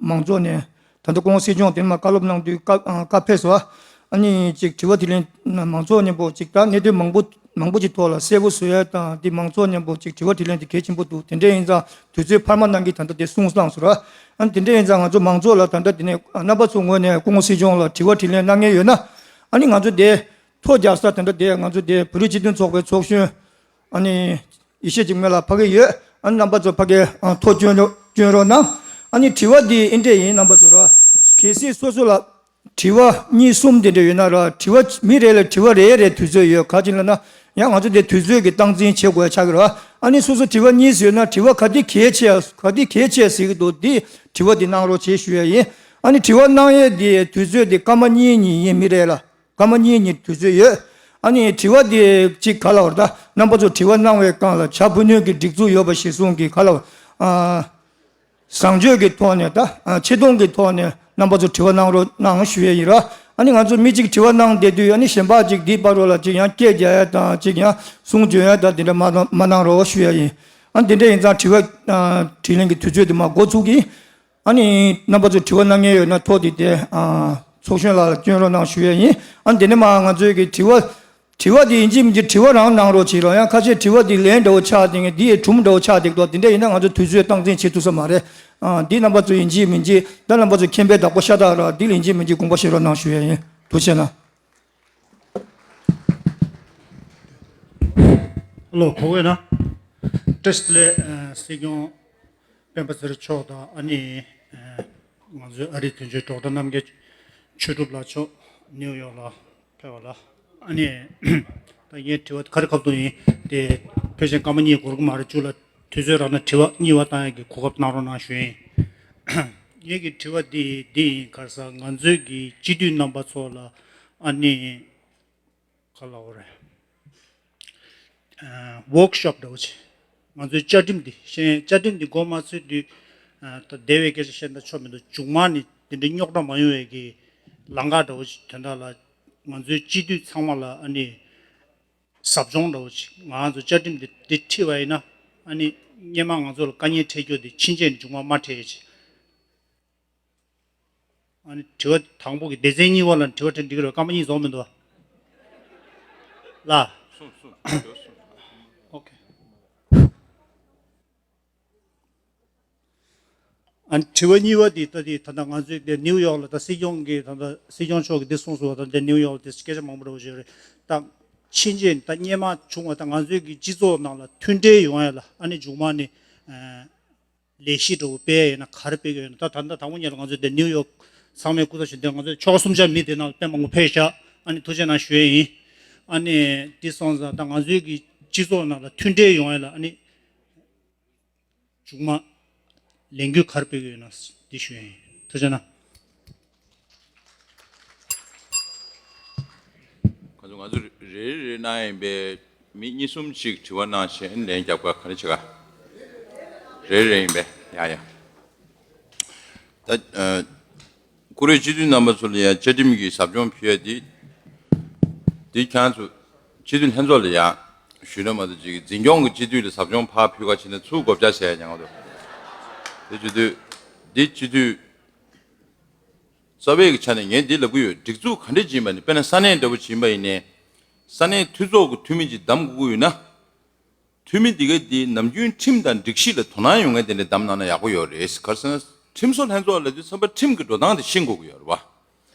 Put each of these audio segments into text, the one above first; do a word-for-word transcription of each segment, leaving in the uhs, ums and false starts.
མང་ཚོགས་ནས་ད་ལྟ་སྐུ་ངོ་སྲིད་སྐྱོང་དེ་མ་བཀའ་སློབ་གནང་དུས་བཀའ་ཨ་བཀའ་ཕེབས་སོ། ཨ་ནི་ཅིག་དྲི་བ་དྲིས་ལན་མང་ཚོགས་མཉམ་པོ་ཅིག་ད་གནད་དོན་མང་པོ་མང་པོ་ཅིག་ཐོག་ལ་གསལ་པོ་བཟོ་ཡ་དང་དེ་མང་ཚོགས་མཉམ་པོ་ཅིག་དྲི་བ་དྲིས་ལན་དེ་གལ་ཆེན་པོ་འདུག་དེ་འདྲ་ཡིན་ཙང་དུས་ཚོད་འཕར་མ་གནང་གི་ད་ལྟ་དེ་གསུངས་བཏང་སོང་ར། ཨ་ནི་དེ་འདྲ་ཡིན་ཙང་ང་ཚོ་མང་ཚོགས་ལ་ད་ལྟ་དེ་ནས་རྣམ་པ་ཚོ་ངོས་ནས་སྐུ་ངོ་སྲིད་སྐྱོང་ལ་དྲི་བ་དྲིས་ལན་གནང་མཁན་ཡོད་ན་ཨ་ནི་ང་ཚོ་དེ་ཐོ་རྒྱག་ས་ད་ལྟ་དེ་ང་ཚོ་དེ་བོད་རིགས་སྤྱི་མཐུན་ཚོགས་པའི་ཚོགས་གཞོན་ཨ་ནི་ཡེ་ཤེས་འཇིགས་མེད་ལགས་ཕ་གི་ཡོད། ཨ་ནི་རྣམ་པ་ཚོ་ཕ་གི་ཨ་ཐོ་སྐྱོན་རོགས་སྐྱོན་རོགས་གནང་། ཨ་ནི་དྲི་བ་འདི་འདི་འདྲས་ཡིན། རྣམ་པ་ཚོ་ར་གལ་སྲིད་སོ་སོ་ལ་དྲི་བ་གཉིས་གསུམ་དེ་འདྲ་ཡོད་ན་ར་དྲི་བ་མི་རེ་ལ་དྲི་བ་རེ་རེ་དུས་ཚོད་ཡོད། ག་ཅིག་ལ་ན་ཡང་ང་ཚོ་དེ་དུས་ཚོད་ཀྱི་སྟངས་འཛིན་བྱེད་དགོས་ཆགས་ཀྱི་ར། ཨ་ནི་སོ་སོ་དྲི་བ་གཉིས་ཡོད་ན་དྲི་བ་ག་དེ་གལ་ཆེ་ག་དེ་གལ་ཆེ་ཟེར་གྱི་འདུག་དེ་དྲི་བ་དེ་གནང་རོགས་བྱེད་ཞུ་ཡ་ཡིན། ཨ་ནི་དྲི་བ་གནང་ཡས་དེ་དུས་ཚོད་དེ་སྐར་མ་གཉིས་གཉིས་ཡིན། མི་རེ་ལ་སྐར་མ་གཉིས་གཉིས་དུས་ཚོད་ཡོད། ཨ་ནི་དྲི་བ་དེ་གཅིག་ག་ལ་བར་ད་རྣམ་པ་ཚོ་དྲི་བ་གནང་བའི་སྒང་ལ་བྱ་ཕུ་ནུས་ཀྱི་སྒྲིག་འཛུགས་ཡོད་པ་གཞིར་བཟུང་གི་ག་ལ་བར་ཨ། བཟང་སྤྱོད་ཀྱི་ཐོག་ནས་ད་ཨ་ཆེ་མཐོང་གི་ཐོག་ནས་རྣམ་པ་ཚོ་དྲི་བ་གནང་རོགས་གནང་ཞུ་ཡས་ཡིན་ར། ཨ་ནི་ང་ཚོ་མི་གཅིག་དྲི་བ་གནང་བསྡད་དུས་ཨ་ནི་གཞན་པ་གཅིག་འདིའི་བར་རོ་ལ་གཅིག་ཡང་སྐད་རྒྱག་ཡ་དང་གཅིག་ཡང་གསུང་བརྗོད་ཡ་དང་དེ་འདྲ་མ་གནང་མ་གནང་རོགས་ཞུ་ཡ་ཡིན། ཨ་ནི་དེ་འདྲ་ཡིན་ཙང་དྲི་བ་ཨ་དྲིས་ལན་གྱི་དུས་ཚོད་དེ་མ་འགོ་ཚུགས་ཀྱི། ཨ་ནི་རྣམ་པ་ཚོ་དྲི་བ་གནང་མཁན་ཡོད་ན་ཐོག་དེ་དེ་ཨ་ཚོགས་གཞོན་ལགས་ལ་སྐྱོན་རོགས་གནང་ཞུ་ཡས་ཡིན། ཨ་ནི་དེ་ནས་མ་ང་ཚོའི་གི་དྲི་བ་དྲི་བ་དེ་ཡིན་གཅིག་མིན་གཅིག་དྲི་བ་རང་གནང་རོགས་བྱེད་རོགས། ཡང་ཁ་ཤས་དྲི་བ་དེ་ལན་འདྲ་བོ་ཆགས་དེ་ངས་འདི་ཡི་གྲུམ་འདྲ་བོ་ཆགས་དེ་འདུག་དེ་འདྲ་ཡིན་ན་ང་ཚོ་དུས་ཚོད་སྟངས་འཛིན་བྱེད་ཐུབ་ས་མ་རེད། ཨ་འདི་རྣམ་པ་ཚོ་ཡིན་གཅིག་མིན་གཅིག་ད་རྣམ་པ་ཚོ་མཁྱེན་པའི་བདག་པོ་ཤ་སྟག་ར་འདི་ལ་ཡིན་གཅིག་མིན་གཅིག་དགོངས་པ་བཞེས་རོགས་གནང་ཞུ་ཡས་ཡིན། ཐུགས་རྗེ་གནང་། ལོ་གོ་བས་ན། བཀྲ་ཤིས་བདེ་ལེགས། ཨ་སྲིད་སྐྱོང་སྤེན་པ་ཚེ་རིང་མཆོག་དང་ཨ་ནི་ཨ་ང་ཚོའི་ཨ་རིའི་དོན་གཅོད་ཌོག་ཊར་རྣམ་རྒྱལ་ཆོས་གྲུབ་ལགས་མཆོག་ནིའུ་ཡོག་ལ་ཕེབས་པ་ལ་ཨ་ནི་ད་ངའི་དྲི་བ་ག་རེ་ཁ་ཐུག་ཡིན་དེ་ཕལ་ཆེར་སྐར་མ་གཉིས་འགོར་གི་མ་རེད། བཅུ་ལ་དུས་ཚོད་རག་ན་དྲི་བ་གཉིས་པ་བཏང་ཡག་གི་གོ་སྐབས་གནང་རོགས་གནང་ཞུ་ཡིན། ངེད་ཀྱི་དྲི་བ་འདི་འདི་ཡིན། ག་རེ་ཟེར་ང་ཚོའི་གི་སྤྱི་འཐུས་རྣམ་པ་ཚོ་ལ་ཨ་ནི་ག་ལབ་དགོས་རེད། ཝོག་ཤོབ་འདྲ་བོ་ཅིག་ང་ཚོའི་བཅའ་ཁྲིམས་འདི་ཤེས་བཅའ་ཁྲིམས་འདི་འགོ་མ་ཚུགས་དུས་ཨ་ད་འདས་པའི་སྐད་ཆ་བཤད་ན་ཆོ་མི་འདུག་མཇུག་མ་ནི་འདི་འདྲའི་རྙོག་དྲ་མ་ཡོང་བའི་གི་ལམ་ཁ་འདྲ་བོ་ཞིག་དོན་དག་ལ་ང་ཚོའི་སྤྱི་འཐུས་ཚང་མ་ལ་ཨ་ནི་ཟབ་སྦྱོང་འདྲ་བོ་ཞིག་ང་ཚོ་བཅའ་ཁྲིམས་འདི་འདི་ཁྲིད་པ་ཡིན་ན་ཨ་ནི་སྔོན་མ་ང་ཚོ་ལ་དཀའ་ངལ་འཕྲད་རྒྱུ་འདི་ཕྱིན་ཆད་ནས་མཇུག་མ་མ་འཕྲད་ཡས་ཅིག་ཨ་ནི་དྲི་བ་དང་པོ་གི་སྡེ་ཚན་གཉིས་པ་ལ་དྲི་བ་དྲིས་འགྲིག་གི་རེད། སྐར་མ་གཉིས་རྫོགས་མི་འདུག་ལ། ཨོ་ཁེ། ཨ་ནི་དྲི་བ་གཉིས་པ་དེ་ད་དེ་ད་ལྟ་ང་ཚོའི་དེ་ནིའུ་ཡོག་ལ་ད་སྲིད་སྐྱོང་གིས་ད་ལྟ་སྲིད་སྐྱོང་མཆོག་གིས་འདི་གསུངས་སོང་བ། ད་ལྟ་ནིའུ་ཡོག་ལ་དེ་སྐད་ཆ་མང་པོ་འདྲ་བོ་བརྗོད་རེད། ད་ཕྱིན་ཆད་ད་སྔོན་མ་བྱུང་བ་ད་ང་ཚོའི་གི་སྤྱི་ཚོགས་ནང་ལ་མཐུན་འབྲེལ་ཡོང་ཡ་ལ་ཨ་ནི་མཇུག་མ་ནི་ཨ། ལས་གཞི་འདྲ་བོ་སྤེལ་ཡ་ཡོད་ན་ག་རེ་སྤེལ་གི་ཡོད་ན། ད་ད་ལྟ་དང་པོ་ཉིད་ལ་ང་ཚོ་དེ་ནིའུ་ཡོག་ཚང་མས་སྐུ་ཚབ་ཞུ་མཁན་ང་ཚོ་ཆོལ་ཁ་གསུམ་ཆ་མི་དེ་ནང་ལ་དཔེ་མང་པོ་ཕེབས་ཤག་ཨ་ནི་ཐུགས་རྗེ་གནང་ཞུ་ཡས་ཡིན། ཨ་ནི་དེ་སོང་ཙང་ད་ང་ཚོའི་གི་སྤྱི་ཚོགས་ནང་ལ་མཐུན་འབྲེལ་ཡོང་ཡ་ལ་ཨ་ནི་མཇུག་མ་ལས་འགུལ་ག་རེ་སྤེལ་གི་ཡོད་ན་འདི་ཞུ་ཡས་ཡིན། ཐུགས་རྗེ་གནང་། ཁོ་ཚོ་ང་ཚོ་རེ་རེ་རེ་གནང་ཡིན་པས། མི་གཉིས་གསུམ་ཅིག་དྲི་བ་གནང་བྱས་ལན་རྒྱབ་ག་ག་རེ་བྱེད་ག་རེ་རེ་ཡིན་པས། ཡ་ཡ། ད་ཨ་བཀུར་འོས་སྤྱི་འཐུས་རྣམ་པ་ཚོ་ལ་ཡང་བཅའ་ཁྲིམས་ཀྱི་ཟབ་སྦྱོང་ཕུལ་ཡ་འདི་འདི་ཁྱེད་ཚོ་སྤྱི་འཐུས་ལྷན་ཚོགས་ལ་ཡང་ཞུས་ན་མ་གཏོགས་ཅིག་འཛིན་སྐྱོང་གི་སྤྱི་འཐུས་ལ་ཟབ་སྦྱོང་ཕར་ཕུལ་ག་བྱས་ན་ཚུར་སྒོ་བརྒྱབ་བྱས་ཡ་ཉན་ག་འདུག་དེ་བྱེད་དུས་འདི་སྤྱི་འཐུས། རྩ་བའི་ཆ་ནས་ངས་འདི་ལབ་ཀྱི་ཡོད། སྒྲིག་འཛུགས་ག་འདྲ་ཅིག་ཡིན་པ་ནི་དཔེར་ན་ས་གནས་འདྲ་བོ་ཅིག་ཡིན་པ་ཡིན་ནའི། ས་གནས་འཐུས་ཚོགས་ཀྱི་འཐུས་མི་ཅིག་བདམས་དགོས་ཀྱི་ཡོད་ན། འཐུས་མི་འདི་ག་འདི་ནམ་རྒྱུན་ཁྲིམས་དང་སྒྲིག་གཞི་ལ་དོ་སྣང་ཡོང་མཁན་དེ་འདྲ་བདམས་གནང་ན་ཡག་པོ་ཡོད་རེད། ག་རེ་ཟེར་ན། ཁྲིམས་བཟོ་ལྷན་ཚོགས་ལབ་དུས་ཙམ་པ་ཁྲིམས་ཀྱི་འགྲོ་སྟངས་དེ་ཤེས་དགོས་ཀྱི་ཡོད་རེད་བ།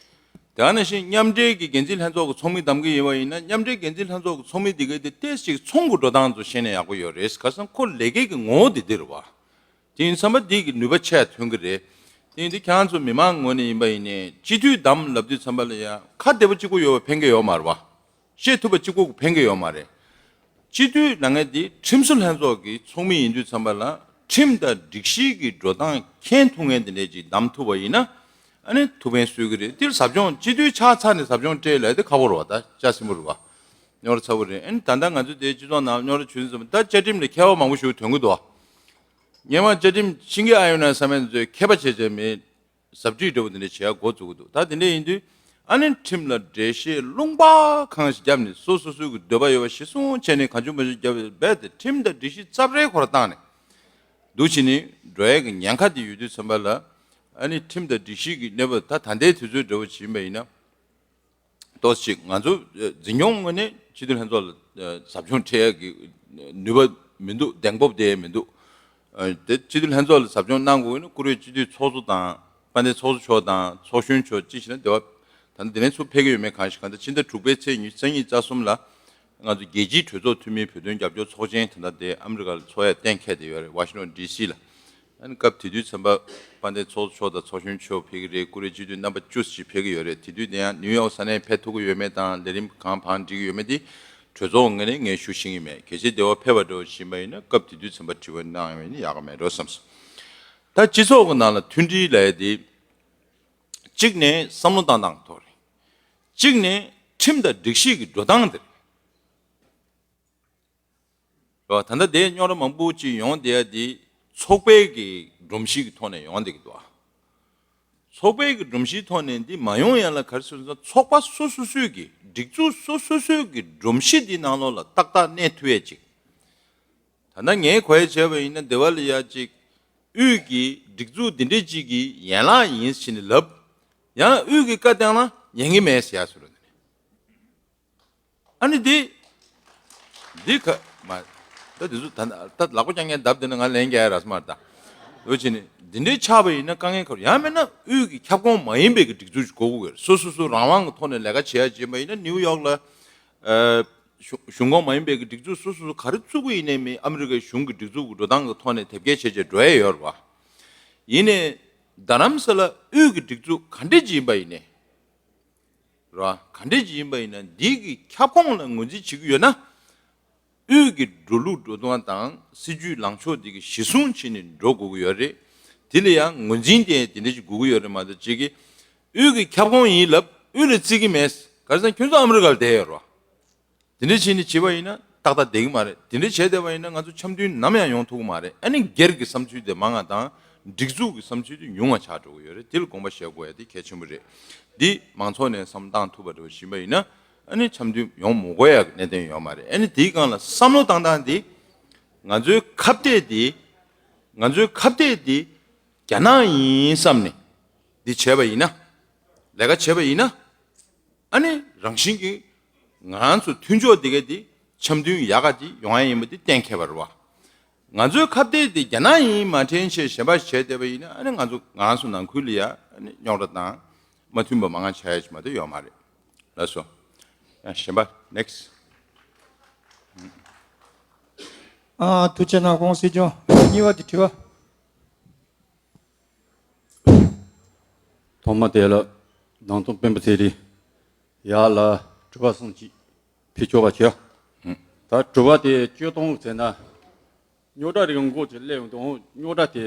དེ་ནང་བཞིན་མཉམ་འབྲེལ་གྱི་འགན་འཛིན་ལྷན་ཚོགས་ཀྱི་ཚོགས་མི་བདམས་ཀྱི་ཡིན་པ་ཡིན་ན་མཉམ་འབྲེལ་འགན་འཛིན་ལྷན་ཚོགས་ཀྱི་ཚོགས་མི་འདི་ག་འདི་ཏོག་ཙམ་ཚོགས་ཀྱི་འགྲོ་སྟངས་ཚོ་ཤེས་ན་ཡག་པོ་ཡོད་རེད། ག་རེ་ཟེར་ན་ཁོ་ལས་ཀའི་གི་ངོ་བོ་དེ་འདི་རེད་བ། དེ་ཡིན་ཙམ་པ་འདི་གི་ནུས་པ་ཆེ་ཐོན་གི་རེད། དེ་ཡིན་དུས་ཁྱེད་རང་ཚོ་མི་མང་ངོས་ནས་ཡིན་པ་ཡིན་ནའི་སྤྱི་འཐུས་བདམས་ལབ་དུས་ཙམ་པ་ལ་ཡང་ཁ་བདེ་པོ་གཅིག་པོ་ཡོད་པ་ཕན་གི་ཡོད་མ་རེད་བ། བཤད་ཐུབ་པ་གཅིག་པོ་ཕན་གི་ཡོད་མ་རེད། སྤྱི་འཐུས་ལབ་མཁན་དེ་ཁྲིམས་བཟོ་ལྷན་ཚོགས་ཀྱི་ཚོགས་མི་ཡིན་དུས་ཙམ་པ་ལ་ཁྲིམས་དང་སྒྲིག་གཞི་གི་འགྲོ་སྟངས་མཁྱེན་ཐུབ་མཁན་དེ་འདྲས་ཅིག་བདམས་ཐུབ་པ་ཡིན་ན་ཨ་ནི་ཐུགས་ཕན་གསོས་གི་རེད། དེར་ཟབ་སྦྱོང་སྤྱི་འཐུས་ཆགས་ཚར་ནས་ཟབ་སྦྱོང་སྤྲད་ལབ་དེ་ཁག་པོ་རེད་བ། ད་ལྕགས་སྲིན་པོ་རེད་བ། རྙོག་དྲ་ཚ་པོ་རེད། ཨ་ནི་ད་ལྟ་ང་ཚོ་དེའི་སྤྱི་ཚོགས་ནང་རྙོག་དྲ་བྱུང་ཙམ་ད་བཅའ་ཁྲིམས་ལ་འཁེལ་བ་མང་པོ་ཞིག་ཐོན་གི་འདུག་བ། སྔོན་མ་བཅའ་ཁྲིམས་ཤིང་གི་ཨ་ཡོན་ན་ས་མན་ཚོས་མཁས་པ་བྱས་བྱས་མེད། ཟབ་ཁྲིད་འདྲ་བོ་དེ་འདྲ་བྱེད་ཡ་འགོ་བཙུགས་ཀྱི་འདུག་ད་དེ་འདྲ་ཡིན་དུས་ཨ་ནི་ཁྲིམས་ལ་འགྲེལ་བཤད་ལུང་པ་གང་ཞིག་བརྒྱབ་ནས་སོ་སོ་སོའི་གི་འདོད་པ་ཡོད་པ་གཞིར་བཟུང་བྱས་ནས་གང་བྱུང་མང་བྱུང་བརྒྱབ་པའི་རྦད་དེ་ཁྲིམས་དང་སྒྲིག་གཞི་རྩབ་རལ་ཁོ་ར་བཏང་ནས་འདུག་བྱས་ནས་འགྲོ་ཡ་གི་ཉེན་ཁ་དེ་ཡོད་དུས་ཙམ་པ་ལ་ ཨ་ནི་ཁྲིམས་དང་སྒྲིག་གཞི་གི་གནས་བབ་ད་ད་ལྟའི་དུས་ཚོད་འདྲ་བོ་བྱིན་པ་ཡིན་ན། ཏོག་ཙམ་ང་ཚོ་འཛིན་སྐྱོང་ངོས་ནས་སྤྱི་འཐུས་ལྷན་ཚོགས་ལ་ཟབ་སྦྱོང་འཕྲད་ཡག་གི་ནུས་པ་མི་འདུག་གདེང་སྤོབས་དེ་མི་འདུག་དེ་སྤྱི་འཐུས་ལྷན་ཚོགས་ལ་ཟབ་སྦྱོང་གནང་དགོས་ན་བཀུར་འོས་སྤྱི་འཐུས་ཚོགས་གཙོ་དང་དཔལ་ལྡན་ཚོགས་གཙོ་མཆོག་དང་ཚོགས་གཞོན་མཆོག་ཅི་ཞིག་ན་དེ་བ་ད་ལྟ་དེ་ནས་ཚུར་ཕེབས་ཀྱི་ཡོད་མེད་གང་ཞིག་གང་ལྟར་ཕྱི་ཟླ་དྲུག་པའི་ཚེས་ཉི་ཤུ་རྩ་གཉིས་རྩ་གསུམ་ལ་ང་ཚོ་རྒྱལ་སྤྱིའི་གྲོས་ཚོགས་འཐུས་མིའི་བོད་དོན་རྒྱབ་སྐྱོར་ཚོགས་ཆེན་དེ་འདྲ་དེ་ཨ་མི་རི་ཀ་ལ་ཚོགས་ཡ་གཏན་འཁེལ་བསྡད་ཡོད་རེད། ཝ་ཤིང་ཊོན་ཌི་སི་ལ། ཨ་ནི་སྐབས་དེ་དུས་ཚན་པ་དཔལ་ལྡན་ཚོགས་གཙོ་མཆོག་དང་ཚོགས་གཞོན་མཆོག་ཕེབས་ཀྱི་རེད། བཀུར་འོས་སྤྱི་འཐུས་རྣམ་པ་བཅུ་ཞིག་ཕེབས་ཀྱི་ཡོད་རེད། དེ་དུས་དེ་ཡང་ནིའུ་ཡོག་ས་གནས་ཕེབས་ཐུབ་ཀྱི་ཡོད་མེད་དང་ལས་རིམ་གང་བང་སྒྲིག་གི་ཡོད་མེད་དེ་གྲོས་ཚོགས་ངོས་ནས་ངས་ཞུ་ཤེས་ཀྱི་མེད། གལ་སྲིད་དེ་བ་ཕེབས་པ་འདྲ་བོ་ཕྱིན་པ་ཡིན་ན་སྐབས་དེ་དུས་ཚན་པ་དྲི་བ་གནང་ཡོང་བ་ཡིན་ན་ཡག་གི་མེད་འགྲོ་བསམ་སོང་། ད་སྤྱི་ཚོགས་ཀྱི་ནང་ལ་མཐུན་སྒྲིལ་ལབ་ཡ་དེ་གཅིག་ནས་བསམ་བློ་བཏང་སྟངས་ཐོག་རེད། གཅིག་ནས་ཁྲིམས་དང་སྒྲིག་གཞི་གི་འགྲོ་སྟངས་དེ་རེད། རེད་བ། ད་ལྟ་དེ་རྙོག་དྲ་མང་པོ་ཅིག་ཡོང་བསྡད་ཡ་དེ་ཚོགས་པའི་གི་སྒྲོམ་གཞི་གི་ཐོག་ནས་ཡོང་བསྡད་ཀྱི་འདུག་ཨ། ཚོགས་པའི་གི་སྒྲོམ་གཞིའི་ཐོག་ནས་འདི་མ་ཡོང་ཡ་ལ་ག་རེ་ཟེར་ན་ཚོགས་པ་སོ་སོ་སོའི་གི་སྒྲིག་འཛུགས་སོ་སོ་སོའི་གི་སྒྲོམ་གཞི་འདི་ནང་ལོགས་ལ་ཏག་ཏག་གནས་ཐུབ་ཡ་ཅིག་ད་ལྟ་ངས་གོ་ཡ་བྱས་པ་ཡིན་ན་སྡེ་བ་ལ་ཡ་ཅིག་དབུས་ཀྱི་སྒྲིག་འཛུགས་འདི་འདྲས་ཅིག་གི་ཡན་ལག་ཡིན་ཟེར་ནས་ལབ། ཡང་དབུས་ཀྱི་བཀའ་བཏང་ན་ཉན་གི་མེད་ཟེར་ཡ་ཟེར་རོ། ཨ་ནི་འདི། འདི་ག་མ། ད་འདི་ཚོ་ད་ད་ལག་པ་རྐྱང་རྐྱང་བརྡབ་བསྡད་ན་ང་ལན་རྒྱག་ཡ་རག་ས་མ་རེད་ད། འོ་བྱས་ནས་འདི་འདྲའི་ཆགས་པ་ཡིན་ན་དཀའ་ངལ་ཁག་རེད། ཡང་མིན་ན་དབུས་ཀྱི་ཁྱབ་ཁོངས་མ་ཡིན་པའི་གི་སྒྲིག་འཛུགས་ཤིག་དགོས་ཀྱི་ཡོད་རེད། སོ་སོ་སོ་རང་དབང་གི་ཐོག་ནས་ལས་ཀ་བྱེད་ཡ་བྱེད་པ་ཡིན་ན་ནིའུ་ཡོག་ལ། ཨ། གཞུང་གཞུང་ཁོངས་མ་ཡིན་པའི་གི་སྒྲིག་འཛུགས་སོ་སོ་སོ་ག་རེ་བཙུགས་ཀྱི་ཡིན་ནའི་མིན་ཨ་མི་རི་ཀའི་གཞུང་གི་སྒྲིག་འཛུགས་ཀྱི་འགྲོ་སྟངས་ཀྱི་ཐོག་ནས་དེབ་སྐྱེལ་བྱས་བྱས་འགྲོ་ཡ་ཡོད་རེད་བ། ཡིན་ནའི། རྡ་རམ་ས་ལ་དབུས་ཀྱི་སྒྲིག་འཛུགས་ག་འདྲས་ཅིག་ཡིན་པ་ཡིན་ནའི། ར། ག་འདྲས་ཅིག་ཡིན་པ་ཡིན་ན་འདི་གི་ཁྱབ་ཁོངས་ལ་ངོས་འཛིན་བྱེད་ཀྱི་ཡོད་ན། དབུས་ཀྱི་འགྲོ་ལུགས་འགྲོ་སྟངས་དང་སྲིད་ཇུས་ལངས་ཕྱོགས་འདི་གི་གཞི་བཟུང་བྱས་ནས་འགྲོ་དགོས་ཀྱི་ཡོད་རེད། དེ་ལ་ཡང་ངོས་འཛིན་དེ་དེ་འདྲས་ཅིག་དགོས་ཀྱི་ཡོད་རེད་མ་གཏོགས་གཅིག་གི་དབུས་ཀྱི་ཁྱབ་ཁོངས་ཡིན་ལབ་དབུས་ལ་བརྩི་གི་མེད། ག་རེ་ཟེར་ན་ཁྱོད་ཚོ་ཨ་མི་རི་ཀ་ལ་བསྡད་ཡོད་རེད་བ། དེ་འདྲ་བྱས་ནས་བྱེད་པ་ཡིན་ན་ཏག་ཏག་བསྡད་ཀྱི་མ་རེད། དེ་འདྲ་བྱས་བསྡད་པ་ཡིན་ན་ང་ཚོ་འཆམ་མཐུན་ནམ་ཡང་ཡོང་ཐུབ་ཀྱི་མ་རེད། ཨ་ནི་སྒེར་གྱི་བསམ་ཚུལ་དེ་མང་བ་དང་སྒྲིག་འཛུགས་ཀྱི་བསམ་ཚུལ་དེ་ཉུང་བ་ཆགས་འགྲོ་གི་ཡོད་རེད། དེ་ལ་དགོངས་པ་བཞེས་དགོས་ཡ་དེ་གལ་ཆེན་པོ་རེད། འདི་མང་ཚོགས་ནས་བསམ་བློ་བཏང་ཐུབ་པ་འདྲ་བོ་ཡིན་པ་ཡིན་ན་ཨ་ནི་འཆམ་མཐུན་ཡོང་མི་དགོས་ཡ་གི་གནད་དོན་ཡོད་མ་རེད། ཨ་ནི་དེའི་སྒང་ལ་བསམ་བློ་བཏང་སྟངས་དེ་ང་ཚོའི་ཁ་གཏད་དེ་ང་ཚོའི་ཁ་གཏད་དེ་རྒྱ་ནག་ཡིན་བསམ་ནས་འདི་བྱས་པ་ཡིན་ན་ལས་ཀ་བྱས་པ་ཡིན་ན། ཨ་ནི་རང་བཞིན་གྱིས་ང་རང་ཚོ་མཐུན་ཕྱོགས་འདི་ག་འདི་འཆམ་མཐུན་ཡག་ག་འདི་ཡོང་ཡ་ཡིན་པ་འདི་གཏན་འཁེལ་བ་རེད་བ། ང་ཚོའི་ཁ་གཏད་འདི་རྒྱ་ནག་ཡིན་མ་དྲན་ཆེད་གཞན་པ་བྱས་བསྡད་པ་ཡིན་ན་ཨ་ནི་ང་ཚོ་ང་རང་ཚོ་ནང་ཁུལ་ལ་ཡ་ཨ་ནི་རྙོག་དྲ་དང་མ་མཐུན་པ་མང་ང་ཆགས་ཡ་ཞིག་མ་གཏོགས་ཡོད་མ་རེད། ལགས་སོ། ཡང་གཞན་པ་next། ཨ་ཐུགས་རྗེ་གནང་། གོང་སྲིད་སྐྱོང་གཉིས་པ་དེ་དྲི་བ། ཐོག་མ་དེ་ལ་ནང་དོན་སྤེན་པ་ཚེ་རིང་ཡག་ལ་དྲི་བ་གསུམ་ཅིག་ཕུལ་ཆོག་པ་བྱོས། ད་དྲི་བ་དེ་བཅུ་སྟོང་ཟེར་ན་རྙོག་དྲ་རིགས་མགོ་ཅིག་སླེབས་ཡོང་དུས་རྙོག་དྲ་དེ་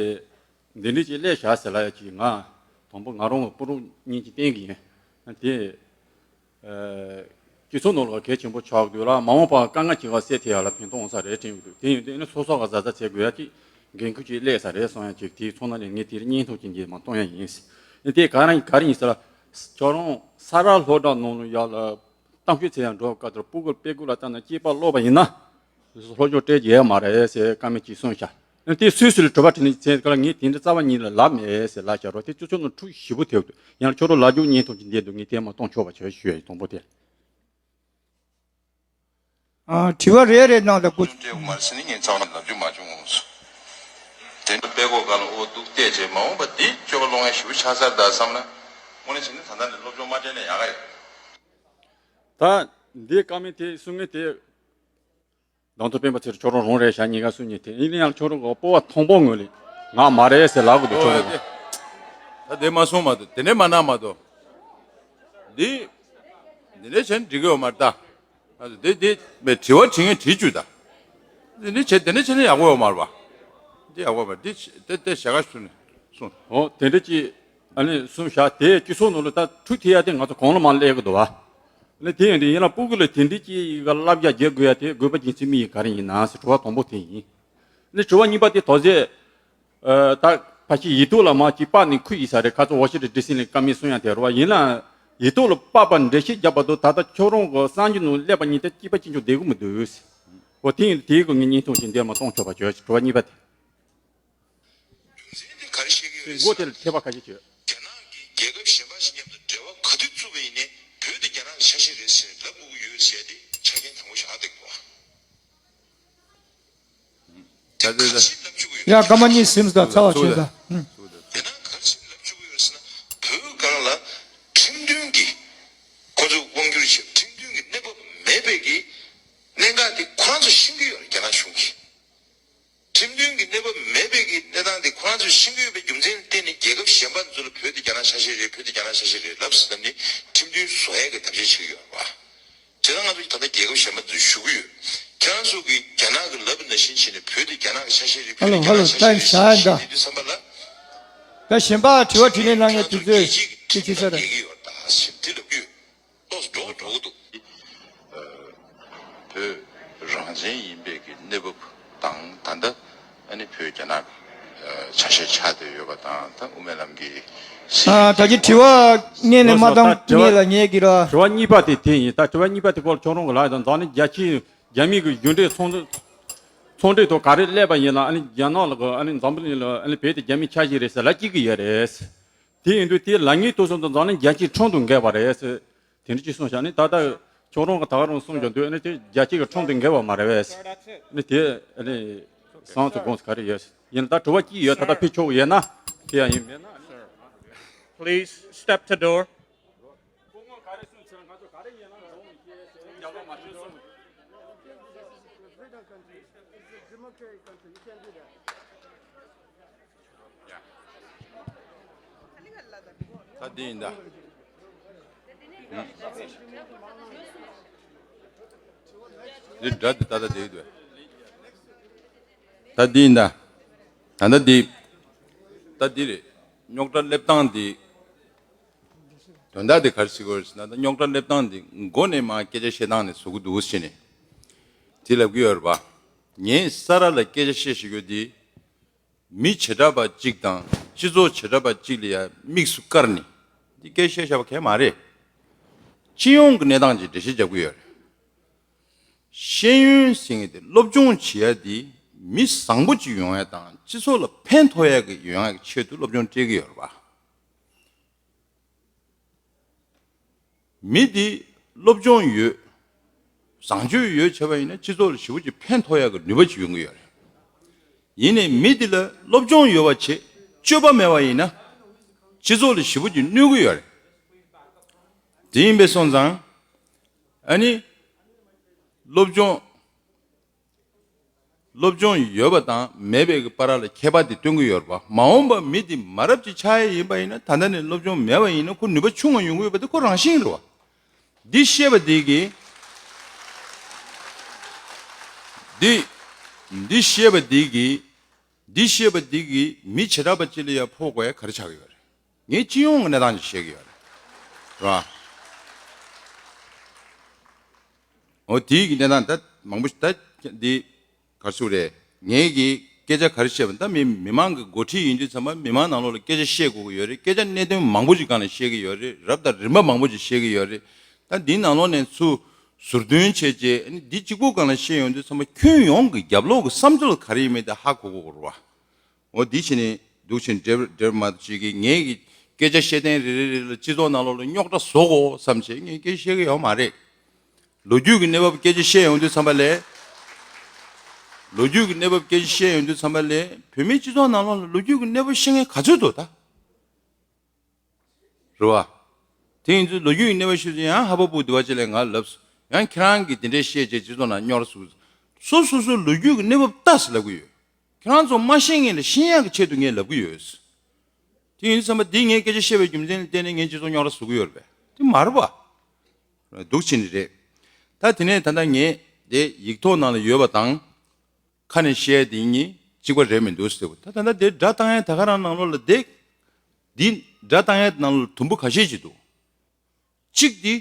འདི་འདྲ་ཅིག་སླེབས་བཞག་ཟེར་ལ་ཡ་ཅིག་ང་དང་པོ་ང་རང་གི་སྤུ་རུ་གཉིས་ཀྱི་བསྟན་གྱི་ཡིན། དེ། སྤྱི་ཚོགས་ནང་ལ་གལ་ཆེན་པོ་ཆགས་འདུག་ལ་མ་འོངས་པར་དཀའ་ངལ་ཅིག་ག་སེལ་ཐུབ་ཡ་ལ་ཕན་ཐོགས་འོང་ས་རེད་དྲན་གྱི་འདུག་དེ་ཡིན་དུས་ནི་སོ་སོ་ག་གཟབ་གཟབ་བྱེད་དགོས་ཡ་ཅིག་འགན་ཁུར་ཅིག་སླེབས་ས་རེད་གསུང་ཡ་ཅིག་དེའི་ཚོགས་ནང་ནས་ངས་དེར་བརྙན་ཐུང་ཅིག་འདི་མར་གཏོང་ཡ་ཡིན། དེ་ག་རང་ག་རེ་ཡིན་ཟེར་ལ། ཁྱོད་རང་ས་རཱ་སློབ་གྲྭ་ནང་ལ་ཡ་ལ་གཏམ་བཤད་བྱེད་ཡ་འགྲོ་བ་ལྟར་སྤུ་གུར་དཔེ་ཁུག་ལ་བལྟས་ན་སྐྱེས་པ་ཀློག་པ་ཡིན་ན། སློབ་སྦྱོང་སྤྲད་རྒྱུ་ཡོད་མ་རེད་ཟེར་བཀའ་མོལ་ཅིག་གསུངས་ཤག་དེ་སུས་སུ་ལ་དྲི་བ་དྲིས་ནས་བྱས་ཀ་ལ་ངས་དེ་འདྲ་རྩ་བ་ཉིད་ལ་ལབ་མེད་ཟེར་ལབ་བཞག་རོགས། དེ་ཁྱོད་ཚོ་ནང་འཁྲུག་ཞེ་པོ་ཐེབས་འདུག་ཡང་ཁྱོད་རང་ལབ་རྒྱུ་བརྙན་ཐུང་ཅིག་འདི་འདུག་ངས་དེ་མ་གཏོང་ཆོག་པ་བྱས་ཞུ་ཡ་ཡིན་དང་པོ་དེ། ཨ། དྲི་བ་རེ་རེ་གནང་དང་སྐུ། སྤྲད་དགོས་མ་རེད་ཟེར་ནས་ངས་ཚང་མ་ལབ་རྒྱུ་མ་བྱུང་ངོ་། དེ་འདྲ་དཔེ་ཁུག་སྒང་ལ་འོ་འདུག་བལྟས་བྱས་མ་འོངས་པ་འདི་སྤྱོད་པ་ལོང་ཡ་ཞེ་པོ་ཆགས་ཚར་ད་བསམ་ན་དངོས་གནས་བྱས་ན་ད་ལྟ་ནས་སློབ་སྦྱོང་མ་སྤྲད་ན་ཡག་ག་ཡོད། ད་འདི་བཀའ་མོལ་དེ་གསུང་མཁན་དེ། ནང་དོན་སྤེན་པ་ཚེ་རིང་ཁྱོད་རང་རང་རེད་ཤག་ཉེན་ཁ་སུ་ཉེན་དེ་ཡིན་ན་ཡང་ཁྱོད་རང་གི་སྤོབས་པ་མཐོན་པོ་ངོས་ལས་ང་མ་རེད་ཟེར་ལབ་དགོས་འདུག་ཁྱོད་རང་གི། ད་དེ་མ་གསུང་མ་གཏོགས་དེ་ནས་མ་གནང་མ་གཏོགས། འདི། འདི་ནས་བྱས་ན་འགྲིག་གི་ཡོད་མ་རེད་ད། ཨ་འདི་འདི་མེད་དྲི་བ་དྲི་ངན་དྲི་བཅུག་ད། འདི་ནས་བྱས་དེ་ནས་བྱས་ན་ཡག་པོ་ཡོད་མ་རེད་པ། འདི་ཡག་པོ་མ་རེད་འདི་དེ་དེ་ཞེ་དགའ་ཞུ་ནས་གསུང་། འོ་དེ་འདྲ་ཅིག་ཨ་ནི་གསུངས་བཞག་དེ་སྤྱི་ཚོགས་ནང་ལ་ད་འཁྲུག་ཐེབས་ཡ་དེ་ང་ཚོ་གོང་ལ་མར་སླེབས་ཀྱི་འདུག་བ། ལས་དེ་ཡང་དེ་ཡིན་ལ་སྤུ་གུ་ལ་དེ་འདྲའི་ཅིག་ག་བསླབ་བྱ་རྒྱག་དགོས་ཡ་དེ་དགོས་པ་རྒྱུ་མཚན་དམིགས་ཡ་ག་རེ་ཡིན་ན་ཟེར་དྲི་བ་དང་པོ་དེ་ཡིན། ལས་དྲི་བ་གཉིས་པ་དེ་ཐོག་ཟེ། ད་ཕ་ཤི་ཡིག་ཐོག་ལ་མ་ཅིག་པགས་ནས་ཁུ་ཡི་ས་རེད་ཁ་ཚོ་ཝ་ཤི་ཊོན་ཌི་སི་ལ་བཀའ་མོལ་གསུང་ཡ་དེ་རེད་བ། ཡིན་ལ་ཡིག་ཐོག་ལ་པགས་པ་འགྲེལ་བཤད་རྒྱབ་པ་དང་ད་ལྟ་ཁྱོད་རང་གི་གསར་འགྱུར་ནང་སླེབས་པ་གཉིས་དེ་གཅིག་པ་གཅིག་རྐྱང་བསྡད་གི་མི་འདུག་འོ་དེ་ཡིན་དེའི་གི་ངས་བརྙན་ཐུང་ཞིག་འདིར་མ་གཏོང་ཆོག་པ་བྱོས་དྲི་བ་གཉིས་པ་དེ། རྒྱུ་མཚན་དེ་ག་རེ་བཤད་ཀྱི། མགོ་དེ་ལ་ཐེ་བ་ཁ་ཤས་བྱོས། རྒྱ་ནག་གིས་རྒྱལ་ཁབ་གཞན་པ་ཞིག་མཉམ་དུ་འབྲེལ་བ་ག་དུས་བཙུགས་པ་ཡིན་ནའི་བོད་དེ་རྒྱ་ནག་གི་ཆ་ཤས་རེད་ཟེར་ལབ་དགོས་ཀྱི་ཡོད་ཟེར་ཏེ་ཆ་རྐྱེན་དང་པོ་ཞིག་ཨ་འདེགས་འདུག་ཨ། ད་ད་ད། ཡ་སྐར་མ་གཉིས་ཟིན་སོང་། ཚར་བ་བྱས་ད། ཨུམ། ཡང་ན་ག་རེ་བྱས་ལབ་བཅུག་གི་ཡོད་ཟེར་ན། བོད་སྒང་ལ་ཁྲིམས་མཐུན་གྱི་ཁོ་ཚོས་དབང་སྒྱུར་བྱེད་ཁྲིམས་མཐུན་གྱི་གནས་བབ་མེད་པའི་གི་གནད་འགག་དེ་ཁོ་རང་ཚོ་ཤེས་ཀྱི་ཡོད་རེད། རྒྱ་ནག་གཞུང་གིས་ཁྲིམས་མཐུན་གྱི་གནས་བབ་མེད་པའི་གི་གནས་སྟངས་དེ་ཁོ་རང་ཚོས་ཤེས་ཀྱི་ཡོད་པའི་རྒྱུ་མཚན་ལ་བརྟེན་ནས་རྒྱལ་ཁབ་གཞན་པ་ཚོ་ལ་བོད་དེ་རྒྱ་ནག་ཆ་ཤས་རེད། བོད་དེ་རྒྱ་ནག་ཆ་ཤས་རེད་ལབ་ཟེར་ནས་ཁྲིམས་མཐུན་བཟོ་ཡས་ཀྱི་ཐབས་ཤེས་བྱེད་ཀྱི་ཡོད་རེད་པ། དེ་ལ་ང་ཚོ་ད་ལྟ་རྒྱལ་ཁབ་གཞན་པ་ཚོས་ཞུ་གི་ཡོད། ཁྱེད་རང་ཚོ་གིས་རྒྱ་ནག་གི་ལབ་ནང་བཞིན་བྱས་ནས་བོད་དེ་རྒྱ་ནག་གི་ཆ་ཤས་རེད། བོད་ཧ་ལོ་དེ་རྒྱ་ཧ་ལོ། ནག་གི་ཆ་ཤས་རེད་ཟེར་བཤད་ནས་དུས་ཙམ་པ་ལ། ད་གཞན་པ་དྲི་བ་དྲིས་ལན་གནང་མཁན་དུས་ཚོད་ཅིག་ཅིག་ཆགས་ཚར་རེད། ཁྱེད་རང་ཚོ་རྒྱལ་སྤྱིའི་ཁྲིམས་ལ་ཉེས་ཀྱི་ཡོད་ད་ཟེར་དེ་ལབ་ཀྱི་ཡོད། ཏོག་ཙམ་འགྲོ་འགྲོ་གི་འདུག་བོད་རང་བཙན་ཡིན་པའི་གི་གནས་བབ་དང་ད་ལྟ་ཨ་ནི་བོད་རྒྱ་ནག་ཆ་ཤས་ཆགས་བསྡད་ཡོད་པ་དང་ད་དབུ་མའི་ལམ་གྱི་ཨ་ད་གིན་དྲི་བ་སྔོན་ནས་མ་བཏང་། ལགས་སོ། ད་དྲི་བ་སྔོན་ལ་ཉན་གྱི་ར། དྲི་བ་གཉིས་པ་དེ་དེ་ཡིན། ད་དྲི་བ་གཉིས་པ་དེ་སྐོར་ལ་ཁྱོད་རང་གི་ལགས་དང་འཛམ་གླིང་རྒྱལ་སྤྱིའི་རྒྱ་མི་གི་གཞུང་འབྲེལ་ཚོང་ཚོང་འབྲེལ་ཐོག་ག་རེ་སླེབས་པ་ཡིན་ན་ཨ་ནི་རྒྱ་ནག་ལ་གི་ཨ་ནི་འཛམ་བུ་གླིང་ལ་ཨ་ནི་བོད་དེ་རྒྱ་མིའི་ཆ་ཤས་རེད་ཟེར་ལབ་ཀྱི་གི་ཡོད་རེད། དེ་ཡིན་དུས་དེ་ལབ་མཁན་དེ་ཚོ་དང་འཛམ་གླིང་རྒྱལ་སྤྱིའི་ཁྲིམས་དང་འགལ་བ་རེད་ཟེར། དེ་འདྲ་ཅིག་གསུངས་བཞག་ནི་ད་ལྟ་ཁྱོད་རང་གི་ད་ག་རང་གསུངས་བཞག་འདུག་ཨ་ནི་དེ་རྒྱལ་སྤྱི་གི་ཁྲིམས་དང་འགལ་བ་མ་རེད་པས། ཨ་ནི་དེ་ཨ་ནི་བཟང་དུ་དགོངས་སུ་ག་རེ་ཡོད། ཡིན་ད་དྲི་བ་གཅིག་ཡོད། ད་ལྟ་ཕུལ་ཆོག་ཡོད་ན་དེ་ཡང་ཡིན། མེད་ན་ཨ་ནི། Please step to door. ད་འདི་ཡིན་ད། འདི་འདྲ་འདི་ད་ལྟ་འདི་འདུག་ད་འདི་ཡིན་ད། ད་ལྟ་འདི། ད་འདི་རེད། རྙོག་དྲ་སླེབས་སྟངས་འདི། དོན་དག་འདི་ག་རེ་ཟེར་དགོས་རེད་ཟེར་ན་ད་རྙོག་དྲ་སླེབས་སྟངས་འདི་མགོ་ནས་མར་སྐད་ཆ་བཤད་སྟངས་ནས་བཟོ་གི་འདུག་ཟེར་ནས། དེ་ལབ་ཀྱི་ཡོད་རེད་པ། ངས་ས་ར་ལ་སྐད་ཆ་བཤད་བཞག་ཡོད་འདི། མི་བྱེ་བྲག་པ་གཅིག་དང་སྤྱི་ཚོགས་བྱེ་བྲག་པ་གཅིག་ལ་ཡ་དམིགས་སུ་བཀར་ནས་འདི་སྐད་བཤད་བཞག་པ་གང་ཡང་མ་རེད། སྤྱི་ཡོངས་ཀྱི་གནས་སྟངས་ཀྱི་འགྲེལ་བཤད་རྒྱབ་ཀྱི་ཡོད་རེད། ཤེས་ཡོན་ཟེར་མཁན་དེ་སློབ་སྦྱོང་བྱེད་ཡ་དེ་མི་བཟང་པོ་ཅིག་ཡོང་ཡ་དང་སྤྱི་ཚོགས་ལ་ཕན་ཐོགས་ཡ་གི་ཡོང་ཡ་གི་ཆེད་དུ་སློབ་སྦྱོང་སྤྲད་ཀྱི་ཡོད་རེད་པ། མི་དེ་སློབ་སྦྱོང་ཡོད། བཟང་སྤྱོད་ཡོད་བྱས་པ་ཡིན་ན་སྤྱི་ཚོགས་ལ་ཞེ་པོ་ཅིག་ཕན་ཐོགས་ཡག་གི་ནུས་པ་ཅིག་ཡོང་གི་ཡོད་རེད། ཡིན་ནའི་མི་དེ་ལ་སློབ་སྦྱོང་ཡོད་པ་བྱས་སྤྱོད་པ་མེད་པ་ཡིན་ན་སྤྱི་ཚོགས་ལ་ཞེ་པོ་ཅིག་གནོད་ཀྱི་ཡོད་རེད། དེ་ཡིན་པས་སོང་ཙང་ཨ་ནི་སློབ་སྦྱོང་། སློབ་སྦྱོང་ཡོད་པ་དང་མེད་པའི་གི་བར་ལ་ཁྱད་པར་དེ་སྟོན་གྱི་ཡོད་རེད་པ། མ་འོངས་པ་མི་དེ་མ་རབས་ཅིག་ཆགས་ཡས་ཡིན་པ་ཡིན་ན་ད་ལྟ་ནས་སློབ་སྦྱོང་མེད་པ་ཡིན་ན་ཁོ་ནུས་པ་ཆུང་ང་ཡོང་གི་ཡོད་པ་དེ་ཁོ་རང་བཞིན་རེད་པ། འདི་ཤེས་པ་དེ་གིས་འདི་འདི་ཤེས་པ་དེ་གིས་འདི་ཤེས་པ་དེ་གིས་མི་བྱེ་བྲག་པ་གཅིག་ལ་ཡང་ཕོག་དགོས་ཡ་ག་རེ་ཆགས་ཀྱི་ཡོད་རེད། ངས་སྤྱི་ཡོངས་ཀྱི་གནས་སྟངས་ཅིག་བཤད་ཀྱི་ཡོད་རེད། རེད་པ། འོ་དེའི་གི་གནས་སྟངས་ད་མང་པོ་ཞིག་ད་འདི་ག་རེ་ཟེར་དགོས་རེད། ངས་གི་སྐད་ཆ་ག་རེ་བཤད་པ་ད་མི་མི་མང་གི་འགོ་ཁྲིད་ཡིན་དུས་ཚང་མ་མི་མང་ནང་ལོགས་ལ་སྐད་ཆ་བཤད་དགོས་ཀྱི་ཡོད་རེད། སྐད་ཆ་གནད་དོན་མང་པོ་ཞིག་སྒང་ལ་བཤད་ཀྱི་ཡོད་རེད། རབ་དང་རིམ་པ་མང་པོ་ཞིག་བཤད་ཀྱི་ཡོད་རེད། ད་འདིའི་ནང་ལོགས་ནས་ཚུར་ཟུར་འདོན་བྱས་རྗེས་ཨ་ནི་འདི་གཅིག་པུ་སྒང་ལ་བཤད་ཡོང་དུས་ཚང་མ་ཁྱོན་ཡོངས་ཀྱི་རྒྱབ་ལོགས་ཀྱི་བསམ་ཚུལ་ག་རེ་ཡིན་མིན་དེ་ཧ་གོ་དགོས་ཀྱི་རེད་པ། འོ་འདི་བྱས་ནས་འདུག་བྱས་ནས་འགྲེལ་འགྲེལ་མ་གཏོགས་ཅིག་གིས་ངས་ཀྱི་སྐད་ཆ་བཤད་ཐེངས་རེ་རེ་རེ་ལ་སྤྱི་ཚོགས་ནང་ལོགས་ལ་རྙོག་དྲ་བཟོ་དགོས་བསམ་བྱས་ངས་སྐད་ཆ་བཤད་ཀྱི་ཡོད་མ་རེད། ལོ་རྒྱུས་ཀྱི་གནས་བབ་སྐད་ཆ་བཤད་ཡོང་དུས་ཙམ་པ་ལས། ལོ་རྒྱུས་ཀྱི་གནས་བབ་སྐད་ཆ་བཤད་ཡོང་དུས་ཙམ་པ་ལས་བོད་མིའི་སྤྱི་ཚོགས་ནང་ལོགས་ལ་ལོ་རྒྱུས་ཀྱི་གནས་བབ་ཤེས་མཁན་ག་ཚོད་འདུག་ད། རེད་བ། དེ་ཡིན་དུས་ལོ་རྒྱུས་ཀྱི་གནས་བབ་ཤེས་དུས་ཡང་ཧ་པ་བུ་དུ་བ་ཅིག་ལས་ང་ལབ་སོང་། ཡང་ཁྱེད་རང་གིས་དེ་འདྲས་བཤད་བྱས་སྤྱི་ཚོགས་ནང་རྙོག་དྲ་བཟོ། སོ་སོ་སོའི་ལོ་རྒྱུས་ཀྱི་གནས་བབ་ལྟ་ཟེར་ལབ་ཀྱི་ཡོད། ཁྱེད་རང་ཚོ་མ་ཤེས་མཁན་ལ་ཤེས་ཡག་གི་ཆེད་དུ་ངས་ལབ་ཀྱི་ཡོད། དེ་ཡིན་དུས་ཙམ་པ་འདི་ངས་སྐད་ཆ་བཤད་པའི་རྒྱུ་མཚན་ལ་བརྟེན་ནས་ངས་སྤྱི་ཚོགས་རྙོག་དྲ་བཟོ་གི་ཡོད་རེད་པས། དེ་མ་རེད་པ། འདུག་བྱས་ནི་རེད། ད་དེ་ནས་ད་ལྟ་ངས་དེ་ཡིག་ཐོག་ནང་ལ་ཡོད་པ་དང་། ཁ་ནས་བཤད་དེ་གཉིས་གཅིག་པ་རེད་མི་འདུག་ཟེར་བ། ད་ད་ལྟ་དེ་སྒྲ་བཏང་ཡས་ད་ག་རང་ནང་ལོགས་ལ་དེ། འདི་སྒྲ་བཏང་ཡས་ནང་ལོགས་དུམ་བུ་ཁ་ཤས་ཅིག་འདུག་གཅིག་དེ་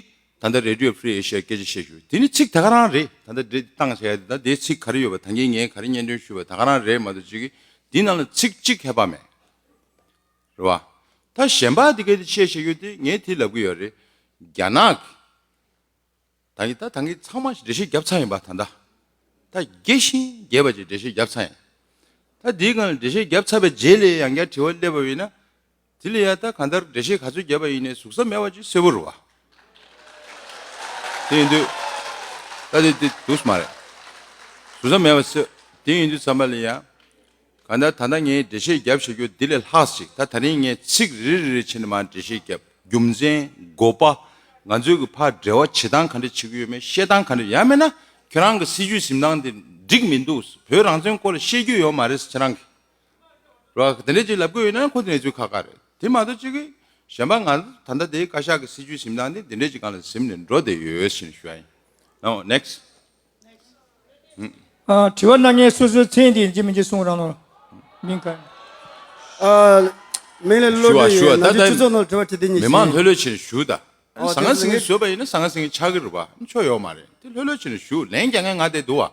ད་ལྟ་Radio Free Asia སྐད་ཆ་བཤད་རྒྱུ་དེ་ནི་ཚིག་ད་ག་རང་རེད། ད་ལྟ་འདྲེ་བཏང་བྱས་ད་དེའི་ཚིག་ག་རེ་ཡོད་པ་ད་གིན་ངས་ག་རེ་སྙན་སྒྲོན་ཞུས་པ་ད་ག་རང་རེད་མ་གཏོགས་གཅིག་གིས་འདི་ནང་ལ་ཚིག་གཅིག་ཁྱད་པར་མེད། རེད་བ། ད་གཞན་པ་དེ་གས་དེ་བཤད་བཤད་རྒྱུ་དེ་ངས་དེ་ལབ་གི་ཡོད་རེད། རྒྱ་ནག་གི་ད་གིན་ད་ད་གིན་ཚང་མ་འགྲེལ་བཤད་བརྒྱབ་ཚར་ཡིན་པ་ད་ལྟ། ད་རྒྱས་ཤིང་རྒྱས་པ་ཅིག་འགྲེལ་བཤད་བརྒྱབ་ཚར་ཡིན། ད་འདིའི་སྒང་ལ་འགྲེལ་བཤད་བརྒྱབ་ཚར་བའི་རྗེས་ལ་ཡང་བསྐྱར་དྲི་བ་སླེབས་པ་ཡིན་ན། དེ་ལ་ཡ་ད་གང་ལྟར་འགྲེལ་བཤད་ག་ཚོད་བརྒྱབ་པ་ཡིན་ནའི་ཟུག་ས་མེད་པ་ཅིག་གསལ་པོ་རེད་བ། དེ་ཡིན་དུས། ད་དེ་དེ་འདུག་སེ་མ་རེད། ཟུག་ས་མེད་པ་གསལ། དེ་ཡིན་དུས་ཙམ་པ་ལ་ཡ། གང་ལྟར་ད་ལྟ་ངས་འགྲེལ་བཤད་བརྒྱབ་བཞག་རྒྱུ་འདི་ལས་ལྷག་ཅིག་ད་ད་རིང་ངས་ཚིག་རེ་རེ་རེ་བྱས་ནས་མར་འགྲེལ་བཤད་བརྒྱབ། རྒྱུ་མཚན། དགོས་པ། ང་ཚོའི་གི་ཕར་འབྲེལ་བ་བྱེད་སྟངས་ག་འདྲ་བྱེད་ཀྱི་ཡོད་མེད། བཤད་སྟངས་ག་འདྲ། ཡང་མིན་ན་ཁྱོད་རང་གི་སྲིད་བྱུས་འཛིན་སྟངས་དེ་འགྲིག་མི་འདུག་བོད་རང་བཙན་སྐོར་ལ་བཤད་རྒྱུ་ཡོད་མ་རེད་ཟེར། ཁྱེད་རང་གིས་རོ། དེ་འདྲས་ཅིག་ལབ་དགོས་ཡོད་ན་ཁོ་དེ་འདྲས་ཅིག་ཁག་ཁག་རེད། དེ་མ་གཏོགས་ཅིག་གིས་གཞན་པ་ང་ད་ལྟ་དེའི་བཀའ་ཤག་གི་སྲིད་བྱུས་འཛིན་སྟངས་དེ་དེ་འདྲས་ཅིག་སྒང་ལ་ཟིན་ནས་འགྲོ་བསྡད་ཡོད་ཟེར་ནས་ཞུ་ཡ་ཡིན། ཨོ། ནེགསི། ཨ། དྲི་བ་གནང་མཁན་སོ་སོའི་མཚན་དེ་ཡིན་གཅིག་མིན་གཅིག་གསུང་རོགས་གནང་། མིང་ག་ཨ། མིང་ལ་བློ་ཞུ་བ་གྲོས་ཞུ་བ། ཡིན། ད་ནམ་རྒྱུན་ད་སྤྱི་ཚོགས་ནང་དྲི་བ་དྲི་དེ་ཉིད་མི་མང་ལྷོད་ལྷོད་བྱས་ནས་ཞུ་ད། ཨོ། ཟང་ངེ་ཟིང་ངེ་བཟོས་པ་ཡིན་ན་ཟང་ངེ་ཟིང་ངེ་ཆགས་ཀྱི་རེད་པ། ཆོ་ཡོད་མ་རེད། དེ་ལྷོད་ལྷོད་བྱས་ནས་ཞུ། ལན་རྒྱག་མཁན་ང་དེ་འདུག་བ།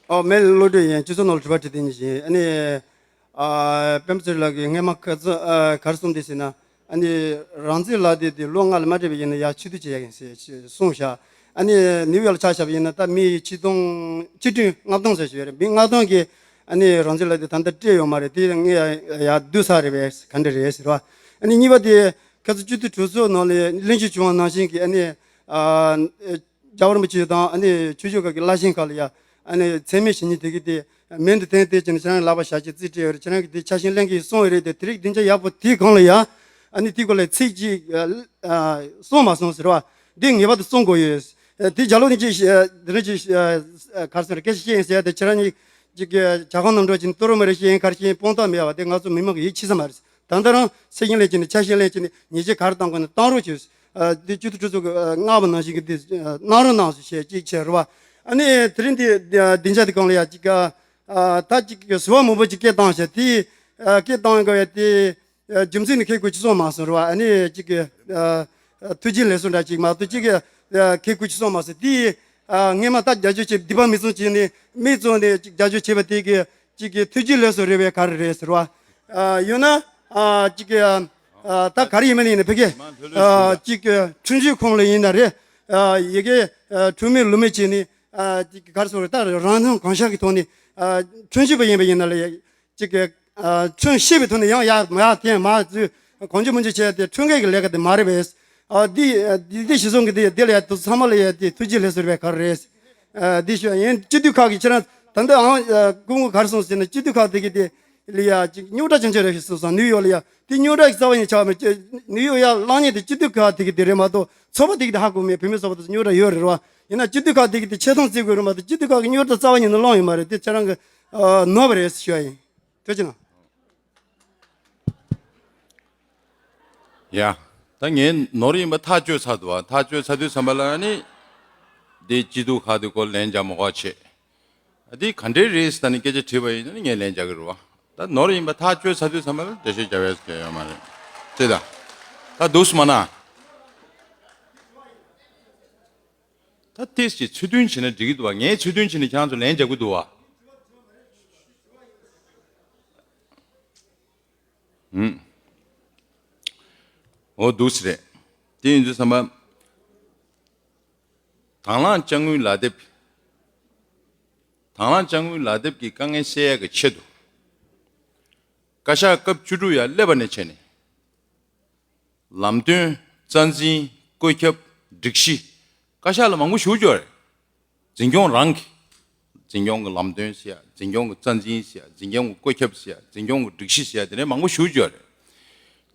ཨོ། མིང་ལ་བློ་གྲོས་ཡིན། སྤྱི་ཚོགས་ནང་ལ་དྲི་བ་དྲི་དེ་ཉིད་བཞིན། ཨ་ནི། ཨ། སྤེན་པ་ཚེ་རིང་ལགས་ཀྱིས་སྔས་མ་ཁ་ཚ་ཨ་ག་རེ་གསུངས་འདུག་ཟེར་ན། ཨ་ནི་རང་བཙན་ལག་དེབ་དེ་ལོ་ལྔ་ལ་མ་སྤྲད་པ་ཡིན་ན་ཡར་ཕྱིར་བསྡུ་བྱེད་ཡག་ཡིན་ཟེར་གསུངས་བཞག་ཨ་ནི་ནིའུ་ཡོག་ལ་ཆ་བཞག་པ་ཡིན་ན་ད་མི་ཆིག་སྟོང་ཆིག་ཁྲི་ལྔ་སྟོང་ཟེར་ཞིག་ཡོད་རེད། མི་ལྔ་སྟོང་གིས་ཨ་ནི་རང་བཙན་ལག་དེབ་ད་ལྟ་སྤྲད་ཡོད་མ་རེད། དེ་ངས་ཡར་བསྡུ་ཚར་རེད་པས། ག་འདྲ་རེད་ཟེར་བ། ཨ་ནི་གཉིས་པ་དེ་ཁ་ཚ་སྤྱི་འཐུས་གྲོས་ཚོགས་ནང་ལ་གླེང་བརྗོད་བྱུང་བ་ནང་བཞིན་གྱི་ཨ་ནི་ཨ། རྒྱལ་བ་རིན་པོ་ཆེ་དང་ཨ་ནི་ཆོས་ཕྱོགས་ཁག་གི་བླ་ཆེན་ཁག་ལ་ཡ་ཨ་ནི་མཚན་སྨད་བྱེད་མཁན་དེ་གི་དེ་མིང་དུ་བཏོན་ཏེ་ཁྱེད་རང་ལག་པ་བཞག་ཅིག་རྩིས་སྤྲད་ཡོད་རེད། ཁྱེད་རང་གི་དེ་ཆ་ཤས་ལེན་གི་སོང་བ་རེད་དེ། དེ་རིགས་སྡིངས་ཆ་ཡག་པོ་དེའི་སྒང་ལ་ཡ་ཨ་ནི་དེའི་སྐོར་ལ་ཚིག་གཅིག་གསུངས་མ་སོང་ཟེར་བ་འདི་ངེས་པར་དུ་གསུང་དགོས་ཡོད། དེ་རྒྱ་ལོ་ནི་ཅིག་དེ་རིང་ཅིག་ག་རེ་ཟེར་སྐད་ཆ་བཤད་ཡིན་ཟེར་ཡ་དེ་ཁྱེད་རང་གཉིས་ཅིག་གི་ཇ་ཁང་ནང་འགྲོ་ཅིག་ཏོ་རོ་མ་རེ་བཤད་ཡིན་ག་རེ་བཤད་ཡིན་སྤོང་ཐབས་མེད་པ་དེ་ང་ཚོ་མི་མང་གི་ཡིད་ཆེས་ས་མ་རེད། ད་ལྟ་རང་ཚད་ཤིང་ལེན་གྱི་ནི་ཆ་ཤིང་ལེན་གྱི་ནི་ཉེས་ཆད་ག་རེ་བཏང་དགོས་ན་བཏང་རོགས་བྱོས། ཨ། འདི་སྤྱི་འཐུས་གྲོས་ཚོགས་ཀྱི་ཨ་མངགས་པ་ནང་བཞིན་གྱི་འདི་ཨ་གནང་རོགས་གནང་ཞེས་གཅིག་བྱས་རེད་བ། ཨ་ནི་དེ་རིང་འདི་ཨ་སྡིངས་ཆ་འདི་སྒང་ལ་ཡ་གཅིག་ཨ་ད་གཅིག་གི་ཟུར་པ་མང་པོ་གཅིག་སྐད་བཏང་བྱས་དེ་ཨ་སྐད་བཏང་དགོས་ཡ་དེ་ཨ་རྒྱུ་མཚན་ནི་ཁེ་གོ་ཅི་སོང་མ་སོང་རེད་བ། ཨ་ནི་གཅིག་གི་ཨ་ཐུགས་རྗེ་ལེགས་སོ་འདྲ་གཅིག་མ་གཏོགས་གཅིག་གི་ཨ་ཁེ་གོ་ཅི་སོང་མ་སོང་དེ་ཨ་སྔས་མ་ད་རྒྱབ་སྐྱོར་བྱས་སྡིག་པ་མི་བཙུན་བྱས་ནས་མི་བཙུན་ནས་རྒྱབ་སྐྱོར་བྱས་པ་དེ་གི་གཅིག་གི་ཐུགས་རྗེ་ལེགས་སོ་རེད་པས་ག་རེ་རེད་ཟེར་བ། ཨ་ཡོད་ན་ཨ་གཅིག་གི་ཨ་ད་ག་རེ་ཡིན་མིན་ཡིན་ན་ཕ་གི་ཨ་གཅིག་གི་ཁྲིམས་གཅོད་ཁང་ལ་ཡིན་ན་རེད། ཨ་ཡ་གི་ཨ་ཁྲིམས་མེད་ལུགས་མེད་བྱས་ནས་ཨ་གཅིག་གི་ག་རེ་ཟེར་ད་རང་སྣང་གང་ཤར་གྱི་ཐོག་ནས་ཨ་ཁྲིམས་གཅོད་པ་ཡིན་པ་ཡིན་ན་ལ་ཡ་གཅིག་གི་ཨ་ཁྲིམས་ཤེས་པའི་ཐོག་ནས་ཡང་ཡར་མར་འཐེན་མར་འཛུལ་གང་བྱུང་མང་བྱུང་བྱས་ཏེ་ཁྲིམས་འགལ་གྱི་ལས་ཀ་དེ་མ་རེད་པས། ཨ་འདི་འདི་འདི་གཞི་བཟུང་གི་འདི་འདི་ལ་ཡ་དུ་ཚང་མ་ལ་ཡ་དེ་ཐུགས་རྗེ་ལེགས་སོ་རེད་པས་ག་རེ་རེད། ཨ་འདི་ཞུ་ཡིན། སྤྱི་འཐུས་ཁག་གི་ཁྱེད་རང་ད་ལྟ་ཨང་ཨ་སྐུ་ངོ་ག་རེ་གསུངས་ཟེར་ན་སྤྱི་འཐུས་ཁག་དེ་གི་དེ་ལ་ཡ་ཅིག་རྙོག་དྲ་ཅན་ཅན་རེད་ཞེས་གསུངས་སོང་། ནིའུ་ཡོག་ལ་ཡ་དེ་རྙོག་དྲ་གི་རྩ་བ་ཉིད་ཆགས་མེད་ཅེས་ནིའུ་ཡོག་ཡ་ལངས་མཁན་དེ་སྤྱི་འཐུས་ཁག་དེ་གི་དེ་རེད་མ་གཏོགས་ཚོགས་པ་དེ་གི་དེ་ཧ་གོ་མེད། བུད་མེད་ཚོགས་པ་དེ་ཚོ་རྙོག་དྲ་ཡོད་རེད་རེད་བ། ཡིན་ན་སྤྱི་འཐུས་ཁག་དེ་གི་དེ་ཆེ་མཐོང་བརྩི་དགོས་རེད་མ་གཏོགས་སྤྱི་འཐུས་ཁག་གི་རྙོག་དྲ་རྩ་བ་ཉིད་ནས་སློང་ཡོད་མ་རེད། དེ་ཁྱེད་རང་གི་ཨ་ནོར་བ་རེད་ཞུ་ཡ་ཡིན། ཐུགས་རྗེ་གནང་། ཡ། ད་ངས་ནོར་ཡིན་པ་ཐག་གཅོད་ཚར་འདུག་བ། ཐག་གཅོད་ཚར་དུས་ཙམ་པ་ལ་ནི། འདི་སྤྱི་འཐུས་ཁག་དེ་སྐོར་ལན་རྒྱག་མ་དགོས་བྱས། འདི་ག་འདྲའི་རེད་ཟེར་ད་ནི་སྐད་ཆ་དྲིས་པ་ཡིན་ན་ངས་ལན་རྒྱག་གི་རེད་བ། ད་ནོར་ཡིན་པ་ཐག་གཅོད་ཚར་དུས་ཙམ་པ་ལ་འགྲེལ་བཤད་རྒྱག་ཡས་སྐལ་ཡོད་མ་རེད། ཅེས་ད། ད་འདུག་སེ་མ་ན། ད་ཏིས་ཀྱིས་ཚུལ་མཐུན་བྱས་ན་འགྲིག་གི་འདུག་བ། ངས་ཚུལ་མཐུན་བྱས་ནས་ཁྱེད་རང་ཚོ་ལན་རྒྱག་གི་འདུག་བ། ཧུམ། འོ་འདུག་སེ་རེད། དེ་ཡིན་དུས་ཙམ་པ། དང་བླངས་དཔྱ་དངུལ་ལག་དེབ། དང་བླངས་དཔྱ་དངུལ་ལག་དེབ་ཀྱི་དཀའ་ངལ་སེལ་ཡག་གི་ཆེད་དུ། བཀའ་ཤག་སྐབས་བཅུ་དྲུག་ཡར་སླེབས་པ་ནས་བྱས་ནས། ལམ་སྟོན། རྩ་འཛིན། བཀོད་ཁྱབ། སྒྲིག་གཞི། བཀའ་ཤག་ལ་མང་པོ་ཞུ་རྒྱུ་རེད། འཛིན་སྐྱོང་རང་གི། འཛིན་སྐྱོང་གི་ལམ་སྟོན་ཟེར་ཡ། འཛིན་སྐྱོང་གི་རྩ་འཛིན་ཟེར་ཡ། འཛིན་སྐྱོང་གི་བཀོད་ཁྱབ་ཟེར་ཡ། འཛིན་སྐྱོང་གི་སྒྲིག་གཞི་ཟེར་ཡ། དེ་ནས་མང་པོ་ཞུ་རྒྱུ་རེད།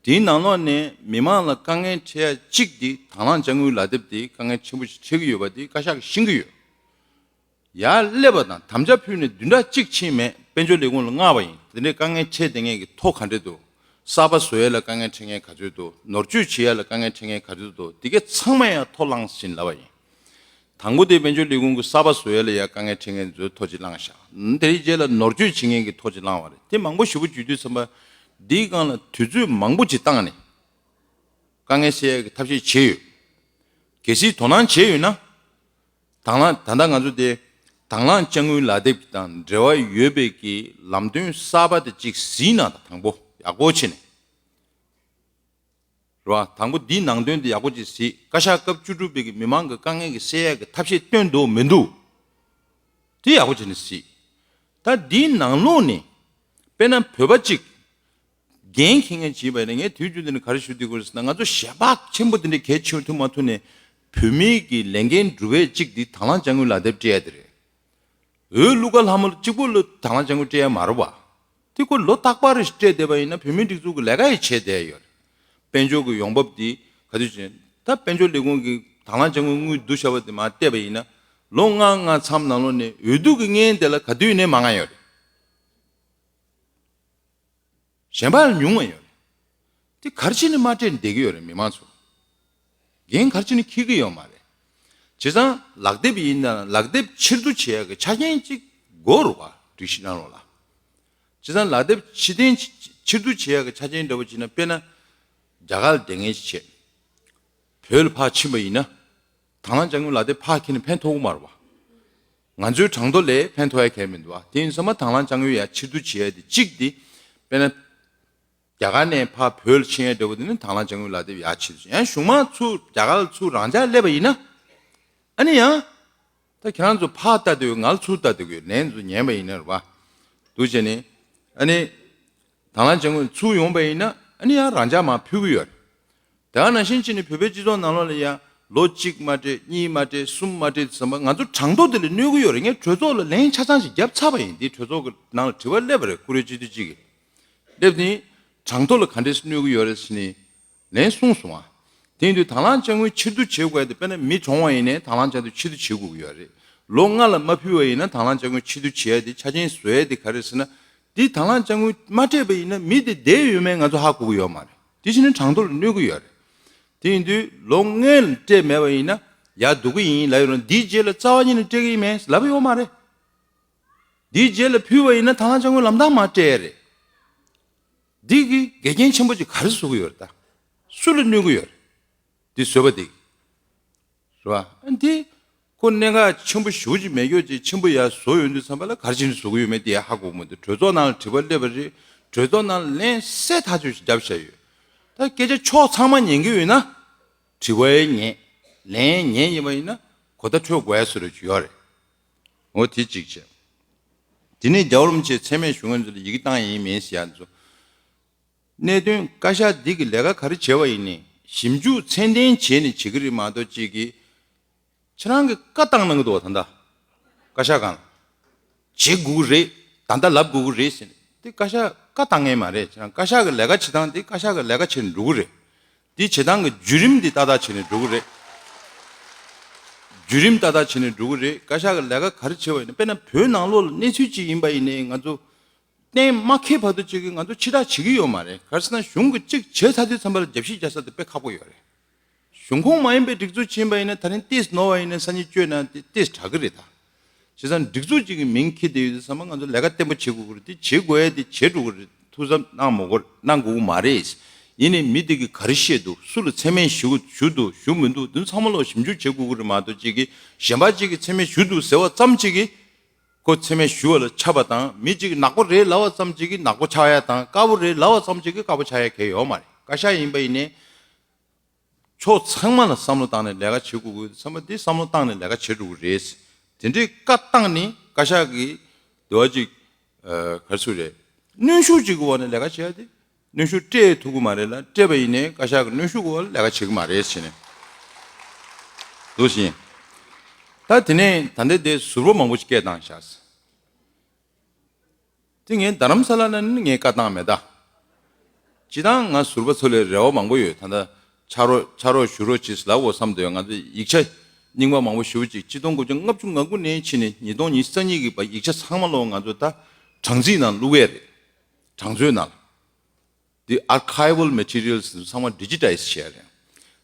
དེའི་ནང་ལོགས་ནས་མི་མང་ལ་དཀའ་ངལ་འཕྲད་ཡ་གཅིག་དེ་དང་བླངས་དཔྱ་དངུལ་ལག་དེབ་དེ་དཀའ་ངལ་ཆེན་པོ་ཞིག་འཕྲད་ཀྱི་ཡོད་པ་དེ་བཀའ་ཤག་གིས་ཤེས་ཀྱི་ཡོད། ཡར་སླེབས་པ་དང་དམ་བཅའ་ཕུལ་ནས་བདུན་ཕྲག་གཅིག་ཕྱིན་མེད། དཔལ་འབྱོར་ལས་ཁུངས་ལ་མངགས་པ་ཡིན། དེ་འདྲའི་དཀའ་ངལ་འཕྲད་བསྡད་མཁན་གྱི་ཐོ་ག་འདྲ་འདུག་གསར་པ་བཟོ་ཡས་ལ་དཀའ་ངལ་འཕྲད་མཁན་ག་ཚོད་འདུག་ནོར་བཅོས་བྱེད་ཡས་ལ་དཀའ་ངལ་འཕྲད་མཁན་ག་ཚོད་འདུག་དེ་ག་ཚང་མ་ཡང་ཐོ་བླངས་ཟིན་ལབ་པ་ཡིན། དང་པོ་དེ་དཔལ་འབྱོར་ལས་ཁུངས་ཀྱི་གསར་པ་བཟོ་ཡས་ལ་ཡ་དཀའ་ངལ་འཕྲད་མཁན་ཚོའི་ཐོ་གཅིག་བླངས་བཞག་དེའི་རྗེས་ལ་ནོར་བཅོས་བྱེད་མཁན་གྱི་ཐོ་གཅིག་བླངས་པ་རེད། དེ་མང་པོ་ཞེ་པོ་བརྒྱུད་དུས་ཙམ་པ། འདིའི་སྒང་ལ་དུས་ཚོད་མང་པོ་གཅིག་བཏང་ནས། དཀའ་ངལ་སེལ་ཡས་ཀྱི་ཐབས་ཤེས་བྱས་ཡོད། གལ་སྲིད་དོ་སྣང་བྱས་ཡོད་ན། དང་བླངས། ད་ལྟ་ང་ཚོ་དེ་དང་བླངས་དཔྱ་དངུལ་ལག་དེབ་དང་འབྲེལ་བ་ཡོད་པའི་གི་ལམ་སྟོན་གསར་པ་དེ་གཅིག་གཟིགས་གནང་དང་། དང་པོ་ཡག་པོ་བྱས་ནས། རེད་བ། དང་པོ་འདིའི་ནང་དོན་དེ་ཡག་པོ་ཅིག་གཟིགས། བཀའ་ཤག་སྐབས་བཅུ་དྲུག་པའི་གི་མི་མང་གི་དཀའ་ངལ་གྱི་སེལ་ཡག་གི་ཐབས་ཤེས་བཏོན་འདུག་མི་འདུག་དེ་ཡག་པོ་བྱས་ནས་གཟིགས། ད་འདིའི་ནང་ལོགས་ནས་དཔེར་ན་བོད་པ་གཅིག་འགན་འཁྱེར་མཁན་བྱས་པ་ཡིན་ན། ངས་དུས་རྒྱུན་འདི་ནས་ག་རེ་ཞུ་བསྡད་ཀྱི་ཡོད་ཟེར་ན། ང་ཚོ་གཞན་པ་ཆེན་པོ་འདི་འདྲའི་གལ་ཆེ་བ་ཐུག་མ་ཐུག་ནས་བོད་མིའི་གི་ལས་འགན་སྒྲུབ་ཡས་གཅིག་འདི་དང་བླངས་དཔྱ་དངུལ་ལག་དེབ་སྤྲད་ཡ་དེ་རེད། འོས་བླུག་ག་ལྷ་མོ་གཅིག་པོ་ལ་དང་བླངས་དཔྱ་དངུལ་སྤྲད་ཡ་མ་རེད་བ། དེ་ཁོ་ལོ་རྟག་པར་སྤྲད་བསྡད་པ་ཡིན་ན་བོད་མིའི་སྒྲིག་འཛུགས་ཀྱི་ལས་ཀ་ཡི་བྱས་བསྡད་ཡོད་རེད། དཔལ་འབྱོར་གྱི་ཡོང་འབབ་འདི་ག་དུས་ཕྱིན། ད་དཔལ་འབྱོར་ལས་ཁུངས་ཀྱི་དང་བླངས་དཔྱ་དངུལ་དངུལ་བསྡུ་བཞག་པ་དེ་མར་བལྟས་པ་ཡིན་ན། ལོ་ལྔ་ལྔ་མཚམས་ནང་ལོགས་ནས་འོས་བསྡུ་གི་སྔོན་དེ་ལ་ག་དུས་ཡིན་ནའི་མང་ང་ཡོད་རེད། གཞན་པ་ལ་ཉུང་བ་ཡོད་རེད། དེ་ག་རེ་བྱས་ནས་མ་སྤྲད་ནས་བསྡད་ཀྱི་ཡོད་རེད། མི་མང་ཚོ་འགན་ག་རེ་བྱས་ནས་འཁྱེར་གྱི་ཡོད་མ་རེད། བྱས་ཙང་ལག་དེབ་ཡིན་ན་ལག་དེབ་ཕྱིར་བསྡུ་བྱེད་ཡག་གི་ཆ་རྐྱེན་གཅིག་དགོས་རེད་བ། སྒྲིག་གཞི་ནང་ལོགས་ལ། བྱས་ཙང་ལག་དེབ་ཕྱིར་འཐེན་ཕྱིར་བསྡུ་བྱེད་ཡག་གི་ཆ་རྐྱེན་འདྲ་བོ་བྱས་ན། དཔེར་ན་རྒྱ་གར་ལ་བསྡད་མཁན་ཞིག་བྱས། བོད་ལ་ཕར་ཕྱིན་པ་ཡིན་ན། དང་བླངས་དཔྱ་དངུལ་ལག་དེབ་ཕར་འཁྱེར་ནས་ཕན་ཐོགས་ཀྱི་མ་རེད་བ། ང་ཚོའི་གྲངས་ཐོ་ལས་ཕན་ཐོགས་ཡ་གང་ཡང་མི་འདུག་བ། དེ་ཡིན་ཙང་མ་དང་བླངས་དཔྱ་དངུལ་ཡར་ཕྱིར་བསྡུ་བྱས་ཏེ་གཅིག་དེ། དཔེར་ན། རྒྱ་གར་ནས་ཕར་བོད་ལ་ཕྱིན་ཡ་འདྲ་བོ་དེ་ནི་དང་བླངས་དཔྱ་དངུལ་ལག་དེབ་ཡར་ཕྱིར་བསྡུ། ཡང་གཞུག་མ་ཚུར་རྒྱ་གར་ལ་ཚུར་རང་འཇགས་སླེབས་པ་ཡིན་ན། ཨ་ནི་ཡང་། ད་ཁྱེད་རང་ཚོ་ཕར་ལྟ་དུས་ང་ལ་ཚུར་ལྟ་དུས་ཀྱི་ལན་ཚོ་ཉན་པ་ཡིན་ན་རེད་བ། འདུག་བྱས་ནས། ཨ་ནི། དང་བླངས་དཔྱ་དངུལ་ཚུར་ཡོང་པ་ཡིན་ན། ཨ་ནི་ཡང་རང་འཇགས་མར་ཕུལ་གྱི་ཡོད་རེད། དེ་ག་ནང་བཞིན་བྱས་ནས་བོད་པའི་སྤྱི་ཚོགས་ནང་ལོགས་ལ་ཡང་ལོ་གཅིག་མ་སྤྲད། གཉིས་མ་སྤྲད། གསུམ་མ་སྤྲད་ཟེར་བ། ང་ཚོ་གྲངས་ཐོ་དེ་ལ་གནོད་ཀྱི་ཡོད་རེད། ངས་གྲོས་ཚོགས་ལ་ལན་ཆ་ཚང་ཞིག་བརྒྱབ་ཚར་བ་ཡིན། དེ་གྲོས་ཚོགས་ཀྱི་ནང་ལ་དྲི་བ་སླེབས་པ་རེད། བཀུར་འོས་སྤྱི་འཐུས་གཅིག་གིས་སླེབས་ནས། གྲངས་ཐོ་ལ་ག་འདྲས་གནོད་ཀྱི་ཡོད་རེད་ཟེར་ནས་ལན་གསུངས་སོང་ང་། དེ་ཡིན་དུས་དང་བླངས་དཔྱ་དངུལ་ཕྱིར་བསྡུ་བྱེད་དགོས་ཡ་དེ། དཔེར་ན་མི་གྲོངས་པ་ཡིན་ནའི་དང་བླངས་དཔྱ་དངུལ་ཕྱིར་བསྡུ་བྱེད་དགོས་ཀྱི་ཡོད་རེད། ལོ་ལྔ་ལ་མ་ཕུལ་བ་ཡིན་ན་དང་བླངས་དཔྱ་དངུལ་ཕྱིར་བསྡུ་བྱེད་ཡ་དེ་ཆ་རྐྱེན་བཟོ་ཡ་དེ་ག་རེ་ཟེར་ན། དེ་དང་བླངས་དཔྱ་དངུལ་མ་སྤྲད་པ་ཡིན་ན་མི་དེ་བསྡད་ཡོད་མེད་ང་ཚོ་ཧ་གོ་གི་ཡོད་མ་རེད། དེ་བྱས་ནས་གྲངས་ཐོ་ལ་གནོད་ཀྱི་ཡོད་རེད། དེ་ཡིན་དུས་ལོ་ལྔའི་ལ་སྤྲད་མེད་པ་ཡིན་ན་ཡར་བསྡུ་གི་ཡིན་ལབ་ཡོད་རུང་། འདིའི་རྗེས་ལ་རྩ་བ་ཉིད་ནས་སྤྲད་ཀྱི་ཡིན་མེད་ལབ་ཡོད་མ་རེད། འདིའི་རྗེས་ལ་ཕུལ་བ་ཡིན་ན་དང་བླངས་དཔྱ་དངུལ་ལམ་སང་མར་སྤྲད་ཡ་རེད། འདི་གིས་འགལ་རྐྱེན་ཆེན་པོ་ཅིག་ག་རེ་བཟོ་གི་ཡོད་རེད། ད་སུ་ལ་གནོད་གི་ཡོད་རེད། འདི་བཟོས་པ་འདི། རེད་བ། ཨ་འདི་ཁོ་གནད་འགག་ཆེན་པོ་ཞེ་པོ་ཅིག་མེད་རྒྱུ་ཅིག་ཆེན་པོ་ཡར་བཟོ་ཡོང་དུས་ཙམ་པ་ལ་ག་རེ་བྱས་ནས་བཟོ་གི་ཡོད་མེད་དེ་ཧ་གོ་གི་མི་འདུག་གྲོས་ཚོགས་ནང་ལ་དྲི་བ་སླེབས་པ་རེད། གྲོས་ཚོགས་ནང་ལ་ལན་གསལ་ཐག་ཆོད་ཅིག་བརྒྱབ་བཞག་ཡོད། ད་སྐད་ཆ་ཕྱོགས་ཚང་མ་ཉན་གི་ཡོད་ན། དྲི་བ་ཡང་ཉན། ལན་ཡང་ཉན་ཡིན་པ་ཡིན་ན་གོ་བརྡ་འཕྲོད་དགོས་ཡ་བཟོ་འདྲ་ཅིག་ཡོད་རེད། འོ་དེ་གཅིག་བྱས། དེ་ནས་རྒྱལ་བ་རིན་པོ་ཆེས་མཚན་སྨད་ཞུ་མཁན་ཚོ་ལ་ཡི་གེ་བཏང་ཡིན་མིན་ཟེར་ཡ་ཚོ། གནད་དོན་བཀའ་ཤག་འདི་གི་ལས་ཀ་ག་རེ་བྱས་པ་ཡིན་ནའི་ཞིབ་འཇུག་ཚད་ལྡན་བྱས་ནས་བྱེད་ཀྱི་རེད་མ་གཏོགས། གཅིག་གིས་ཁྱེད་རང་གི་བཀའ་བཏང་གནང་གི་འདུག་བ། ད་ལྟ་བཀའ་ཤག་སྒང་ལ་བྱེད་དགོས་ཀྱི་རེད། ད་ལྟ་ལབ་དགོས་ཀྱི་རེད་ཟེར་ནས། དེ་བཀའ་ཤག་བཀའ་བཏང་མཁན་མ་རེད། ཁྱེད་རང་བཀའ་ཤག་གི་ལས་ཀ་བྱེད་སྟངས་དེ་བཀའ་ཤག་གི་ལས་ཀ་བྱས་ནས་འགྲོ་གི་རེད། དེ་བྱེད་སྟངས་ཀྱི་བརྒྱུད་རིམ་དེ་ཏག་ཏག་བྱས་ནས་འགྲོ་གི་རེད། བརྒྱུད་རིམ་ཏག་ཏག་བྱས་ནས་འགྲོ་གི་རེད། བཀའ་ཤག་གི་ལས་ཀ་ག་རེ་བྱས་པ་ཡིན་ན། དཔེར་ན་བོད་ནང་ལོགས་ལ་གནས་ཚུལ་ཅིག་ཡིན་པ་ཡིན་ནའི་ང་ཚོ་གཏན་མ་འཁེལ་བར་དུ་ཅིག་གིས་ང་ཚོ་ཕྱིར་བསྒྲགས་བྱེད་ཀྱི་ཡོད་མ་རེད། ག་རེ་ཟེར་ན་གཞུང་གིས་ཅིག་བྱས་ཚར་དུས་ཙམ་པ་ལ་རྒྱབ་བཤིག་རྒྱག་ས་དེ་དཔེ་ཁག་པོ་ཡོད་རེད། གཞུང་ཁོངས་མ་ཡིན་པའི་སྒྲིག་འཛུགས་ཅིག་ཡིན་པ་ཡིན་ན། ད་རིང་ཏོག་ཙམ་ནོར་བ་ཡིན་ན་སང་ཉིན་བཅོས་ན་དེ་ཏོག་ཙམ་དྲག་གི་རེད་ད། བྱས་ཙང་སྒྲིག་འཛུགས་གཅིག་གི་མིང་འཁྱེར་བསྡད་ཡོད་དུས་ཙམ་པ་ང་ཚོ་ལས་ཀ་བརྟན་པོ་བྱེད་དགོས་ཀྱི་རེད། དེ་བྱེད་དགོས་ཡ་དེ་བྱེད་འགྲོ་གི་རེད། ཐུགས་བསམ་གནང་མ་དགོས། གནང་དགོས་ཀྱི་མ་རེད། ཡིན་ནའི་མི་དེ་གིས་ག་རེ་བཤད་འདུག་སུ་ལ་མཚན་སྨད་ཞུ་ཞུ་འདུག་ཞུ་མི་འདུག་དེ་ཚང་མ་ལོག་ཞིབ་འཇུག་བྱེད་དགོས་ཀྱི་རེད་མ་གཏོགས། གཅིག་གིས་གཞན་པ་གཅིག་གིས་མཚན་སྨད་ཞུ་འདུག་ཟེར་བ་ཙམ་གཅིག་གིས་ཁོ་མཚན་སྨད་ཞུ་བ་ལ་ཆགས་པ་དང་། མི་གཅིག་གིས་ནག་པོ་རེད་ལབ་པ་ཙམ་གཅིག་གིས་ནག་པོ་ཆགས་ཡ་དང་། དཀར་པོ་རེད་ལབ་པ་ཙམ་གཅིག་གིས་དཀར་པོ་ཆགས་ཡ་གང་ཡང་ཡོད་མ་རེད། བཀའ་ཤག་ཡིན་པ་ཡིན་ནའི་ཕྱོགས་ཚང་མ་ལ་བསམ་བློ་བཏང་ནས་ལས་ཀ་བྱེད་དགོས་ཀྱི་ཡོད་དུས་ཙམ་པ། འདི་བསམ་བློ་བཏང་ནས་ལས་ཀ་བྱེད་འགྲོ་གི་རེད། དེ་འདྲའི་བཀའ་བཏང་ནས་བཀའ་ཤག་གིས་འདི་བ་ཅིག་ཨ། ག་རེ་ཟེར་དགོས་རེད། གནོན་ཤུགས་ཅིག་གི་འོག་ནས་ལས་ཀ་བྱེད་ཡ་དེ། གནོན་ཤུགས་སྤྲད་ཐུབ་ཀྱི་མ་རེད་ལ། སྤྲད་པ་ཡིན་ནའི་བཀའ་ཤག་གི་གནོན་ཤུགས་འོག་ལ་ལས་ཀ་བྱེད་ཀྱི་མ་རེད་ཟེར་ནས། འདུག་བཞིན། ད་དེ་ནས་ད་ལྟ་དེ་ཟུར་པ་མང་པོ་ཞིག་སྐད་བཏང་བཞག་དེ་ངས་རྡ་རམ་ས་ལ་ན་ནི་ངས་བཀའ་བཏང་མེད་ད། སྤྱིར་བཏང་ང་ཟུར་པ་ཚོ་ལས་རེ་བ་མང་པོ་ཡོད། ད་ལྟ་ཕྱག་རོགས་ཕྱག་རོགས་ཞུ་རོགས་བྱེད་ལབ་དགོས་བསམ་འདུག་ང་ཚོ་ཡིག་ཆ་རྙིང་པ་མང་པོ་ཞེ་པོ་ཅིག་གཅིག་སྟོང་དགུ་བརྒྱ་ལྔ་བཅུ་ང་དགུ་ནས་ཕྱིན་ནས་ཉིས་སྟོང་ཉི་ཤུ་རྩ་གཉིས་ཀྱི་བར་ཡིག་ཆ་ཚང་མ་ལོག་ང་ཚོ་ད་གྲངས་རྩིས་ནང་བླུག་ཡས་རེད། གྲངས་མཛོད་ནང་ལ། འདི་archival materials་ཚང་མ་digitize་བྱས་རེད།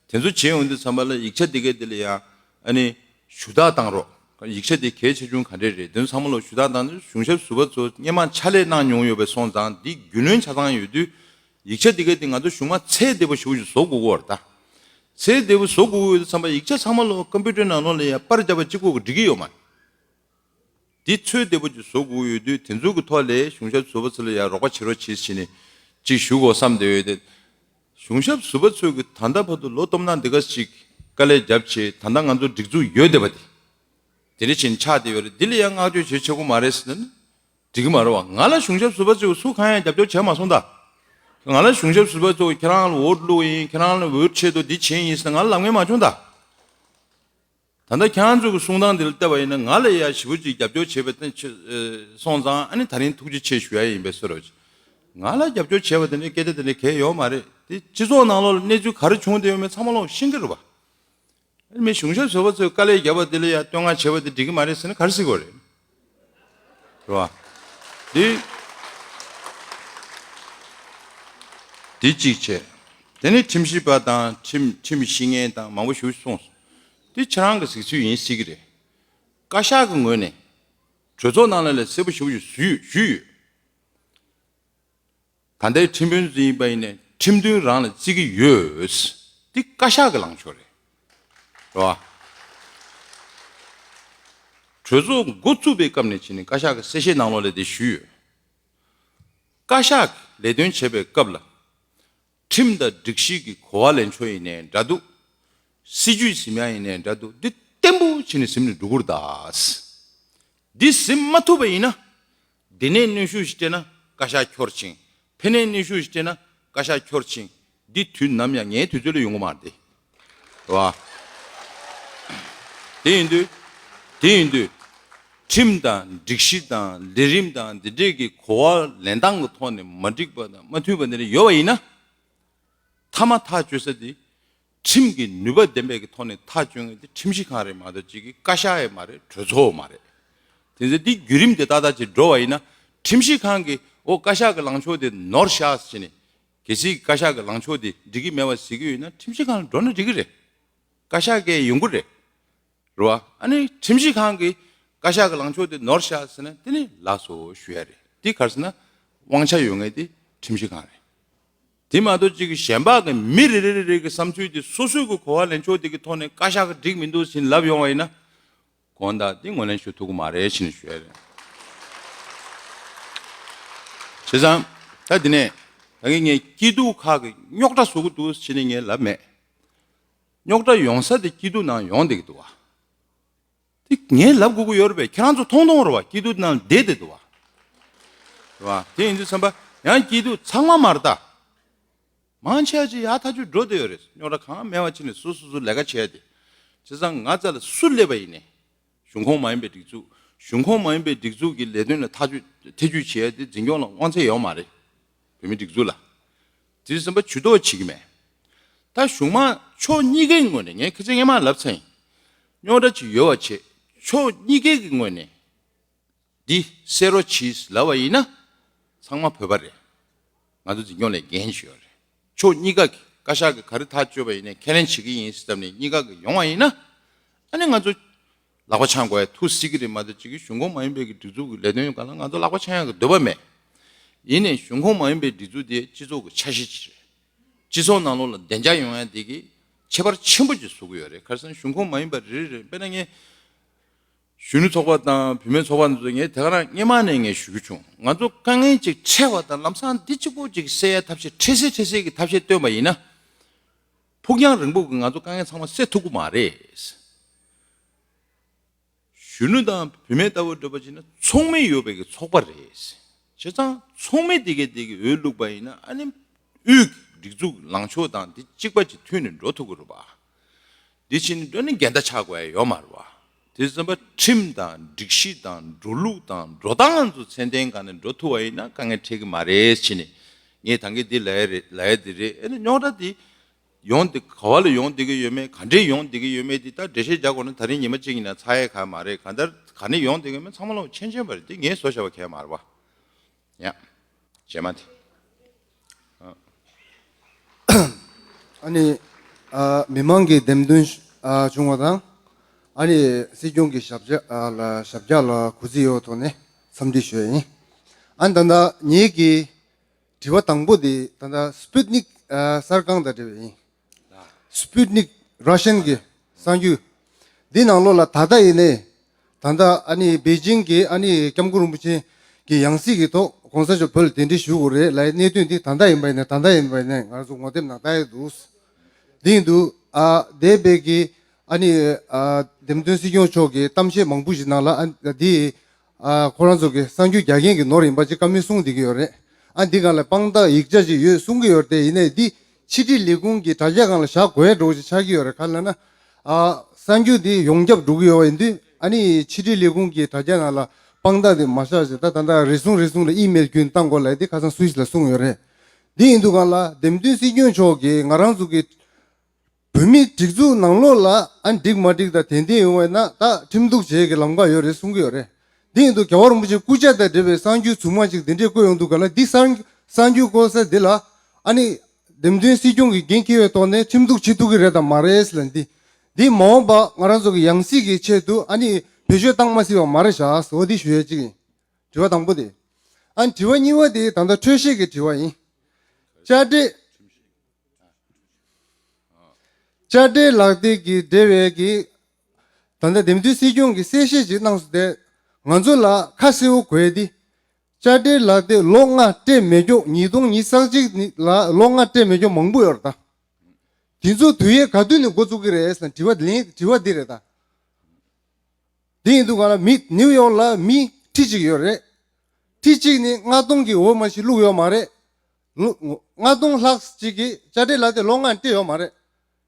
དེ་ཚོ་བྱས་ཡོང་དུས་ཙམ་པ་ལ་ཡིག་ཆ་དེ་གའི་དེ་ལ་ཡང་ཨ་ནི་ཞུ་དག་བཏང་རོགས། ཡིག་ཆ་དེ་གལ་ཆེ་ཆུང་ག་འདྲས་རེད། དེ་ཚོ་ཚང་མ་ལ་ཞུ་དག་བཏང་ནས་གཞུང་ཞབས་ཟུར་པ་ཚོ་སྔོན་མ་ཕྱག་ལས་གནང་མྱོང་ཡོད་པ་སོང་ཙང་། འདི་རྒྱུས་ལོན་ཆ་ཚང་ཡོད་དུས་ཡིག་ཆ་དེ་གའི་དེ་ང་ཚོ་གཞུང་མ་ཚད་བདེ་པོ་ཞེ་པོ་ཞིག་བཟོ་དགོས་ཀྱི་ཡོད་རེད་ད། ཚད་བདེ་པོ་བཟོ་དགོས་ཀྱི་ཡོད་དུས་ཙམ་པ་ཡིག་ཆ་ཚང་མ་ལ་ཀམ་པུ་ཊར་ནང་ལོགས་ལ་ཡང་པར་རྒྱབ་པ་གཅིག་པོ་གིས་འགྲིག་གི་ཡོད་མ་རེད། འདི་ཚོད་བདེ་པོ་ཅིག་བཟོ་དགོས་ཡོད་དུས། དེ་ཚོ་གི་ཐོག་ལས་གཞུང་ཞབས་ཟུར་པ་ཚོ་ལ་ཡང་རོགས་པ་བྱེད་རོགས་བྱེད་ཟེར་ནས་ཅིག་ཞུ་དགོས་བསམ་བསྡད་ཡོད་དེ། གཞུང་ཞབས་ཟུར་པ་ཚོས་ཀྱི་ད་ལྟ་བར་དུ་ལོ་སྟོང་ཕྲག་འདི་ག་ཅིག་དཀའ་ལས་བརྒྱབ་བྱས། ད་ལྟ་ང་ཚོ་སྒྲིག་འཛུགས་ཡོད་བསྡད་པ་དེ་དེ་འདྲ་བྱས་ནས་ཆགས་བསྡད་ཡོད་རེད། འདི་ལ་ཡང་བསྔགས་བརྗོད་བྱེད་ཆོག་གི་མ་རེད་ཟེར་ན་འགྲིག་གི་མ་རེད་བ། ང་ལ་གཞུང་ཞབས་ཟུར་པ་ཚོས་སུ་གང་ཡང་རྒྱབ་སྐྱོར་བྱས་མ་སོང་ད། ང་ལ་གཞུང་ཞབས་ཟུར་པ་ཚོས་ཁྱེད་རང་ལ་འོ་བླུགས་ཡིན། ཁྱེད་རང་ལ་འོས་ཆེད་དུ་འདི་བྱས་ཡིན་ཟེར་ན་ང་ལ་ལབ་མཁན་མ་བྱུང་ད། ད་ལྟ་ཁྱེད་རང་ཚོ་གི་གསུང་སྟངས་འདི་ལ་བལྟས་པ་ཡིན་ན་ང་ལ་ཡ་ཞེ་པོ་ཅིག་རྒྱབ་སྐྱོར་བྱས་པ་དེ་ཆེ་ཨེ་སོང་ཙང་། ཨ་ནི་ད་རིང་ཐུགས་རྗེ་ཆེ་ཞུ་ཡ་ཡིན་པའི་བཟོ་འདྲ་ཅིག་ང་ལ་རྒྱབ་སྐྱོར་བྱས་པ་དེ་འདྲའི་སྐད་ཆ་དེ་འདྲ་གང་ཡང་ཡོད་མ་རེད། དེ་སྤྱི་ཚོགས་ནང་ལོགས་ལ་གནས་ཚུལ་ག་རེ་བྱུང་བསྡད་ཡོད་མེད་ཚང་མ་ལོག་ཤེས་ཀྱི་རེད་བ། ཨ་ནི་མི་གཞུང་ཞབས་ཟུར་པ་ཚོས་དཀའ་ལས་བརྒྱབ་པ་དེ་ལ་ཡ་བསྟོད་བསྔགས་བྱས་པ་དེ་འགྲིག་གི་མ་རེད་ཟེར་ན་ག་རེ་ཟེར་དགོས་རེད། རེད་བ། འདི་འདི་གཅིག་བྱས། དེ་ནས་ཁྲིམས་ཞིབ་པ་དང་ཁྲིམས་ཁྲིམས་ཤེས་མཁན་དང་མང་པོ་ཞིག་གསུངས་སོང་། འདི་ཁྱེད་རང་གི་གཟིགས་ཚུལ་ཡིན་སྲིད་ཀྱི་རེད། བཀའ་ཤག་གི་ངོས་ནས་གྲོས་ཚོགས་ནང་ལ་ལས་གསལ་པོ་ཞེ་པོ་ཞིག་ཞུས་ཞུས་ཡོད། ད་ལྟའི་ཁྲིམས་དཔོན་ཚོ་ཡིན་པ་ཡིན་ནའི་ཁྲིམས་མཐུན་རང་ལ་བརྩི་གི་ཡོད། འདི་བཀའ་ཤག་གི་ལངས་ཕྱོགས་རེད། རེད་བ། གྲོས་ཚོགས་འགོ་བཙུགས་པའི་སྐབས་ནས་བྱས་ནས་བཀའ་ཤག་གི་གསལ་བཤད་ནང་ལོགས་ལ་དེ་ཞུས་ཡོད། བཀའ་ཤག་གི་ལས་དོན་བྱེད་པའི་སྐབས་ལ་ཁྲིམས་དང་སྒྲིག་གཞི་གི་གོ་བ་ལེན་ཕྱོགས་ཡིན་ནའི་འདྲ་འདུག་སྲིད་ཇུས་ཟིན་ཡ་ཡིན་ནའི་འདྲ་འདུག་འདི་བརྟན་པོ་བྱས་ནས་ཟིན་ནས་འགྲོ་དགོས་རེད་ད། འདི་ཟིན་མ་ཐུབ་པ་ཡིན་ན། འདི་ནས་གནོན་ཤུགས་ཤིག་སྤྲད་ན་བཀའ་ཤག་འཁྱོར་ཕྱིན། ཕ་ནས་གནོན་ཤུགས་ཤིག་སྤྲད་ན་བཀའ་ཤག་འཁྱོར་ཕྱིན། འདི་དུས་ནམ་ཡང་ངའི་དུས་ཚོད་ལ་ཡོང་གི་མ་རེད་དེ། རེད་བ། དེ་ཡིན་དུས། དེ་ཡིན་དུས། ཁྲིམས་དང་སྒྲིག་གཞི་དང་ལས་རིམ་དང་འདི་འདྲས་ཀྱི་གོ་བ་ལེན་སྟངས་ཀྱི་ཐོག་ནས་མ་འགྲིག་པ་དང་མ་མཐུན་པ་འདི་འདྲ་ཡོད་པ་ཡིན་ན། མཐའ་མ་ཐག་གཅོད་ས་དེ། ཁྲིམས་ཀྱི་ནུས་པ་ལྡན་པའི་གི་ཐོག་ནས་ཐག་གཅོད་མཁན་དེ་ཁྲིམས་ཞིབ་ཁང་རེད་མ་གཏོགས་ཅིག་གི་བཀའ་ཤག་ཡང་མ་རེད། གྲོས་ཚོགས་མ་རེད། དེ་ཚེ་འདི་བརྒྱུད་རིམ་དེ་ཏག་ཏག་ཅིག་འགྲོ་བ་ཡིན་ན། ཁྲིམས་ཞིབ་ཁང་གིས་ཨོ་བཀའ་ཤག་གི་ལངས་ཕྱོགས་དེ་ནོར་ཤག་ཟེར་ནས། གལ་སྲིད་བཀའ་ཤག་གི་ལངས་ཕྱོགས་དེ་འགྲིག་གི་མེད་པ་ཟེར་གི་ཡོད་ན་ཁྲིམས་ཞིབ་ཁང་ལ་འགྲོ་ན་འགྲིག་གི་རེད། བཀའ་ཤག་གིས་ཡོང་གི་རེད། རེད་བ། ཨ་ནི་ཁྲིམས་ཞིབ་ཁང་གིས་བཀའ་ཤག་གི་ལངས་ཕྱོགས་དེ་ནོར་ཤག་ཟེར་ན་དེ་ནི་ལགས་སོ་ཞུ་ཡ་རེད། དེ་ག་རེ་ཟེར་ན་དབང་ཆ་ཡོད་མཁན་དེ་ཁྲིམས་ཞིབ་ཁང་རེད། དེ་མ་གཏོགས་ཅིག་གི་གཞན་པ་གི་མི་རེ་རེ་རེ་རེ་གི་བསམ་ཚུལ་དེ་སོ་སོའི་གི་གོ་བ་ལེན་ཕྱོགས་དེ་གི་ཐོག་ནས་བཀའ་ཤག་གི་འགྲིག་མི་འདུག་ཟེར་ལབ་ཡོང་བ་ཡིན་ན། དགོངས་དག་འདི་ངོས་ལེན་ཞུ་ཐུབ་ཀྱི་མ་རེད་ཟེར་ནས་ཞུ་ཡ་རེད། བྱས་ཙང་ད་འདི་ནས་ད་གིན་ངས་སྐྱིད་སྡུག་ཁག་གི་རྙོག་དྲ་བཟོ་གི་འདུག་ཟེར་ནས་ངས་ལབ་མེད། རྙོག་དྲ་ཡོང་ས་དེ་སྐྱིད་སྡུག་ནང་ཡོང་བསྡད་ཀྱི་འདུག་བ། དེ་ངས་ལབ་དགོས་ཀྱི་ཡོད་རེད་པས། ཁྱེད་རང་ཚོ་མཐོང་མཐོང་རེད་བ། སྐྱིད་སྡུག་ནང་བསྡད་བསྡད་འདུག་བ། རེད་བ། དེ་ཡིན་དུས་ཙམ་པ་ཡང་སྐྱིད་སྡུག་ཚང་མ་མ་རེད་ད། མང་ཆེ་བ་ཅིག་ཡག་ཐག་ཆོད་འགྲོ་བསྡད་ཡོད་རེད། རྙོག་དྲ་གང་མེད་པ་བྱས་ནས་སོ་སོ་སོ་ལས་ཀ་བྱས་ཏེ། བྱས་ཙང་ང་རྩ་ལ་སུ་སླེབས་པ་ཡིན་ནའི། གཞུང་ཁོངས་མ་ཡིན་པའི་སྒྲིག་འཛུགས། གཞུང་ཁོངས་མ་ཡིན་པའི་སྒྲིག་འཛུགས་ཀྱི་ལས་དོན་ལ་ཐག་གཅོད་ཐེ་ཇུས་བྱེད་ཡ་དེ་འཛིན་སྐྱོང་ལ་དབང་ཚད་ཡོད་མ་རེད། བོད་མིའི་སྒྲིག་འཛུགས་ལ། དེ་ཙམ་པ་ཇུས་གཏོགས་བྱེད་ཀྱི་མེད། ད་གཞུང་མང་ཕྱོགས་གཉིས་ཀའི་ངོས་ནས། ངས་ཁ་སང་སྔོན་མ་ལབ་ཚར་ཡིན། རྙོག་དྲ་ཅིག་ཡོད་པ་བྱས། ཕྱོགས་གཉིས་ཀའི་གི་ངོས་ནས་འདི་སེལ་རོགས་གྱིས་ལབ་པ་ཡིན་ན། ཚང་མ་བོད་པ་རེད། ང་ཚོ་འཛིན་སྐྱོང་ལས་འགན་ཞིག་ཡོད་རེད། ཕྱོགས་གཉིས་ཀ་གི་བཀའ་ཤག་གི་ག་རེ་ཐག་གཅོད་པ་ཡིན་ནའི་ཁས་ལེན་བྱེད་ཀྱི་ཡིན་ཟེར་ལབ་ནས་གཉིས་ཀ་གི་ཡོང་བ་ཡིན་ན། ཨ་ནི་ང་ཚོ་ལག་པ་འཆང་དགོས་ཡ་ཐུག་སྲིད་ཀྱི་རེད་མ་གཏོགས་ཅིག་གི་གཞུང་ཁོངས་མ་ཡིན་པའི་གི་སྒྲིག་འཛུགས་ཀྱི་ལས་དོན་སྒང་ལ་ང་ཚོ་ལག་པ་འཆང་ཡ་གི་འདོད་པ་མེད། ཡིན་ནའི་གཞུང་ཁོངས་མ་ཡིན་པའི་སྒྲིག་འཛུགས་དེ་སྤྱི་ཚོགས་ཀྱི་ཆ་ཤས་ཅིག་རེད། སྤྱི་ཚོགས་ནང་ལོགས་ལ་བདེ་འཇགས་ཡོང་ཡ་དེ་གི་ཁྱད་པར་ཆེན་པོ་ཅིག་བཟོ་གི་ཡོད་རེད། ག་རེ་ཟེར་ན་གཞུང་ཁོངས་མ་ཡིན་པ་རེ་རེ་རེ། དཔེར་ན་ངས་གཞོན་ནུ་ཚོགས་པ་དང་བུད་མེད་ཚོགས་པ་འདི་ཚོ་ངས་དེ་ག་རང་སྔོན་མ་ནས་ངས་ཞུ་རྒྱུ་བྱུང་། ང་ཚོ་དཀའ་ངལ་ཅིག་འཕྲད་པ་དང་ལམ་སང་འདི་གཅིག་པོ་ཅིག་སེལ་ཡ་ཐབས་ཤེས། འཕྲལ་སེལ་འཕྲལ་སེལ་གྱི་ཐབས་ཤེས་བཏོན་པ་ཡིན་ན། ཕུགས་རྒྱང་རིང་པོ་གི་ང་ཚོ་དཀའ་ངལ་ཚང་མ་སེལ་ཐུབ་ཀྱི་མ་རེད། གཞོན་ནུ་དང་བུད་མེད་ལྟ་བུ་འདྲ་པོ་བྱས་ན་ཚོགས་མི་ཡོད་པའི་གི་ཚོགས་པ་རེད། བྱས་ཙང་ཚོགས་མི་དེ་གས་དེ་གི་འོས་བླུགས་པ་ཡིན་ན། ཨ་ནི་དབུས་སྒྲིག་འཛུགས་ལངས་ཕྱོགས་དང་དེ་གཅིག་པ་ཅིག་མཐུན་ནས་འགྲོ་ཐུབ་ཀྱི་རེད་པ། དེ་བྱས་ནས་འགྲོ་ནི་འགལ་ཟླ་ཆགས་དགོས་ཡ་ཡོད་མ་རེད་པ། དེ་ཙམ་པ་ཁྲིམས་དང་སྒྲིག་གཞི་དང་འགྲོ་ལུགས་དང་འགྲོ་སྟངས་ཚོ་ཚད་ལྡན་སྒང་ནས་འགྲོ་ཐུབ་པ་ཡིན་ན་དཀའ་ངལ་འཕྲད་ཀྱི་མ་རེད་བྱས་ནས། ངས་ད་གིན་འདི་ལབ་ཡ་རེད། ལབ་ཡ་འདི་རེད། ཨ་ནི་རྙོག་དྲ་དེ་ཡོང་འདི་ག་བ་ལ་ཡོང་བསྡད་ཀྱི་ཡོད་མེད། ག་འདྲས་ཡོང་བསྡད་ཀྱི་ཡོད་མེད་དེ་ད་འགྲེལ་བཤད་རྒྱག་དགོས་ན་ད་རིང་ཉི་མ་གཅིག་ཡིན་ན་ཚར་ཡས་གང་མ་རེད། གང་ལྟར་ག་ནས་ཡོང་བསྡད་ཀྱི་ཡོད་མེད་ཚང་མ་ལ་མཁྱེན་མཁྱེན་པ་རེད། དེ་ངས་བཟོ་བཞག་པ་གང་ཡང་མ་རེད་པ། ཡ། རྗེས་མ་དེ། ཨ་ནི། ཨ། མི་མང་གི་འདེམས་ཐོན་ཨ་བྱུང་བ་དང་། ཨ་ནི་སྲིད་སྐྱོང་གི་ཞབས་བཀྱག་ཨ་ལ་ཞབས་བཀྱག་ལ་གུས་བརྩི་ཡོད་ཐོག་ནས་འཚམས་འདྲི་ཞུ་ཡ་ཡིན། ཨ་ནི་ད་ལྟ་ངེད་ཀྱི་དྲི་བ་དང་པོ་དེ་ད་ལྟ་སྤུད་ནིག་ཨ་གསར་ཁང་དང་འབྲེལ་བ་ཡིན། སྤུད་ནིག་ར་ཤན་གྱི་གསར་འགྱུར་འདི་ནང་ལོགས་ལ་ད་ལྟ་ཡིན་ནའི། ད་ལྟ་ཨ་ནི་པེ་ཅིང་གི་ཨ་ནི་སྐྱབས་མགོན་རིན་པོ་ཆེ་གི་ཡང་སྲིད་ཀྱི་ཐོག་ གོང་ས་མཆོག་བོད་ལ་གདན་འདྲེན་ཞུ་དགོས་རེད་ལབ་གནད་དོན་འདི་ད་ལྟ་ཡིན་པ་ཡིན་ན་ད་ལྟ་ཡིན་པ་ཡིན་ན་ང་ཚོ་ངོ་དེབ་ནང་ལྟ་ཡི་འདུག་འདི་ཡིན་དུས་ཨ་འདས་པའི་གི་ཨ་ནི་ཨ་འདེམས་ཐོན་སྲིད་སྐྱོང་མཆོག་གི་གཏམ་བཤད་མང་པོ་ཞིག་ནང་ལ་ཨ་འདི་ཨ་ཁོ་རང་ཚོ་གི་གསར་འགྱུར་རྒྱག་མཁན་གྱི་ནོར་ཡིན་པ་ཅིག་བཀའ་མོལ་གསུངས་བསྡད་ཀྱི་ཡོད་རེད། ཨ་འདི་སྒང་ལ་དཔང་རྟགས་ཡིག་ཆ་ཅིག་ཡོད་གསུང་གི་ཡོད་རེད་དེ་ཡིན་ནའི་འདི་ཕྱི་དྲིལ་ལས་ཁུངས་ཀྱི་དྲ་རྒྱ་སྒང་ལ་བཞག་དགོས་འགྲོ་ཅིག་ཆགས་ཀྱི་ཡོད་རེད། ག་ལ་ན་ཨ་གསར་འགྱུར་འདི་ཡོངས་ཁྱབ་འགྲོ་གི་ཡོད་པ་ཡིན་དུས་ཨ་ནི་ཕྱི་དྲིལ་ལས་ཁུངས་ཀྱི་དྲ་རྒྱ་ནང་ལ་དཔང་རྟགས་འདི་མ་བཞག་ཅིག་ད་ད་ལྟ་རེ་ཟུང་རེ་ཟུང་ལ་ཨི་མེལ་བརྒྱུད་བཏང་དགོས་ལབ་འདི་ཁ་སང་སུད་སི་ལ་གསུངས་ཡོད་རེད། འདི་ཡིན་དུས་སྒང་ལ་འདེམས་ཐོན་སྲིད་སྐྱོང་མཆོག་གིས་ང་རང་ཚོ་གི་བོད་མིའི་སྒྲིག་འཛུགས་ནང་ལོགས་ལ་ཨ་འགྲིག་མ་འགྲིག་དང་དེ་འདྲ་ཡོང་བས་ན་ད་ཁྲིམས་གཏུག་བྱེད་ཀྱི་ལམ་ཁ་ཡོད་རེད་གསུང་གི་ཡོད་རེད། འདི་ཡིན་དུས་རྒྱལ་བ་རིན་པོ་ཆེའི་སྐུ་ཕྱྭ་དང་འབྲེལ་བའི་གསར་འགྱུར་མཚུངས་མ་ཅིག་འདི་འདྲས་བཀོད་ཡོང་དུས་ག་ལ་འདི་གསར་གསར་འགྱུར་བཀོད་ས་འདི་ལ་ཨ་ནི་འདེམས་ཐོན་སྲིད་སྐྱོང་གི་འགན་འཁྱེར་བའི་ཐོག་ནས་ཁྲིམས་གཏུག་བྱེད་ཐུབ་ཀྱི་རེད་དམ་མ་རེད་ཟེར་ལ་འདི་འདི་མ་འོངས་པ་ང་རང་ཚོ་གི་ཡང་སྲིད་ཀྱི་ཆེད་དུ་ཨ་ནི་བེད་སྤྱོད་བཏང་མ་སྲིད་པ་མ་རེད་ཤག་ཟེར་བ་འདི་ཞུ་ཡས་ཅིག་ཡིན། དྲི་བ་དང་པོ་དེ། ཨ་ནི་དྲི་བ་གཉིས་པ་དེ་ད་ལྟ་འཕྲོས་བཤད་ཀྱི་དྲི་བ་ཡིན། དཔྱ་ཁྲལ། དཔྱ་ཁྲལ་ལག་དེབ་ཀྱི་འབྲེལ་བའི་གི་ད་ལྟ་འདེམས་ཐོན་སྲིད་སྐྱོང་གི་གསལ་བཤད་ཅིག་གནང་སོང་སྟེ། ང་ཚོ་ལ་ཁ་གསལ་བོ་དགོས་ཏེ། དཔྱ་ཁྲལ་ལག་དེབ་ལོ་ལྔ་སྤྲད་མེད་ཀྱོག་ཉིས་སྟོང་ཉི་ཤུ་རྩ་གཅིག་ལ་ལོ་ལྔ་སྤྲད་མེད་ཀྱོག་མང་པོ་ཡོད་རེད་ད། དེ་ཚོ་དུས་ཡུན་ག་དུས་ནས་འགོ་བཙུགས་ཀྱི་རེད་ཟེར་ན་དྲི་བ་ལན་དྲི་བ་འདི་རེད་ད། དེ་ཡིན་དུས་ག་ལ་མི་ནིའུ་ཡོག་ལ་མི་ཁྲི་གཅིག་ཡོད་རེད། ཁྲི་གཅིག་ནི་ལྔ་སྟོང་གི་འོ་མ་ཞིག་བླུགས་ཡོད་མ་རེད། ལོ་ལྔ་སྟོང་ལྷག་ཅིག་གིས་དཔྱ་ཁྲལ་ལག་དེབ་ལོ་ལྔ་སྤྲད་ཡོད་མ་རེད།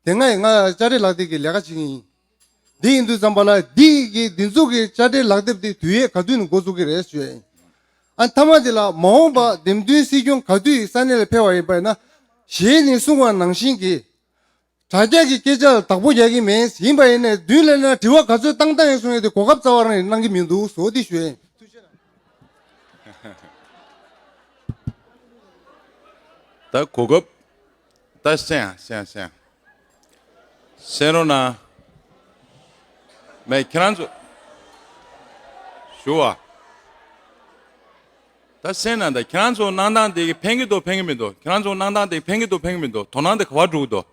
དེ་སྔ་ཡི་ང་དཔྱ་ཁྲལ་ལག་དེབ་ཀྱི་ལས་ཀ་བྱེད་མཁན་ཡིན། འདི་ཡིན་དུས་ཙམ་པ་ལ་འདི་གི་འདི་ཚོ་གི་དཔྱ་ཁྲལ་ལག་དེབ་དེ་དུས་ཡུན་ག་དུས་ནས་འགོ་བཙུགས་ཀྱི་རེད་ཞུ་ཡ་ཡིན། ཨ་མཐའ་མ་དེ་ལ་མ་འོངས་པ་འདེམས་ཐོན་སྲིད་སྐྱོང་ག་དུས་ས་གནས་ལ་ཕེབས་པ་ཡིན་པ་ཡིན་ན་ཞེས་ནས་གསུངས་པ་ནང་བཞིན་གྱི། དྲ་རྒྱ་གི་སྐད་ཆ་ལ་བདག་པོ་རྒྱག་གི་མེད། ཡིན་པ་ཡིན་ནའི་མདུན་ལ་ན་དྲི་བ་ག་ཚོད་བཏང་བཏང་ཡིན་གསུང་ཡས་དེ་གོ་སྐབས་རྩ་བ་རང་ཡིན་གནང་གི་མི་འདུག་བཟོ་འདི་ཞུ་ཡིན། ད་གོ་སྐབས་ད་གསན་ཨ་གསན་ཨ་གསན་ཨ་གསན་རོགས་གནང་། མེད་ཁྱེད་རང་ཚོ་ཞུ་བ་ད་གསན་ན་ད་ཁྱེད་རང་ཚོ་གནང་སྟངས་དེ་གི་ཕན་གི་འདུག་ཕན་གི་མི་འདུག་ཁྱེད་རང་ཚོ་གནང་སྟངས་དེ་ཕན་གི་འདུག་ཕན་གི་མི་འདུག་དོ་སྣང་དེ་ག་བ་འགྲོ་གི་འདུག་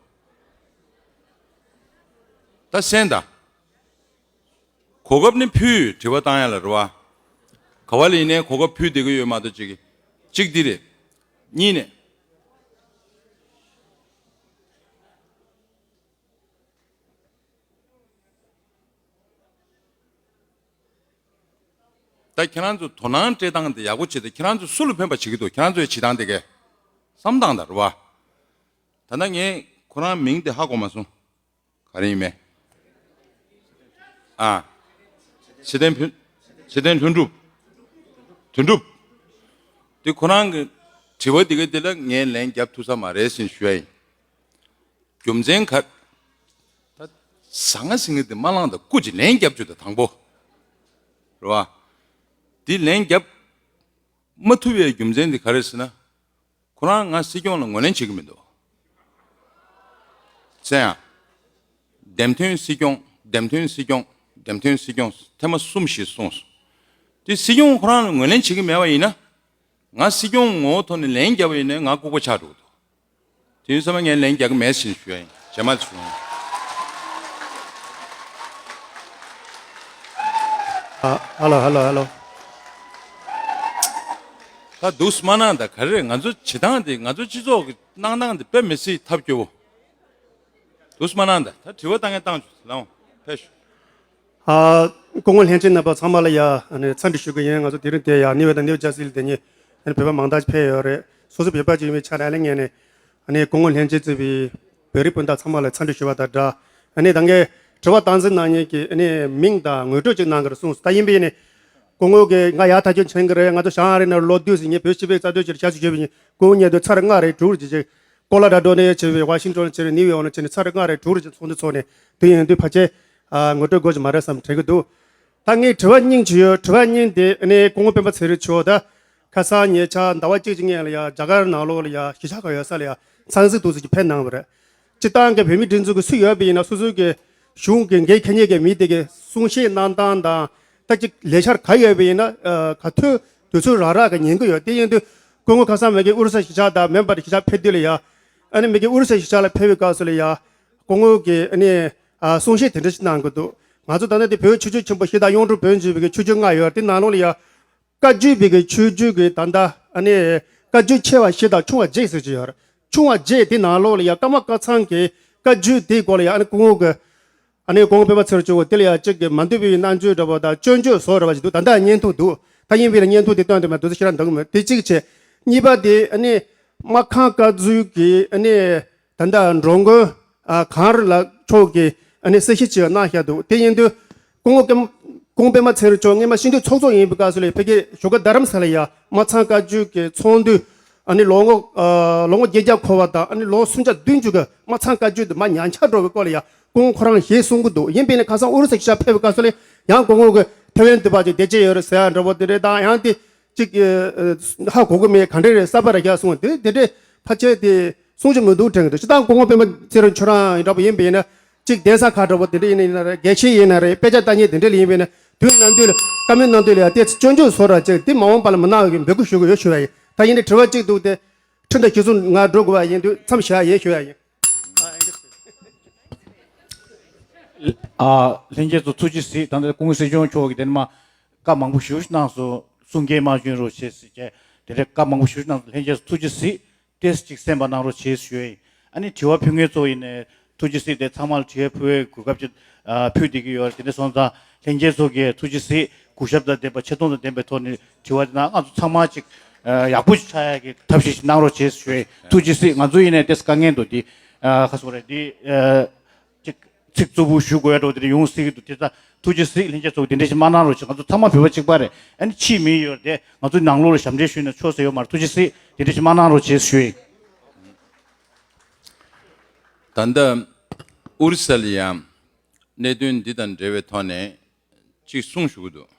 ད་གསན་ད། གོ་སྐབས་ནི་ཕུལ་དྲི་བ་བཏང་ཡ་ལ་རེད་བ། ག་བ་ལ་ཡིན་ནའི་གོ་སྐབས་ཕུལ་བསྡད་ཀྱི་ཡོད་མ་གཏོགས་གཅིག་གི་གཅིག་འདི་རེད། གཉིས་ནས། ད་ཁྱེད་རང་ཚོ་དོ་སྣང་སྤྲད་སྟངས་དེ་ཡག་པོ་བྱེད་དེ་ཁྱེད་རང་ཚོ་སུ་ལ་ཕན་པ་བྱེད་ཀྱི་འདུག་ཁྱེད་རང་ཚོའི་བྱེད་སྟངས་དེ་གས་བསམ་སྟངས་དང་རེད་བ། ད་ལྟ་ངས་ཁོ་རང་མིང་དེ་ཧ་གོ་མ་སོང་། ག་རེ་ཡིན་མེད། ཨ། ཚེ་བརྟན་ཕུན། ཚེ་བརྟན་ལྷུན་གྲུབ། དོན་གྲུབ། དེ་ཁོ་རང་གི་དྲི་བ་དེ་ག་དེ་ལ་ངས་ལན་རྒྱབ་ཐུབ་ས་མ་རེད་ཟེར་ཞུ་ཡ་ཡིན། རྒྱུ་མཚན་ག་ད་ཟང་ངེ་ཟིང་ངེ་དེ་མ་བླངས་དང་སྐུ་མཁྱེན་ལན་རྒྱབ་བཅུག་དང་དང་པོ། རེད་བ། དེ་ལན་རྒྱབ་མ་ཐུབ་པའི་རྒྱུ་མཚན་དེ་ག་རེ་ཟེར་ན། ཁོ་རང་ང་སྲིད་སྐྱོང་ལ་ངོས་ལེན་བྱེད་ཀྱི་མི་འདུག་ཟེར་ཡང་། འདེམས་ཐོན་སྲིད་སྐྱོང་འདེམས་ཐོན་སྲིད་སྐྱོང་འདེམས་ཐོན་སྲིད་སྐྱོང་ཐེངས་མ་གསུམ་ཞིག་གསུངས་སོང་། དེ་སྲིད་སྐྱོང་ཁོ་རང་ལ་ངོས་ལེན་བྱེད་ཀྱི་མེད་པ་ཡིན་ན། ང་སྲིད་སྐྱོང་ངོ་བོ་ཐོག་ནས་ལན་བརྒྱབ་པ་ཡིན་ན་ང་ལྐུགས་པ་ཆགས་འགྲོ་གི་འདུག་དེ་ཡིན་ཙང་ངས་ལན་རྒྱག་གི་མེད་ཟེར་ཞུ་ཡ་ཡིན། རྗེས་མ་བྱུང་། ཨ། ཧ་ལོ་ཧ་ལོ་ཧ་ལོ། ད་འདུག་སེ་མ་གནང་ད་ག་རེ་རེད། ང་ཚོ་བྱེད་སྟངས་དེ་ང་ཚོ་སྤྱི་ཚོགས་ཀྱི་གནང་སྟངས་དེ་དཔེ་མི་སྲིད་ཐབས་སྐྱོ་བོ། འདུག་སེ་མ་གནང་ད་ད་དྲི་བ་བཏང་མཁན་བཏང་བྱུང་ལའང་ཕེབས་ཤོག་ཨ། སྐུ་ངོ་ལྷན་རྒྱས་རྣམ་པ་ཚང་མ་ལ་ཡ་ཨ་ནི་འཚམས་འདྲི་ཞུ་གི་ཡིན། ང་ཚོ་དེ་རིང་དེ་ཡ་ནི་ཝེ་དང་ནིའུ་ཇར་སི་ལ་དེ་ཉིད་ཨ་ནི་བོད་པ་མང་དག་ཅིག་ཕེབས་ཡོད་རེད། སོ་སོ་བོད་པ་ཅིག་ཡིན་པའི་ཆ་ནས་ཨ་ནི་ངས་ནི་ཨ་ནི་སྐུ་ངོ་ལྷན་རྒྱས་གཙོས་པའི་བོད་རིགས་སྤུན་ཟླ་ཚང་མ་ལ་འཚམས་འདྲི་ཞུ་བ་དང་སྦྲགས། ཨ་ནི་ད་ངས་དྲི་བ་སྟངས་འཛིན་གནང་མཁན་གྱི་ཨ་ནི་མིང་དང་ངོ་སྤྲོད་ཅིག་གནང་གི་རེད་གསུངས་སོང་། ད་ཡིན་པས་ནི་སྐུ་ངོ་གིས་ང་ཡག་ཐག་ཆོད་མཁྱེན་གྱི་རེད། ང་ཚོ་བྱང་ཨ་རི་ནང་ལོག་དུས་ཟིན་ངས་བོད་སྤྱི་པའི་རྩ་དོན་ཆེད་ཞབས་ཞུ་ཞུས་པ་ཡིན། སྐུ་ངོ་མཉམ་དུ་ཚར་ལྔ་རེ་དྲུག་རེ་ཅིག་ཅིག་ཀོ་ལོ་ར་ཌོ་ནས་བྱས་པའི་ཝ་ཤིང་ཊོན་བྱས་ནས་ནིའུ་ཡོག་ནས་བྱས་ནས་ཚར་ལྔ་རེ་དྲུག་རེ་ཅིག་ཚོགས་འདུ་ཚོགས་ནས་དུས་ཡིན་དུས་ཕལ་ཆེར་ཨ་ངོ་སྤྲོད་དགོས་ཀྱི་མ་རེད་བསམ་དྲན་གྱི་འདུག་ད་ངས་དྲི་བ་གཉིས་ཅིག་ཡོད། དྲི་བ་གཉིས་དེ་ཨ་ནི་སྐུ་ངོ་སྤེན་པ་ཚེ་རིང་མཆོག་ད་ཁ་སང་ཉེ་ཆར་ཟླ་བ་གཅིག་ཅིག་སྔོན་ལ་ཡ་རྒྱ་གར་ནང་ལོགས་ལ་ཡ་གཞིས་ཆགས་ཁག་ཡོད་ས་ལ་ཡ་ཚང་ཚིང་འདུག་སེ་ཅིག་ཕེབས་གནང་བ་རེད། སྤྱིར་བཏང་གི་བོད་མིའི་སྒྲིག་འཛུགས་ཀྱི་སུ་ཡོད་པ་ཡིན་ན་སོ་སོའི་གི་གཞུང་གི་འགན་འཁྱེར་མཁན་གྱི་མི་དེ་གི་གསུང་བཤད་གནང་སྟངས་དང་ད་ཅིག་ལས་འཆར་ག་ཡོད་པ་ཡིན་ན་ཨ་ག་དུས་དུས་ཚོད་རག་རག་གི་ཉན་གི་ཡོད། དེ་ཡིན་དུས་སྐུ་ངོ་ཁ་སང་མ་གི་ཨོ་རི་ས་གཞིས་ཆགས་དང་མེམ་བར་གཞིས་ཆགས་ཕེབས་དུས་ལ་ཡ་ཨ་ནི་མ་གི་ཨོ་རི་ས་གཞིས་ཆགས་ལ་ཕེབས་པའི་སྐབས་སུ་ལ་ཡ་སྐུ་ངོ་གི་ཨ་ནི་ཨ་གསུང་བཤད་དེ་འདྲ་ཞིག་གནང་གི་འདུག་ང་ཚོ་ད་ལྟ་དེ་བོད་ཆོས་བརྒྱུད་ཆེན་པོ་གཞི་བདག་གཡུང་དྲུང་བོན་ཞེས་པའི་གི་ཆོས་བརྒྱུད་ལྔ་ཡོད། དེ་ནང་ལོགས་ལ་ཡ་བཀའ་བརྒྱུད་པའི་གི་ཆོས་བརྒྱུད་ཀྱི་ད་ལྟ་ ཨ་ནི་བཀའ་བརྒྱུད་ཆེ་བ་བཞི་དང་ཆུང་བ་བརྒྱད་ཟེར་གྱི་ཡོད་རེད། ཆུང་བ་བརྒྱད་དེ་ནང་ལོགས་ལ་ཡ་ཀརྨ་བཀའ་ཚང་གི་བཀའ་བརྒྱུད་དེའི་སྐོར་ལ་ཡ་ཨ་ནི་སྐུ་ངོ་གི་ཨ་ནི་སྐུ་ངོ་སྤེན་པ་ཚེ་རིང་མཆོག་གིས་དེ་ལ་ཡ་གཅིག་གི་མ་འདོད་པའི་རྣམ་དཔྱོད་འདྲ་པོ་དང་སྐྱོན་བརྗོད་བཟོ་འདྲ་པ་ཞིག་འདུག་ད་ལྟ་བརྙན་ཐུང་འདུག་ད་ཡིན་པས་ན་བརྙན་ཐུང་དེ་སྟོན་དུ་མེད་དུ་ཚོད་ཤེས་ར་འདུག་མོད། དེ་གཅིག་བྱས། གཉིས་པ་དེ་ཨ་ནི་སྨར་ཁམས་བཀའ་བརྒྱུད་ཀྱི་ཨ་ནི་ད་ལྟ་འགྲོ་མགོན་ཨ་གངས་རི་ལགས་མཆོག་གིས་ཨ་ནི་གསལ་བཤད་ཅིག་གནང་བཞག་འདུག་དེ་ཡིན་དུས་སྐུ་ངོ་སྐུ་ངོ་སྤེན་པ་ཚེ་རིང་མཆོག་སྔོན་མ་ཤིང་སྡོང་ཚོགས་གཙོ་ཡིན་པའི་སྐབས་སུ་ལ་ཕ་གིར་བཞུགས་སྒར་རྡ་རམ་ས་ལ་ཡ་སྨར་ཚང་བཀའ་བརྒྱུད་ཀྱི་ཚོགས་འདུ་ཨ་ནི་ལོ་ངོ་ཨ་ལོ་ངོ་བརྒྱད་བརྒྱ་འཁོར་བ་དང་ཨ་ནི་ལོ་སུམ་བརྒྱ་བདུན་ཅུ་གི་སྨར་ཚང་བཀའ་བརྒྱུད་དུ་མར་ཉམས་ཆག་འགྲོ་བའི་སྐོར་ལ་ཡ་སྐུ་ངོ་ཁོ་རང་གཞས་གསུང་གི་འདུག་ཡིན་པས་ན་ཁ་སང་ཨོ་རི་ས་གཞིས་ཆགས་ཕེབས་པའི་སྐབས་སུ་ལ་ཡང་སྐུ་ངོ་གི་ཐེ་ཝན་དུ་ཕར་ཅིག་བདེ་སྐྱིད་ཡོད་རེད་ཟེར་ཡ་འདྲ་པོ་དེ་འདྲས་དང་ཡང་དེ། གཅིག་ཨ་ཧ་གོ་གི་མེད། ག་འདྲ་རེད། གསར་པ་རེད་ཤག་གསུངས། དེ་དེ་འདྲའི་ཕལ་ཆེར་དེ་གསུང་རྒྱུ་མི་འདུག་དྲན་གི་འདུག་སྤྱིར་བཏང་སྐུ་ངོ་སྤེན་པ་ཚེ་རིང་མཆོག་རང་འདྲ་པོ་ཡིན་པ་ཡིན་ན་གཅིག་གདན་ས་ཁག་འདྲ་པོ་དེ་འདྲ་ཡིན་ན་ཡིན་ན་རེད། དགེ་བཤེས་ཡིན་ན་རེད། དཔེ་ཆ་ལྟ་མཁན་དེ་འདྲ་ལ་ཡིན་པ་ཡིན་ན་དུས་ནམ་དུས་ལ་བཀའ་མོལ་གནང་དུས་ལ་ཡ་དེ་སྐྱོན་བརྗོད་བཟོ་འདྲ་ཅིག་དེ་མ་འོངས་པ་ལ་མི་གནང་བའི་འབོད་སྐུལ་ཞུ་གི་ཡོད་ཞུ་ཡ་ཡིན། ད་ཡིན་ན་དྲི་བ་གཅིག་འདུག་སྟེ། ཁྲིམས་དང་གཞི་བཟུང་ང་འགྲོ་དགོས་པ་ཡིན་དུས་མཚམས་བཞག་ཡས་ཞུ་ཡ་ཡིན། ཨ། ལྷན་རྒྱས་ཚོ་ཐུགས་རྗེ་གཟིགས། ད་ལྟ་སྐུ་ངོ་སྲིད་སྐྱོང་མཆོག་གིས་དེ་ནས་མ་བཀའ་མང་པོ་ཞེ་པོ་ཞིག་གནང་སོང་། གསུང་སྐད་མ་བྱོན་རོགས་བྱེད་ཟེར་བྱས་དེ་འདྲའི་བཀའ་མང་པོ་ཞེ་པོ་ཞིག་གནང་སོང་། ལྷན་རྒྱས་ཚོ་ཐུགས་རྗེ་གཟིགས། ཏོག་ཙམ་ཅིག་གསན་པ་གནང་རོགས་བྱེད་ཞུ་ཡ་ཡིན། ཨ་ནི་དྲི་བ་ཕུལ་མཁན་ཚོ་ཡིན་ནའི་ཐུགས་རྗེ་གཟིགས། དེ་ཚང་མ་ལ་དྲི་བ་ཕུལ་བའི་གོ་སྐབས་ཅིག་ཨ་ཕུལ་བསྡད་ཀྱི་ཡོད་རེད། དེ་འདྲ་སོང་ཙང་ལྷན་རྒྱས་ཚོ་གིས་ཐུགས་རྗེ་གཟིགས། གུས་ཞབས་དང་ལྡན་པ་ཆེ་མཐོང་དང་ལྡན་པའི་ཐོག་ནས་དྲི་བ་དེ་གནང་། ང་ཚོ་ཚང་མ་ཅིག་ཨ་ཡག་པོ་ཞིག་ཆགས་ཡག་གི་ཐབས་ཤེས་ཤིག་གནང་རོགས་བྱེད་ཞུ་ཡ་ཡིན། ཐུགས་རྗེ་གཟིགས། ང་ཚོ་ཡིན་ནའི་ཏོག་ཙམ་དཀའ་ངལ་འདུག་དེ་ཨ་ཁ་སོ་རེད། དེ་ཨ་ཅིག་ཚིག་རྩུབ་པོ་ཞུ་དགོས་ཡ་འདྲ་པོ་དེ་འདྲ་ཡོང་སྲིད་ཀྱི་འདུག་དེ་ཙང་ཐུགས་རྗེ་གཟིགས། ལྷན་རྒྱས་ཚོ་དེ་འདྲ་ཞིག་མ་གནང་རོགས་བྱེད། ང་ཚོ་ཚང་མ་བོད་པ་གཅིག་པ་རེད། ཨ་ནི་ཕྱིའི་མི་ཡོད་རེད་དེ་ང་ཚོ་ནང་ལོགས་ལ་ཞབས་འདྲེན་ཞུས་ན་ཆོག་ས་ཡོད་མ་རེད། ཐུགས་རྗེ་གཟིགས། དེ་འདྲ་ཞིག་མ་གནང་རོགས་བྱེད་ཞུ་ཡ་ཡིན། ད་ལྟ་ཨོ་རི་ས་ལ་ཡང་གནད་དོན་འདི་དང་འབྲེལ་བའི་ཐོག་ནས་གཅིག་གསུང་ཞུ་གི་འདུག་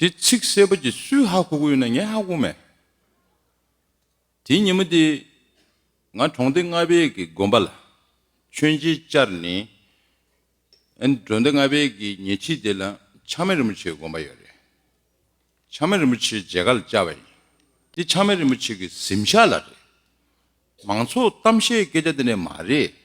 དེ་ཚིག་གསལ་པོ་ཅིག་སུས་ཧ་གོ་གི་ཡོད་ན་ངས་ཧ་གོ་མེད། དེའི་ཉིན་མོ་དེ་ང་གྲོང་སྡེ་ལྔ་པའི་གི་དགོན་པ་ལ་མཆོད་མཇལ་བཅར་ནས། ཨ་ནི་གྲོང་སྡེ་ལྔ་པའི་གི་ཉེ་འཁྲིས་དེ་ལ་ཆགས་མེད་རིན་པོ་ཆེའི་དགོན་པ་ཡོད་རེད། ཆགས་མེད་རིན་པོ་ཆེ་མཇལ་ཁ་ལ་བཅར་བ་ཡིན། དེ་ཆགས་མེད་རིན་པོ་ཆེ་གི་གཟིམ་ཤག་ལ་རེད། མང་ཚོགས་གཏམ་བཤད་སྐད་ཆ་དེ་འདྲ་མ་རེད།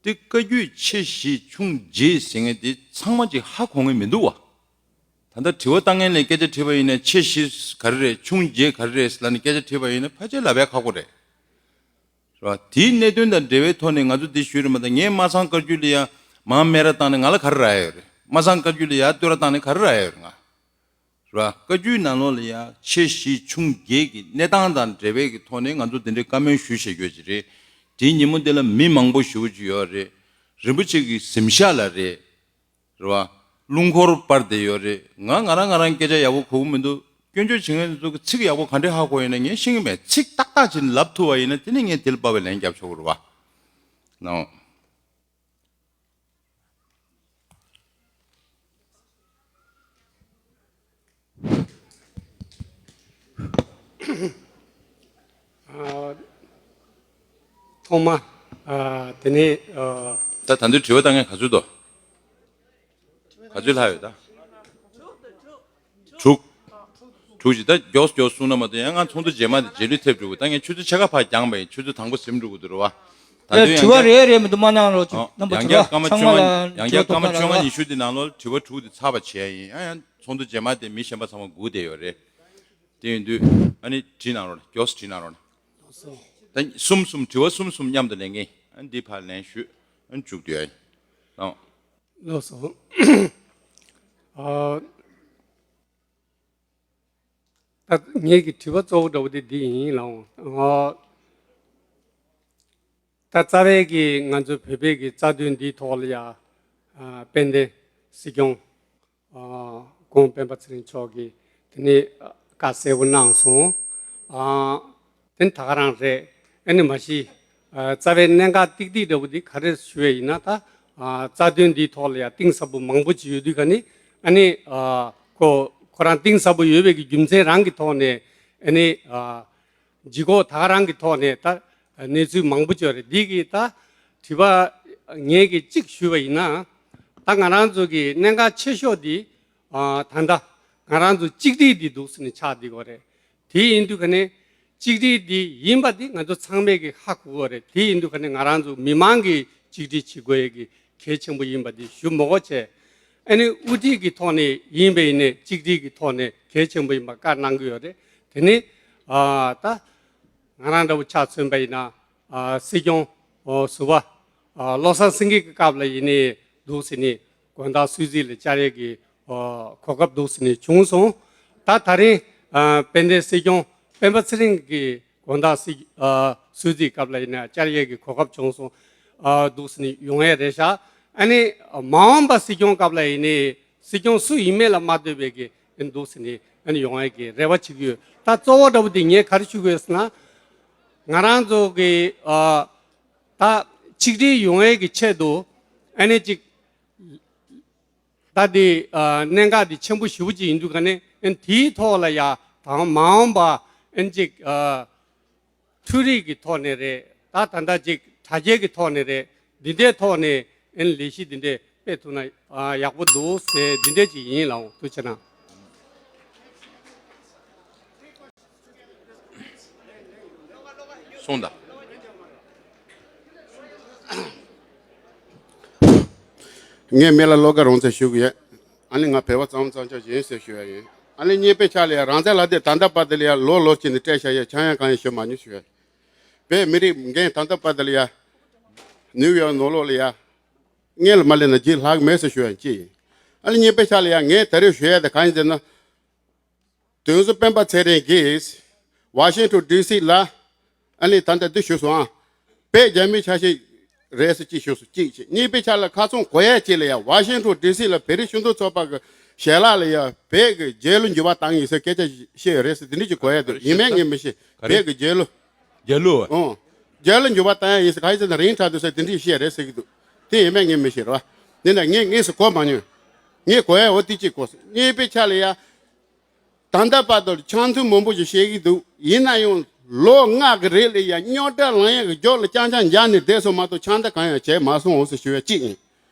དེ་བཀའ་བརྒྱུད་ཆེ་བཞི་ཆུང་བརྒྱད་ཟེར་མཁན་དེ་ཚང་མ་ཅིག་ཧ་གོ་མཁན་མི་འདུག་བ། ད་ལྟ་དྲི་བ་བཏང་མཁན་ལ་སྐད་ཆ་དྲིས་པ་ཡིན་ན་ཆེ་བཞི་ག་རེ་རེད། ཆུང་བརྒྱད་ག་རེ་རེད་ལབ་ནས་སྐད་ཆ་དྲིས་པ་ཡིན་ན་ཕལ་ཆེར་ལབ་ཡ་ཁག་པོ་རེད། རེད་བ། དེའི་གནད་དོན་དང་འབྲེལ་བའི་ཐོག་ནས་ང་ཚོ་འདི་ཞུས་རེད་མ་གཏོགས། ངས་སྨར་ཚང་བཀའ་བརྒྱུད་ལ་ཡ་མར་སྨད་ར་བཏང་ནས་ང་ལ་ག་རེ་རག་ཡ་ཡོད་རེད། སྨར་ཚང་བཀའ་བརྒྱུད་ལ་ཡ་བསྟོད་ར་བཏང་ནས་ག་རེ་རག་ཡ་ཡོད་རེད། ང་རེད་བ། བཀའ་བརྒྱུད་ནང་ལོགས་ལ་ཡ་ཆེ་བཞི་ཆུང་བརྒྱད་ཀྱི་གནས་སྟངས་དང་འབྲེལ་བའི་གི་ཐོག་ནས་ང་ཚོ་འདི་འདྲའི་བཀའ་མོལ་ཞུས་བཞག་རྒྱུ་ཅིག་རེད། དེའི་ཉིན་མོ་འདི་ལ་མི་མང་པོ་ཞེ་པོ་ཅིག་ཡོད་རེད། རིན་པོ་ཆེ་གི་གཟིམ་ཤག་ལ་རེད། རེད་བ། རླུང་འཁོར་སྤར་བསྡད་ཡོད་རེད། ང་ང་རང་ང་རང་སྐད་ཆ་ཡག་པོ་གོ་གི་མི་འདུག་སྐྱོན་བརྗོད་བྱེད་མཁན་ཚོ་གི་ཚིག་ཡག་པོ་ག་འདྲས་ཧ་གོ་ཡོད་ན་ངས་ཤེས་ཀྱི་མེད། ཚིག་ཏག་ཏག་ཅིག་ལབ་ཐུབ་པ་ཡིན་ན་དེ་ནི་ངས་དེ་ལ་དཔའ་བའི་ལན་རྒྱབ་ཆོག་གི་རེད་བ། ནའོ། ཨ། ཐོག་མ། ཨ། དེ་ནས། ཨ། ད་ད་དུང་དྲི་བ་བཏང་མཁན་ག་ཚོད་འདུག་ག་ཚོད་ལྷག་ཡོད་ད། དྲུག་དྲུག་ཅིག་ད་མགྱོགས་མགྱོགས་གསུང་ན་མ་གཏོགས། ཡང་ང་ཚོགས་འདུ་རྗེས་མ་དེ་རྗེས་ལུས་ཐེབས་འགྲོ་གི། ད་ངས་ཆུ་ཚོད་ཕྱེད་ཀ་ཕར་འགྱངས་པ་ཡིན། ཆུ་ཚོད་དང་པོ་ཟིན་འགྲོ་གི་འདུག་རེད་བ། ད་ཨེ། དུང་དྲི་བ་ཡང་རེ་རེ་མི་འདུག་མ་གནང་རོགས་གྱིས། ཨོ། རྣམ་པ་ཡང་ཚོ་བསྐྱར་ལ་སྐར་མ་ཚང་མ་བཅོ་ལྔ། ལ་ཡང་བསྐྱར་སྐར་མ་ཐོག་མཐའ་བཅོ་ལྔ་ཉི་ཤུ་དེ་ནང་ལོགས་དྲི་བ་དྲུག་དེ་ཚར་བ་བྱས་ཡིན། ཡང་ཡང་ཚོགས་འདུ་རྗེས་མ་དེ་མི་གཞན་པ་ཚང་མ་སྒུག་བསྡད་ཡོད་རེད། དེ་ཡིན་དུས་ཨ་ནི་བྲིས་གནང་རོགས་གནང་། མགྱོགས་སེ་བྲིས་གནང་རོགས་གནང་། ད་གསུམ་གསུམ། དྲི་བ་གསུམ་གསུམ་མཉམ་དུ་ལེན་གྱིན། ཨ་ནི་འདི་ཕར་ལན་ཞུས། ཨ་ནི་མཇུག་བསྡུ་ཡ་ཡིན། ལགས་སོ། ཨ། ད་ངེད་ཀྱི་དྲི་བ་གཙོ་བོ་འདྲ་བོ་དེ་འདི་ཡིན་ལགས། ཨ། ད་རྩ་བའི་གི་ང་ཚོ་བོད་པའི་གི་རྩ་དོན་འདིའི་ཐོག་ལ་ཡ། ཨ། དཔལ་ལྡན་སྲིད་སྐྱོང་། ཨ། སྐུ་ངོ་སྤེན་པ་ཚེ་རིང་མཆོག་གིས་དེ་ནས་བཀའ་གསལ་པོ་གནང་སོང་། ཨ། དེ་ནི་ད་ག་རང་རེད། ཨ་ནི་མ་གཞི། ཨ། རྩ་བའི་གནད་འགག་ཏིག་ཏིག་འདྲ་བོ་འདི་ག་རེ་ཞུ་བ་ཡིན་ན། ད། ཨ། རྩ་དོན་འདིའི་ཐོག་ལ་ཡ་གཏིང་ཟབ་པོ་མང་པོ་ཅིག་ཡོད་དུས་ག་ནི། ཨ་ནི། ཨ། ཁོ་ཁོ་རང་གཏིང་ཟབ་པོ་ཡོད་པའི་གི་རྒྱུ་མཚན་རང་གི་ཐོག་ནས། ཨ་ནི། ཨ། ལྗིད་ཁོག་ད་ག་རང་གི་ཐོག་ནས་ད་གནས་ཚུལ་མང་པོ་ཅིག་ཡོད་རེད། འདི་གི་ད་དྲི་བ་ངས་གི་གཅིག་ཞུས་པ་ཡིན་ན། ད་ང་རང་ཚོ་གི་གནད་འགག་ཆེ་ཤོས་འདི། ཨ། ད་ལྟ་ང་རང་ཚོ་གཅིག་སྒྲིལ་འདི་འདུག་ཟེར་ནས་ཆགས་བསྡད་ཡོད་རེད། དེ་ཡིན་དུས་ག་ནས་གཅིག་སྒྲིལ་འདི་ཡིན་པ་འདི་ང་ཚོ་ཚང་མས་གི་ཧ་གོ་གི་རེད། དེ་ཡིན་དུས་ག་ནས་ང་རང་ཚོ་མི་མང་གི་གཅིག་སྒྲིལ་བྱེད་དགོས་ཡས་གི་གལ་ཆེན་པོ་ཡིན་པ་འདི་ཞུ་མི་དགོས་བྱས། ཨ་ནི་དབུ་ཁྲིད་ཀྱི་ཐོག་ནས་ཡིན་པ་ཡིན་ནའི་གཅིག་སྒྲིལ་གྱི་ཐོག་ནས་གལ་ཆེན་པོ་ཡིན་པ་བཀའ་གནང་གི་ཡོད་རེད། དེ་ནི་ཨ་ད་ང་རང་འདྲ་བོ་ཆ་མཚོན་པ་ཡིན་ན་ཨ་སྲིད་སྐྱོང་ཨོ་ཟུར་པ་ཨ་བློ་བཟང་སེང་གེ་གི་སྐབས་ལ་ཡིན་ནའི་འདུག་ཟེར་ནས་དགོན་བདག་སྲིད་འཛིན་ལ་བཅར་ཡས་ཀྱི་ཨོ་གོ་སྐབས་འདུག་ཟེར་ནས་བྱུང་སོང་། ད་ད་རིང་ཨ་དཔལ་ལྡན་སྲིད་སྐྱོང་སྤེན་པ་ཚེ་རིང་གི་དགོང་དག་སྲིད་ཨ་སྲོལ་འཛིན་སྐབས་ལ་ཡིན་ན་བཅར་ཡས་ཀྱི་གོ་སྐབས་བྱུང་སོང་། ཨ་འདུག་ཟེར་ནས་ཡོང་ཡས་རེད་ཤག་ཨ་ནི་མ་འོངས་པ་སྲིད་སྐྱོང་སྐབས་ལ་ཡིན་ནའི་སྲིད་སྐྱོང་སུ་ཡིན་མིན་ལ་མ་ལྟོས་པའི་གི་ཨ་ནི་འདུག་ཟེར་ནས་ཨ་ནི་ཡོང་ཡས་ཀྱི་རེ་བ་བྱེད་ཀྱི་ཡོད། ད་གཙོ་བོ་འདྲ་བོ་དེ་ངས་ག་རེ་ཞུ་དགོས་ཟེར་ན། ང་རང་ཚོ་གི་ཨ་ད་ཆིག་སྒྲིལ་ཡོང་ཡས་ཀྱི་ཆེད་དུ་ཨ་ནི་ཅིག་ད་དེ་ཨ་གནད་འགག་དེ་ཆེན་པོ་ཞེ་པོ་ཅིག་ཡིན་དུས་ག་ནས་ཨ་ནི་དེའི་ཐོག་ལ་ཡ་དང་མ་འོངས་པ་ཨ་ནི་ཅིག་ཨ་འཕྲུལ་རིག་གི་ཐོག་ནས་རེད། ད་ད་ལྟ་ཅིག་དྲ་རྒྱའི་གི་ཐོག་ནས་རེད། འདི་འདྲའི་ཐོག་ནས་ཨ་ནི་ལས་གཞི་འདི་འདྲའི་སྤེལ་ཐུབ་ན་ཨ་ཡག་པོ་འདུག་ཟེར་འདི་འདྲའི་ཅིག་ཡིན་ལགས། ཐུགས་རྗེ་གནང་། གསུངས་དང་། ངས་མི་ལ་བློ་དགའ་རང་བཙན་ཞུ་གི་ཡོད། ཨ་ནི་ང་བོད་པ་གཙང་གཙང་ཆ་ཡིན་ཟེར་ཞུ་ཡ་ཡིན། ཨ་ནི་གཉིས་པའི་ཆ་ལ་ཡ་རང་བཙན་ལ་དེ་ད་ལྟ་བར་དུ་ལ་ཡ་ལོ་ལོ་ཅིག་ནས་སྤྲད་བཞག་ཡ་ཆག་ཡང་གང་ཡང་ཞུ་མ་མྱོང་ཞུ་ཡ། བོད་མི་རིགས་འགན་ད་ལྟ་བར་དུ་ལ་ཡ་ནིའུ་ཡོག་ནང་ལོགས་ལ་ཡ་སྔོན་ལ་མ་སླེབས་ན་རྗེས་ལྷག་མེད་ཟེར་ཞུ་ཡ་ཅི་ཡིན། ཨ་ནི་གཉིས་པའི་ཆ་ལ་ཡ་ངས་ད་རེས་ཞུ་ཡ་དེ་གང་ཡིན་ཟེར་ན། དོན་གཙོ་སྤེན་པ་ཚེ་རིང་གིས་ཝ་ཤིང་ཊོན་ཌི་སི་ལ་ཨ་ནི་ད་ལྟ་འདི་ཞུས་སོང་ཨ། བོད་རྒྱ་མིའི་ཆ་ཤས་རེད་ཟེར་གཅིག་ཞུས་སོང་གཅིག་བྱས། གཉིས་པའི་ཆ་ལ་ཁ་ཚོན་གོ་ཡ་གཅིག་ལ་ཡ་ཝ་ཤིང་ཊོན་ཌི་སི་ལ་བོད་རིགས་སྤྱི་མཐུན་ཚོགས་པ་གི་ཞལ་ལག་ལ་ཡ་བོད་ཀྱི་རྒྱལ་གླུ་འགྱུར་བ་བཏང་ཡིན་ཟེར་སྐད་ཆ་བཤད་རེད་ཟེར་འདི་འདྲ་ཅིག་གོ་ཡ་འདུག་ཡིན་མིན་ངས་མི་ཤེས། ག་རེ། བོད་ཀྱི་རྒྱལ་གླུ། རྒྱལ་གླུ། ཨོ། རྒྱལ་གླུ་འགྱུར་བ་བཏང་ཡ་ཡིན་ཟེར་ག་ཡིན་ཟེར་ན་རིང་དྲགས་འདུག་ཟེར་འདི་འདྲ་ཞིག་བཤད་རེད་ཟེར་གྱི་འདུག་དེ་ཡིན་མིན་ངས་མི་ཤེས་རེད་བ། དེ་ན་ངས་དངོས་སུ་གོ་མ་མྱོང་། ངས་གོ་ཡ་འོ་དེ་གཅིག་གོ་སོང་། གཉིས་པའི་ཆ་ལ་ཡ། ད་ལྟ་བར་དུ་ཆང་འཐུང་མང་པོ་ཞིག་བཤད་ཀྱི་འདུག་ཡིན་ན་ཡང་ལོ་ལྔ་གི་རིང་ལ་ཡ་རྙོག་དྲ་ལངས་ཡ་གི་རྒྱབ་ལ་རྐྱང་རྐྱང་འཇགས་ནས་བསྡད་སོང་མ་གཏོགས་ཆང་ད་གང་ཡང་བྱས་མ་སོང་འོ་ཟེར་ཞུ་ཡ་གཅིག་ཡིན།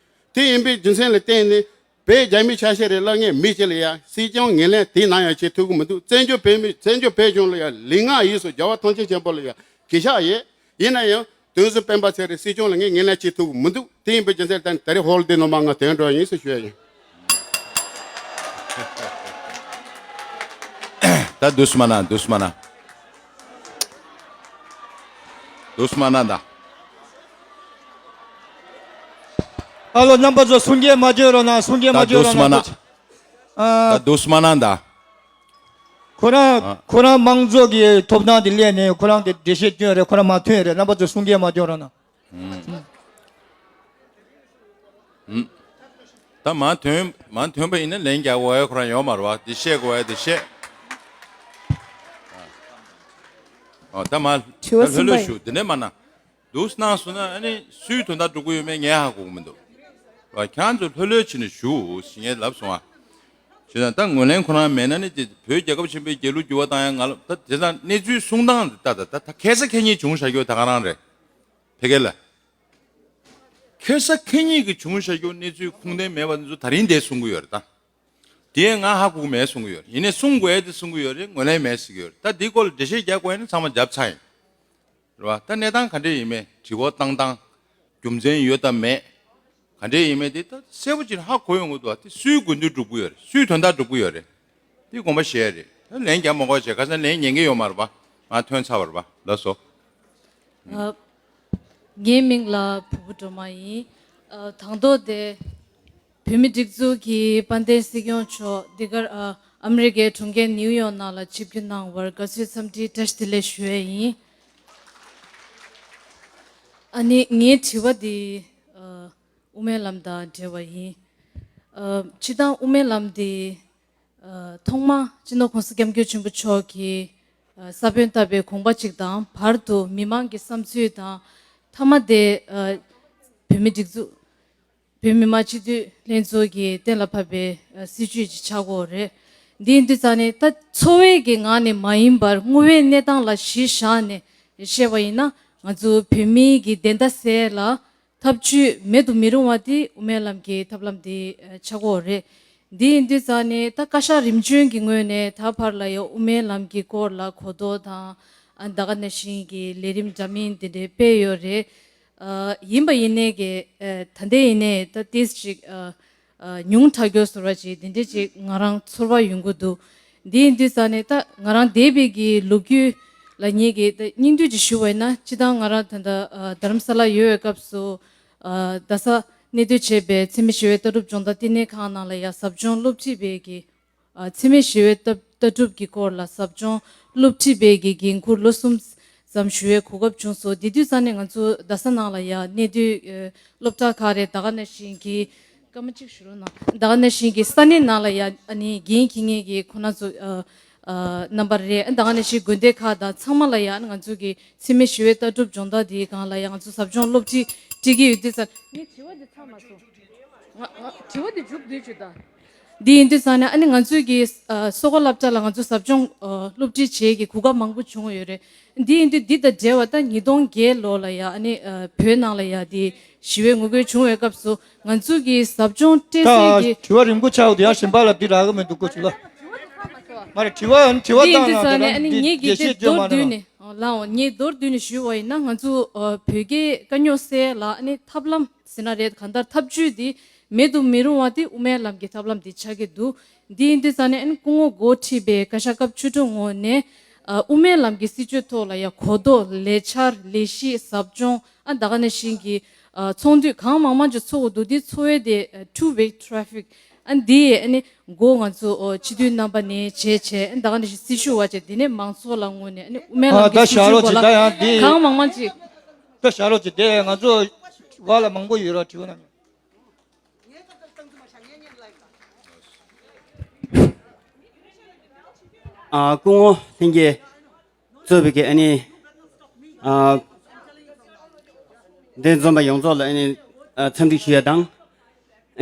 དེ་ཡིན་པའི་རྒྱུ་མཚན་ལ་བརྟེན་ནས་བོད་རྒྱ་མི་ཆ་ཤས་རེ་ལ་ངས་མི་གཅིག་ལ་ཡ་སྲིད་སྐྱོང་ངོས་ལེན་དེ་ནང་ཡང་བྱེད་ཐུབ་ཀྱི་མི་འདུག་བཙན་བྱོལ་བོད་མི་བཙན་བྱོལ་བོད་གཞུང་ལ་ཡ་ལུས་ངག་ཡིད་གསུམ་རྒྱལ་བ་ཐམས་ཅད་མཁྱེན་པ་ལ་ཡ་གུས་ཞབས་ཡོད། ཡིན་ན་ཡང་དོན་གཙོ་སྤེན་པ་ཚེ་རིང་སྲིད་སྐྱོང་ལ་ངས་ངོས་ལེན་བྱེད་ཐུབ་ཀྱི་མི་འདུག་དེ་ཡིན་པའི་རྒྱུ་མཚན་ལ་བརྟེན་ནས་ད་རེས་ཧོལ་དེ་ནང་མ་ང་དོན་འགྲོ་ཡིན་ཟེར་ཞུ་ཡ་ཡིན། ད་དུས་མ་ན་དུས་མ་ན། དུས་མ་ན་ད། ཨ་ལོ་རྣམ་པ་ཚོ་གསུང་སྐད་མ་བརྗོད་རོགས་གནང་། གསུང་སྐད་མ་ད་བརྗོད་དུས་རོགས་མ་ན། གནང་། ད་དུས་མ་ན་ད། ཁོ་རང་ཨ། ཁོ་རང་མང་གཙོ་གི་ཐོབ་ཐང་དེ་སླེབས་ནས་ཁོ་རང་གི་འགྲེལ་བཤད་སྐྱོན་རེད། ཁོ་རང་མ་ཐོན་རེད། རྣམ་པ་ཚོ་གསུང་སྐད་མ་བརྗོད་རོགས་གནང་། ད་མ་ཐོན་མ་ཐོན་པ་ཡིན་ན་ལན་རྒྱག་དགོས་ཡ་ཁོ་རང་ཡོད་མ་རེད་བ། འདི་བཤད་དགོས་ཡ་འདི་བཤད། ཨ། ད་མ་དྲི་བ་ད་ལྷོད་གསུམ་པ་ལྷོད་ཡིན། ཞུ་འདི་ནས་མ་ན། འདུག་སྣང་སོང་ན་ཨ་ནི་སུའི་དོན་དག་སྒྲུབ་ཀྱི་ཡོད་མེད་ངས་ཧ་གོ་གི་མི་འདུག་བ། ཁྱེད་རང་ཚོ་ལྷོད་ལྷོད་བྱས་ནས་ཞུ་ཞེས་ངས་ལབ་སོང་ཨ། བྱས་ན་ད་ངོས་ལེན་ཁོ་རང་མེད་ན་ནི་དེ་བོད་རྒྱལ་ཁབ་ཆེན་པོའི་རྒྱལ་གླུ་འགྱུར་བ་བཏང་ཡ་ང་ལ་ད་དེ་ད་གནས་ཚུལ་གསུང་སྟངས་ད་ད་ད་ད་ཁེ་ས་ཁེ་ཉེས་བྱུང་བཞག་རྒྱུ་ད་ག་རང་རེད། ཕ་གི་ལ། ཁེ་ས་ཁེ་ཉེས་ཀྱི་བྱུང་བཞག་རྒྱུ་གནས་ཚུལ་ཁུངས་ལྡན་མེད་པ་འདི་ཚོ་ད་རིང་འདིར་གསུང་གི་ཡོད་རེད་ད། དེ་ཡང་ང་ཧ་གོ་གི་མེད་གསུང་གི་ཡོད་རེད། ཡིན་ནའི་གསུང་དགོས་ཡ་དེ་གསུང་གི་ཡོད་རེད། ངོས་ལེན་མེད་ཟེར་གི་ཡོད་རེད། ད་འདི་སྐོར་ལ་འགྲེལ་བཤད་རྒྱག་དགོས་ཡ་ནི་ཚང་མ་རྒྱབ་ཚར་ཡིན། རེད་བ། ད་གནས་སྟངས་ག་འདྲས་ཡིན་མིན་དྲི་བ་བཏང་སྟངས། རྒྱུ་མཚན་ཡོད་དམ་མེད། ག་འདྲས་ཡིན་མིན་དེ་ད་གསལ་པོ་ཅིག་ཧ་གོ་ཡོང་གི་འདུག་བ། དེ་སུའི་དགོས་འདུན་སྒྲུབ་ཀྱི་ཡོད་རེད། སུའི་དོན་དག་སྒྲུབ་ཀྱི་ཡོད་རེད། དེ་དགོངས་པ་བཞེས་ཡ་རེད། ད་ལན་རྒྱག་མ་དགོས་བྱས། ཁ་སང་ལན་ཉན་གྱི་ཡོད་མ་རེད་བ། ང་ཐོན་ཚར་བ་རེད་བ། ལགས་སོ། ཨ། ངའི་མིང་ལ་བུ་བུ་སྒྲོལ་མ་ཡིན། ཨ། དང་ཐོག་དེ་བོད་མི་སྒྲིག་འཛུགས་ཀྱི་དཔལ་ལྡན་སྲིད་སྐྱོང་མཆོག་འདི་གར་ཨ་ཨ་མི་རི་ཀའི་གྲོང་ཁྱེར་ནིའུ་ཡོག་ནང་ལ་ཆིབས་བསྒྱུར་གནང་བར་དགའ་བསུའི་འཚམས་འདྲི་བཀྲ་ཤིས་བདེ་ལེགས་ཞུ་ཡས་ཡིན། ཨ་ནི་ངའི་དྲི་བ་འདི་ཨ་དབུ་མའི་ལམ་དང་འབྲེལ་བ་ཡིན། ཨ་སྤྱིར་བཏང་དབུ་མའི་ལམ་འདི་ཨ་ཐོག་མ་སྤྱི་ནོར་༸གོང་ས་༸སྐྱབས་མགོན་ཆེན་པོ་མཆོག་གིས་ཨ་ས་བོན་བཏབ་པའི་དགོངས་པ་གཅིག་དང་། བར་དུ་མི་མང་གི་བསམ་ཚུལ་དང་། མཐའ་མ་དེ་ཨ་བོད་མི་སྒྲིག་འཛུགས་བོད་མི་མང་སྤྱི་འཐུས་ལྷན་ཚོགས་ཀྱིས་གཏན་ལ་ཕབ་པའི་ཨ་སྲིད་བྱུས་ཅིག་ཆགས་ཀྱི་ཡོད་རེད། འདི་ཡིན་དུས་ཙང་ནས་ད་འཚོ་བའི་གི་ངང་ནས་མ་ཡིན་པར་དངོས་པོའི་གནས་སྟངས་ལ་གཞི་བཞག་ནས་བཤད་པ་ཡིན་ན། ང་ཚོ་བོད་མིའི་གི་བདེན་མཐའ་གསལ་ལ་ཐབས་ཇུས་མེད་དུ་མི་རུང་བ་དེ་དབུ་མའི་ལམ་གྱི་ཐབས་ལམ་དེ་ཆགས་ཀྱི་ཡོད་རེད། འདི་ཡིན་དུས་ཙང་ནས་ད་བཀའ་ཤག་རིམ་བྱོན་གྱི་ངོས་ནས་ད་བར་ལ་ཡང་དབུ་མའི་ལམ་གྱི་སྐོར་ལ་གོ་རྟོགས་དང་། ཨ་ད་ག་ནང་བཞིན་གྱི་ལས་རིམ་འདྲ་མིན་དེ་འདྲའི་སྤེལ་ཡོད་རེད། ཨ་ཡིན་པ་ཡིན་ནའི་གི་ཨ་ད་ལྟའི་ཡིན་ནའི་ད་ཏིས་ཅིག་ཨ་ ཉུང་དྲགས་ཡོད་ཟེར་བ་ཅིག་འདི་འདྲས་ཅིག་ང་རང་ཚོར་བ་ཡོང་གི་འདུག་འདི་ཡིན་དུས་ཙང་ནས་ད་ང་རང་འདས་པའི་གི་ལོ་རྒྱུས་ལ་ངེད་ཀྱིས་ད་སྙིང་བསྡུས་ཅིག་ཞུ་བ་ཡིན་ན། སྤྱིར་བཏང་ང་རང་ད་ལྟ་རྡ་རམ་ས་ལ་ཡོད་པའི་སྐབས་སུ་རྡ་ས་གནས་སྡོད་བྱས་པའི་འཚེ་མེད་ཞི་བའི་ལྟ་གྲུབ་སྦྱོང་བརྡར་བསྟི་གནས་ཁང་ནང་ལ་ཡ་ཟབ་སྦྱོང་སློབ་ཁྲིད་པའི་གི་འཚེ་མེད་ཞི་བའི་ལྟ་ལྟ་གྲུབ་ཀྱི་སྐོར་ལ་ཟབ་སྦྱོང་སློབ་ཁྲིད་པའི་གི་འགན་འཁུར་ལོ་གསུམ་ཙམ་ཞུ་བའི་གོ་སྐབས་བྱུང་སོང་། དེ་དུས་ཙང་ནས་ང་ཚོ་རྡ་ས་ནང་ལ་ཡ་གནས་སྡོད་སློབ་གྲྭ་ཁག་རེད། ད་ག་ནང་བཞིན་གྱི་སྐར་མ་གཅིག་ཞུ་རོགས་གནང་། ད་ག་ནང་བཞིན་གྱི་ས་གནས་ནང་ལ་ཡ་ཨ་ནི་འགན་འཁྱེར་མཁན་གྱི་ཁོ་ན་ཚོ་རྣམ་པ་རེད། ད་ག་ནང་བཞིན་དགོན་སྡེ་ཁག་དང་ཚང་མ་ལ་ཡ་ང་ཚོ་གི་འཚེ་མེད་ཞི་བའི་ལྟ་གྲུབ་སྦྱོང་བརྡར་དེའི་སྒང་ལ་ཡ་ང་ཚོ་ཟབ་སྦྱོང་སློབ་ཁྲིད་སྤྲད་ཀྱི་ཡོད་དུས་ཙང་། ངས་དྲི་བ་འདི་ཚར་མ་སོང་། ང་ང་དྲི་བ་འདི་མཇུག་བསྡུས་བྱོས་དང་། འདི་ཡིན་དུས་ཙང་ནས་ཨ་ནི་ང་ཚོའི་གི་ཨ་གསོལ་ཁ་སློབ་གྲྭ་ལ་ང་ཚོ་ཟབ་སྦྱོང་ཨ་སློབ་ཁྲིད་བྱེད་ཀྱི་གོ་སྐབས་མང་པོ་བྱུང་ཡོད་རེད། འདི་ཡིན་དུས་འདི་དང་འབྲེལ་བ་ད་ཉིས་སྟོང་བརྒྱད་ལོ་ལ་ཡ་ཨ་ནི་ཨ་བོད་ནང་ལ་ཡ་འདི་ཞི་བའི་ངོ་རྒོལ་བྱུང་བའི་སྐབས་སུ་ང་ཚོའི་གི་ཟབ་སྦྱོང་སྤྲད་ད་སའི་གི་དྲི་བ་རིང་པོ་ཆགས་འདུག་ཡ། གཞན་པ་ལ་འདི་རག་གི་མི་འདུག་གོ་ཆུ་ལ། མ་རེད། དྲི་བ་དྲི་བ་འདི་ཡིན་བཏང་དུས་ན་ཙང་དེ་ནས་ལ་ཨ་ནི་འདི་ངེད་ཀྱིས་རྒྱས་དེ་བཤད་བརྗོད་མདོར་མ་བསྡུས་གནང་། ནས་ལའོ་ངས་མདོར་བསྡུས་ནས་ཞུས་པ་ཡིན་ན། ང་ཚོ་ཨ་བོད་སྐད་དཀའ་རྙོག་སེལ་ལ་ཨ་ནི་ཐབས་ལམ་ཟེར་ན་རེད། གང་ལྟར་ཐབས་ཇུས་འདི་མེད་དུ་མི་རུང་བ་དེ་དབུ་མའི་ལམ་གྱི་ཐབས་ལམ་འདི་ཆགས་ཀྱི་འདུག་འདི་ཡིན་དུས་ཙང་ནས་ཨ་ནི་སྐུ་ངོ་འགོ་ཁྲིད་པའི་བཀའ་ཤག་སྐབས་བཅུ་དྲུག་ངོས་ནས་ཨ་དབུ་མའི་ལམ་གྱི་སྲིད་བྱུས་ཐོག་ལ་ཡ་གོ་རྟོགས་ལས་འཆར་ལས་གཞི་ཟབ་སྦྱོང་ཨ་ད་ག་ནང་བཞིན་གྱི་ཨ་ཚོགས་འདུ་གང་མང་མང་ཅིག་ཚོགས་དགོས་འདུག་འདི་ཚོགས་ཡས་དེ་ཨ་two way traffic ཨ་འདི་ཨ་ནི་འགོ་ང་ཚོ་ཨོ་སྤྱི་འཐུས་རྣམ་པ་ནས་བྱས་བྱས་ཨ་ད་ག་ནང་བཞིན་སྲི་ཞུ་བ་བྱས། དེ་ནས་མང་ཚོགས་ལ་ངོས་ནས་ཨ་ནི་དབུ་མའི་ཨ་ལམ་ད་གྱི་སྲི་བཞག་ཞུ་རོགས་གོ་བྱེད། ལ་ད་ཡང་འདི་གང་མང་མང་ཅིག་ད་བཞག་རོགས་བྱེད། དེ་ང་ཚོ་བར་ལ་མང་པོ་ཡོད་ར་དྲི་བ་རྣམས། ཨ་སྐུ་ངོ་ལྷན་རྒྱས་གཙོས་པའི་གི་ཨ་ནི་ཨ་འདིར་འཛོམས་པ་ཡོངས་རྫོགས་ལ་ཨ་ནི་ཨ་འཚམས་འདྲི་ཞུ་ཡ་དང་།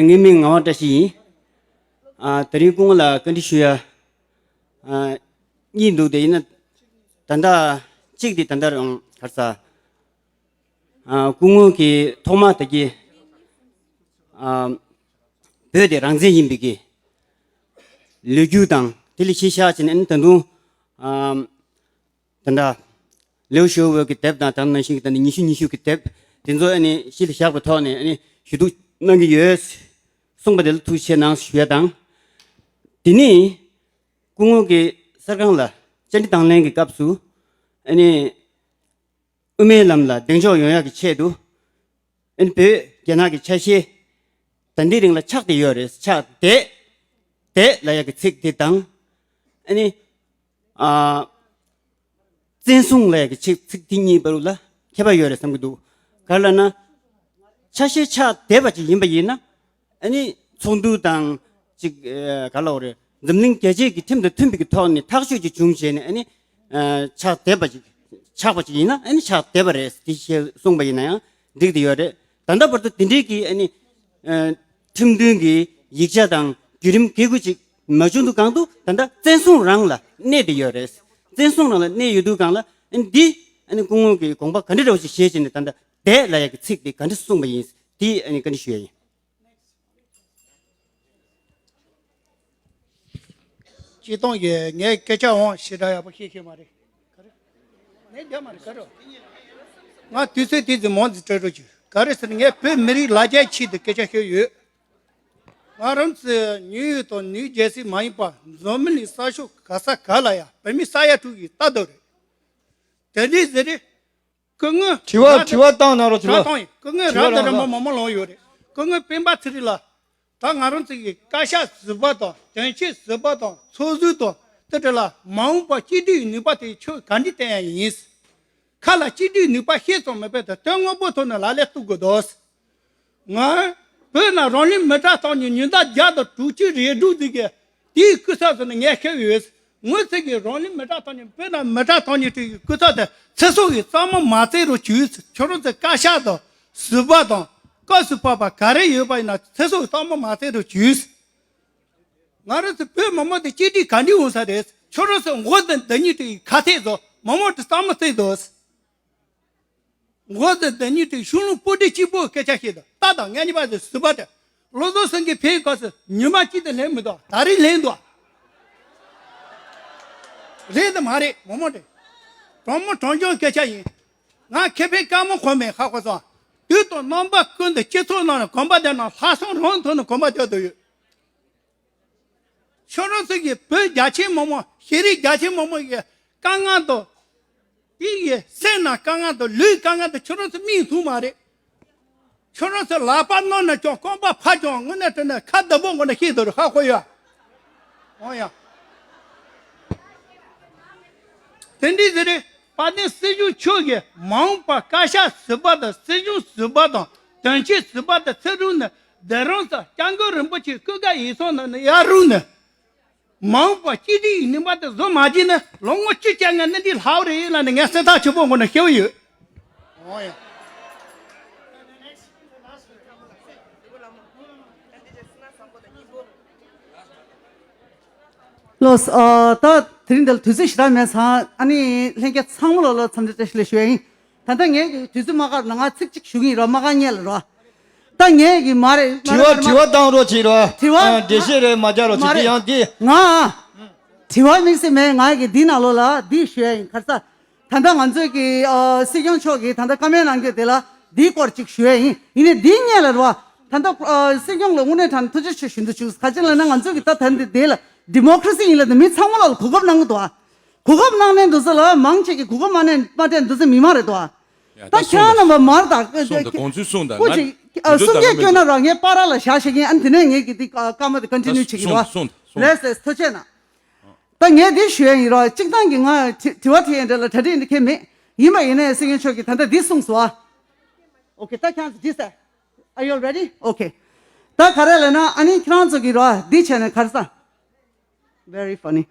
ངའི་མིང་ངག་དབང་བཀྲ་ཤིས་ཡིན། ཨ་དེ་རིང་སྐུ་ངོ་ལ་བཀའ་འདྲི་ཞུ་ཡ་ཨ་གཉིས་འདུག་དེ་ཡིན་ན་ད་ལྟ་གཅིག་དེ་ད་ལྟ་རང་ག་རེ་ཟ། ཨ་སྐུ་ངོ་གིས་ཐོག་མ་ད་གི་ཨ་བོད་དེ་རང་བཙན་ཡིན་པའི་གི་ལོ་རྒྱུས་དང་དེ་ལ་གཞི་བཞག་བྱས་ནས་ཨ་ནི་ད་དུང་ཨ་ད་ལྟ་ལེའུ་ཞའོ་ཝེ་གི་དེབ་དང་ད་ནང་བཞིན་གྱི་ད་ནི་ཉི་ཤུ་ཉི་ཤུ་གི་དེབ་དེ་ཚོ་ཨ་ནི་གཞི་ལ་བཞག་པའི་ཐོག་ནས་ཨ་ནི་ཞུ་གཏུག་གནང་གི་ཡོད་གསུངས་པ་དེ་ལ་ཐུགས་རྗེ་ཆེ་གནང་ཞུ་ཡ་དང་། དེ་ནས་སྐུ་ངོ་གིས་གསར་ཁང་ལ་བཅར་འདྲི་དང་ལེན་གྱི་སྐབས་སུ་ཨ་ནི་དབུ་མའི་ལམ་ལ་གདེང་འཇོག་ཡོང་ཡག་གི་ཆེད་དུ་ཨ་ནི་བོད་རྒྱ་ནག་གི་ཆ་ཤས་ད་ལྟའི་རིང་ལ་ཆགས་བསྡད་ཡོད་རེད། ཆགས་བསྡད་བསྡད་ལབ་ཡག་གི་ཚིག་དེ་དང་ཨ་ནི་ཨ་བཙན་བཟུང་ལབ་ཡག་གི་ཚིག་ཚིག་དེ་གཉིས་བར་ལ་ཁྱད་པར་ཡོད་རེད་བསམ་གྱི་འདུག་ག་རེ་ལབ་ན་ཆ་ཤས་ཆགས་བསྡད་པ་ཅིག་ཡིན་པ་ཡིན་ན། ཨ་ནི་ཚོགས་འདུ་དང་ཅིག་ཨ་ག་ལབ་དགོས་རེད། འཛམ་གླིང་རྒྱལ་སྤྱིའི་གི་ཁྲིམས་དང་མཐུན་པའི་གི་ཐོག་ནས་ཐག་གཅོད་ཅིག་བྱུང་བྱས་ནས་ཨ་ནི་ཨ་ཆགས་བསྡད་པ་ཅིག་ཆགས་པ་ཅིག་ཡིན་ན་ཨ་ནི་ཆགས་བསྡད་པ་རེད་དེ་ཞེས་གསུངས་པ་ཡིན་ན་ཡང་འགྲིག་བསྡད་ཡོད་རེད། ད་ལྟ་བར་དུ་དེ་འདྲའི་གི་ཨ་ནི་ཨ་ཁྲིམས་མཐུན་གྱི་ཡིག་ཆ་དང་བརྒྱུད་རིམ་འགན་འཁུར་ཅིག་མ་བྱུང་དུས་གང་དུ་ད་ལྟ་བཙན་བཟུང་རང་ལ་གནས་བསྡད་ཡོད་རེད། བཙན་བཟུང་རང་ལ་གནས་ཡོད་དུས་གང་ལ་ཨ་ནི་འདི་ཨ་ནི་སྐུ་ངོ་གི་དགོངས་པ་ག་འདྲ་འདྲ་བོ་ཞིག་བཞེས་བྱས་ནས་ད་ལྟ་བསྡད་ལབ་ཡག་གི་ཚིག་དེ་ག་འདྲ་གསུངས་པ་ཡིན་དེ་ཨ་ནི་བཀའ་འདྲི་ཞུ་ཡ་ཡིན། སྤྱིར་བཏང་གི་ངས་སྐད་ཆ་འོང་ཞེ་དྲག་ཡག་པོ་ཤེས་ཤེས་མ་རེད། ག་རེ། ངས་རྒྱབ་མ་རེད་ག་རེ། ང་དུས་ཚོད་དེ་ཙམ་མང་ཙམ་སྤྲད་རོགས་བྱོས། ག་རེ་ཟེར་ན་ངས་བོད་མི་རིགས་ལ་རྒྱའི་ཆེད་དུ་སྐད་ཆ་ཤོད་ཡོད། ང་རང་ཚོ་ནིའུ་ཡོག་དང་ནིའུ་ཇེར་སི་མ་ཡིན་པ་འཛམ་གླིང་ས་ཕྱོགས་ག་ས་ག་ལ་ཡ་བོད་མི་ས་ཡ་དྲུག་གི་ལྟ་རྟོག་རེད། དེ་འདྲའི་ཟེར་རེད། སྐུ་ངོ་དྲི་བ་དྲི་བ་བཏང་གནང་རོགས་བྱེད་རོགས། དྲི་བ་བཏང་ཡིན། སྐུ་ངོ་དྲི་བ་རང་དང་རང་རང་མ་མ་ལོང་ཡོད་རེད། སྐུ་ངོ་སྤེན་པ་ཚེ་རིང་ལགས། ད་ང་རང་ཚོ་གི་བཀའ་ཤག་ཟུར་པ་དང་དོན་གཅོད་ཟུར་པ་དང་ཚོགས་ཟུར་དང་དེ་འདྲ་ལ་མ་འོངས་པ་གཅིག་སྒྲིལ་ནུས་པ་དེ་ཁྱོད་ག་འདྲ་བསྟན་ཡ་ཡིན། ཁ་ལ་གཅིག་སྒྲིལ་ནུས་པ་བཤད་ཙམ་མེད་པའི་དོན་དངོས་པོ་ཐོག་ནས་ལག་ལེན་བསྟར་དགོས་འདུག་ང་བོད་ནང་རང་ལུས་མི་གྲངས་ཐམ་ཉི་ཉིས་སྟོང་བརྒྱ་དང་དྲུག་ཅུ་རེ་དྲུག་ཟིག་གི་དེའི་སྐུ་ཚབ་ཟེར་ནས་ངས་ཁེལ་ཡོད། ངོས་ཚོ་གི་རང་ལུས་མི་གྲངས་ཐམ་ཉི་བོད་ནང་མི་གྲངས་ཐམ་ཉི་དྲུག་གི་སྐུ་ཚབ་དེ་ཚེ་སྲོག་གི་གཙང་མ་མ་བཙལ་རོགས་བྱོས། ཁྱོད་རང་ཚོ་བཀའ་ཤག་དང་ཟུར་པ་དང་སྐབས་སུ་བབས་པ་ག་རེ་ཡོད་པ་ཡིན་ན་ཚེ་སྲོག་གི་གཙང་མ་མ་བཙལ་རོགས་བྱོས། ང་རང་ཚོ་བོད་མི་མང་དེ་གཅིག་སྒྲིལ་ག་འདྲ་ཡོང་ས་རེད། ཁྱོད་རང་ཚོ་མགོ་དང་མདུན་སྙིང་དེ་ག་ཐད་དོ་མི་མང་དེ་གཙང་མ་བཙལ་དོ། མགོ་དང་མདུན་སྙིང་དེ་གཞུང་ལུགས་པོ་ཏི་གཅིག་པོ་སྐད་ཆ་བཤད་དོ། ད་དང་ངེད་གཉིས་པ་དེ་ཟུར་པ་དེ་བློ་བཟང་སེང་གེ་ཕེབས་སྐབས་སུ་ཉི་མ་གཅིག་དེ་ལེན་མི་འདུག་ད་རེས་ལེན་འདུག་རེད་དམ་མ་རེད་མི་མང་དེ། དྲང་མོ་དྲང་རྐྱང་སྐད་ཆ་ཡིན། ང་ཁེ་ཕན་དཀའ་མོ་གོ་མེད་ཧ་གོ་སོང་། དུས་དང་རྣམ་པ་ཀུན་ཏུ་སྤྱི་ཚོགས་ནང་ལ་གོམ་པ་བརྒྱབ་ན་ལྷག་བསམ་རང་ཐོག་ནས་གོམ་པ་རྒྱག་ཐུབ་ཡོད། ཁྱོད་རང་ཚོ་གིས་བོད་རྒྱ་ཆེ་མི་མང་ཤེས་རིག་རྒྱ་ཆེ་མི་མང་གི་དཀའ་ངལ་དང་། དེ་ཡི་སེམས་ནང་དཀའ་ངལ་དང་ལུས་དཀའ་ངལ་དང་ཁྱོད་རང་ཚོ་མིག་མཐོང་མ་རེད། ཁྱོད་རང་ཚོ་ལག་པ་གནོན་ན་ཀྱང་རྐང་པ་ཕར་ཀྱང་དངོས་གནས་དྲང་གནས་ཁ་བདེ་པོ་ངོ་ནས་ཤེས་དོ་རུ་ཧ་གོ་ཡ། འོ་ཡ། དེ་འདྲའི་ཟེར་རེད། དཔལ་ལྡན་སྲིད་སྐྱོང་མཆོག་གིས་མ་འོངས་པ་བཀའ་ཤག་ཟུར་པ་དང་སྲིད་སྐྱོང་ཟུར་པ་དང་དོན་གཅོད་ཟུར་པ་དང་ཚུར་རུང་ནས་བདེ་རང་ས་སྐྱབས་མགོན་རིན་པོ་ཆེ་སྐུ་སྒེར་ཡིག་ཚང་ནང་ནས་ཡར་རུང་ནས། མ་འོངས་པ་གཅིག་སྒྲིལ་ཡིན་ནི་མ་དེ་བཟོ་མ་བྱས་ན་ལོ་ངོ་བཅུ་བཅོ་ལྔ་གནས་འདི་ལྷག་རེད་ལ་ནི་ངས་སེམས་ཐག་ཆོད་པོ་ངོ་ནས་ཤེས་ཡོད། འོ་ཡ། ལོས། ཨ། ད་དེ་རིང་འདིར་དུས་ཚོད་ཞེ་དྲག་མེད་ཙང་ཨ་ནི་ལྷན་རྒྱས་ཚང་མ་ལོ་ལ་འཚམས་འདྲི་བཀྲ་ཤིས་བདེ་ལེགས་ཞུ་ཡ་ཡིན། ད་ལྟ་ངས་ཀྱི་དུས་ཚོད་མ་བཀག་ན་ང་ཚིག་གཅིག་ཞུ་གི་ཡིན་རོ། མ་བཀག་ཉན་ལ་རོ། ད་ངས་ཀྱི་མ་རེད། དྲི་བ་དྲི་བ་བཏང་རོགས་བྱེད་རོ། དྲི་བ། ཨ། འགྲེལ་བཤད་རེ་མ་རྒྱག་རོགས་བྱེད། མ་རེད། དེ་ཡང་དེ། ང་དྲི་བ་དམིགས་བསལ་མེད། ང་གི་འདི་ནང་ལོགས་ལ་འདི་ཞུ་ཡ་ཡིན། ཁ་སང་ད་ལྟ་ང་ཚོའི་གི་ཨ་སྲིད་སྐྱོང་མཆོག་གིས་ད་ལྟ་བཀའ་མོལ་གནང་རྒྱུ་དེ་ལ་འདིའི་སྐོར་ཅིག་ཞུ་ཡ་ཡིན། ཡིན་ནའི་འདི་སྔོན་ལ་རེད་བ། ད་ལྟ་ཨ་སྲིད་སྐྱོང་ལ་དངོས་གནས་དྲང་ཐུགས་རྗེ་ཆེ་ཞུ་འདོད་བྱུང་། ག་ཅི་ལབ་ན་ང་ཚོའི་གི་ད་ད་འདི་དེ་ལ་ཌི་མོ་ཀ་རེ་སི་ཡིན་ལབ་དུས་མི་ཚང་མ་ལ་གོ་སྐབས་གནང་གི་འདུག་ཨ། གོ་སྐབས་གནང་ནས་འདུག་ས་ལ་མང་ཆེ་གི་གོ་སྐབས་མ་གནང་མ་སྤྲད་འདུག་ས་མི་མང་རེད་འདུག་ཨ། ད་ཁྱེད་རང་རྣམ་པ་མར་ད་གསུངས་ད་གོང་ཚུལ་གསུངས་ད། སྐུ་མཁྱེན། ཨ། གསུང་སྐད་སྐྱོན་ན་ར་ངས་པ་ར་ལ་བཞག་ཤེས་ཀྱིན། ཨ་ནི་དེ་ནས་ངས་ཀྱི་འདི་ཀ་མ་དེ་ཀོན་ཊི་ནིའུ་བྱེད་ཀྱི་རོ། ལེས་ལེས་ཐུགས་རྗེ་གནང་། ད་ངས་འདི་ཞུ་ཡ་ཡིན་རོ། གཅིག་ཐང་གི་ང་དྲི་དྲི་བ་དྲི་ཡ་འདྲ་ལ་གྲ་སྒྲིག་འདི་ཁེལ་མེད། ཡིན་པ་ཡིན་ན་ཡང་སྲིད་སྐྱོང་མཆོག་གིས་ད་ལྟ་འདི་གསུངས་སོ། ཨོ་ཁེ། ད་ཁྱེད་རང་ཚོ་འདི་ཟེར། Are you all ready? Okay. ད་ག་རེ་ལབ་ན་ཨ་ནི་ཁྱེད་རང་ཚོ་གི་རོ་འདི་བྱས་ནས་ག་རེ་ཟ། Very funny.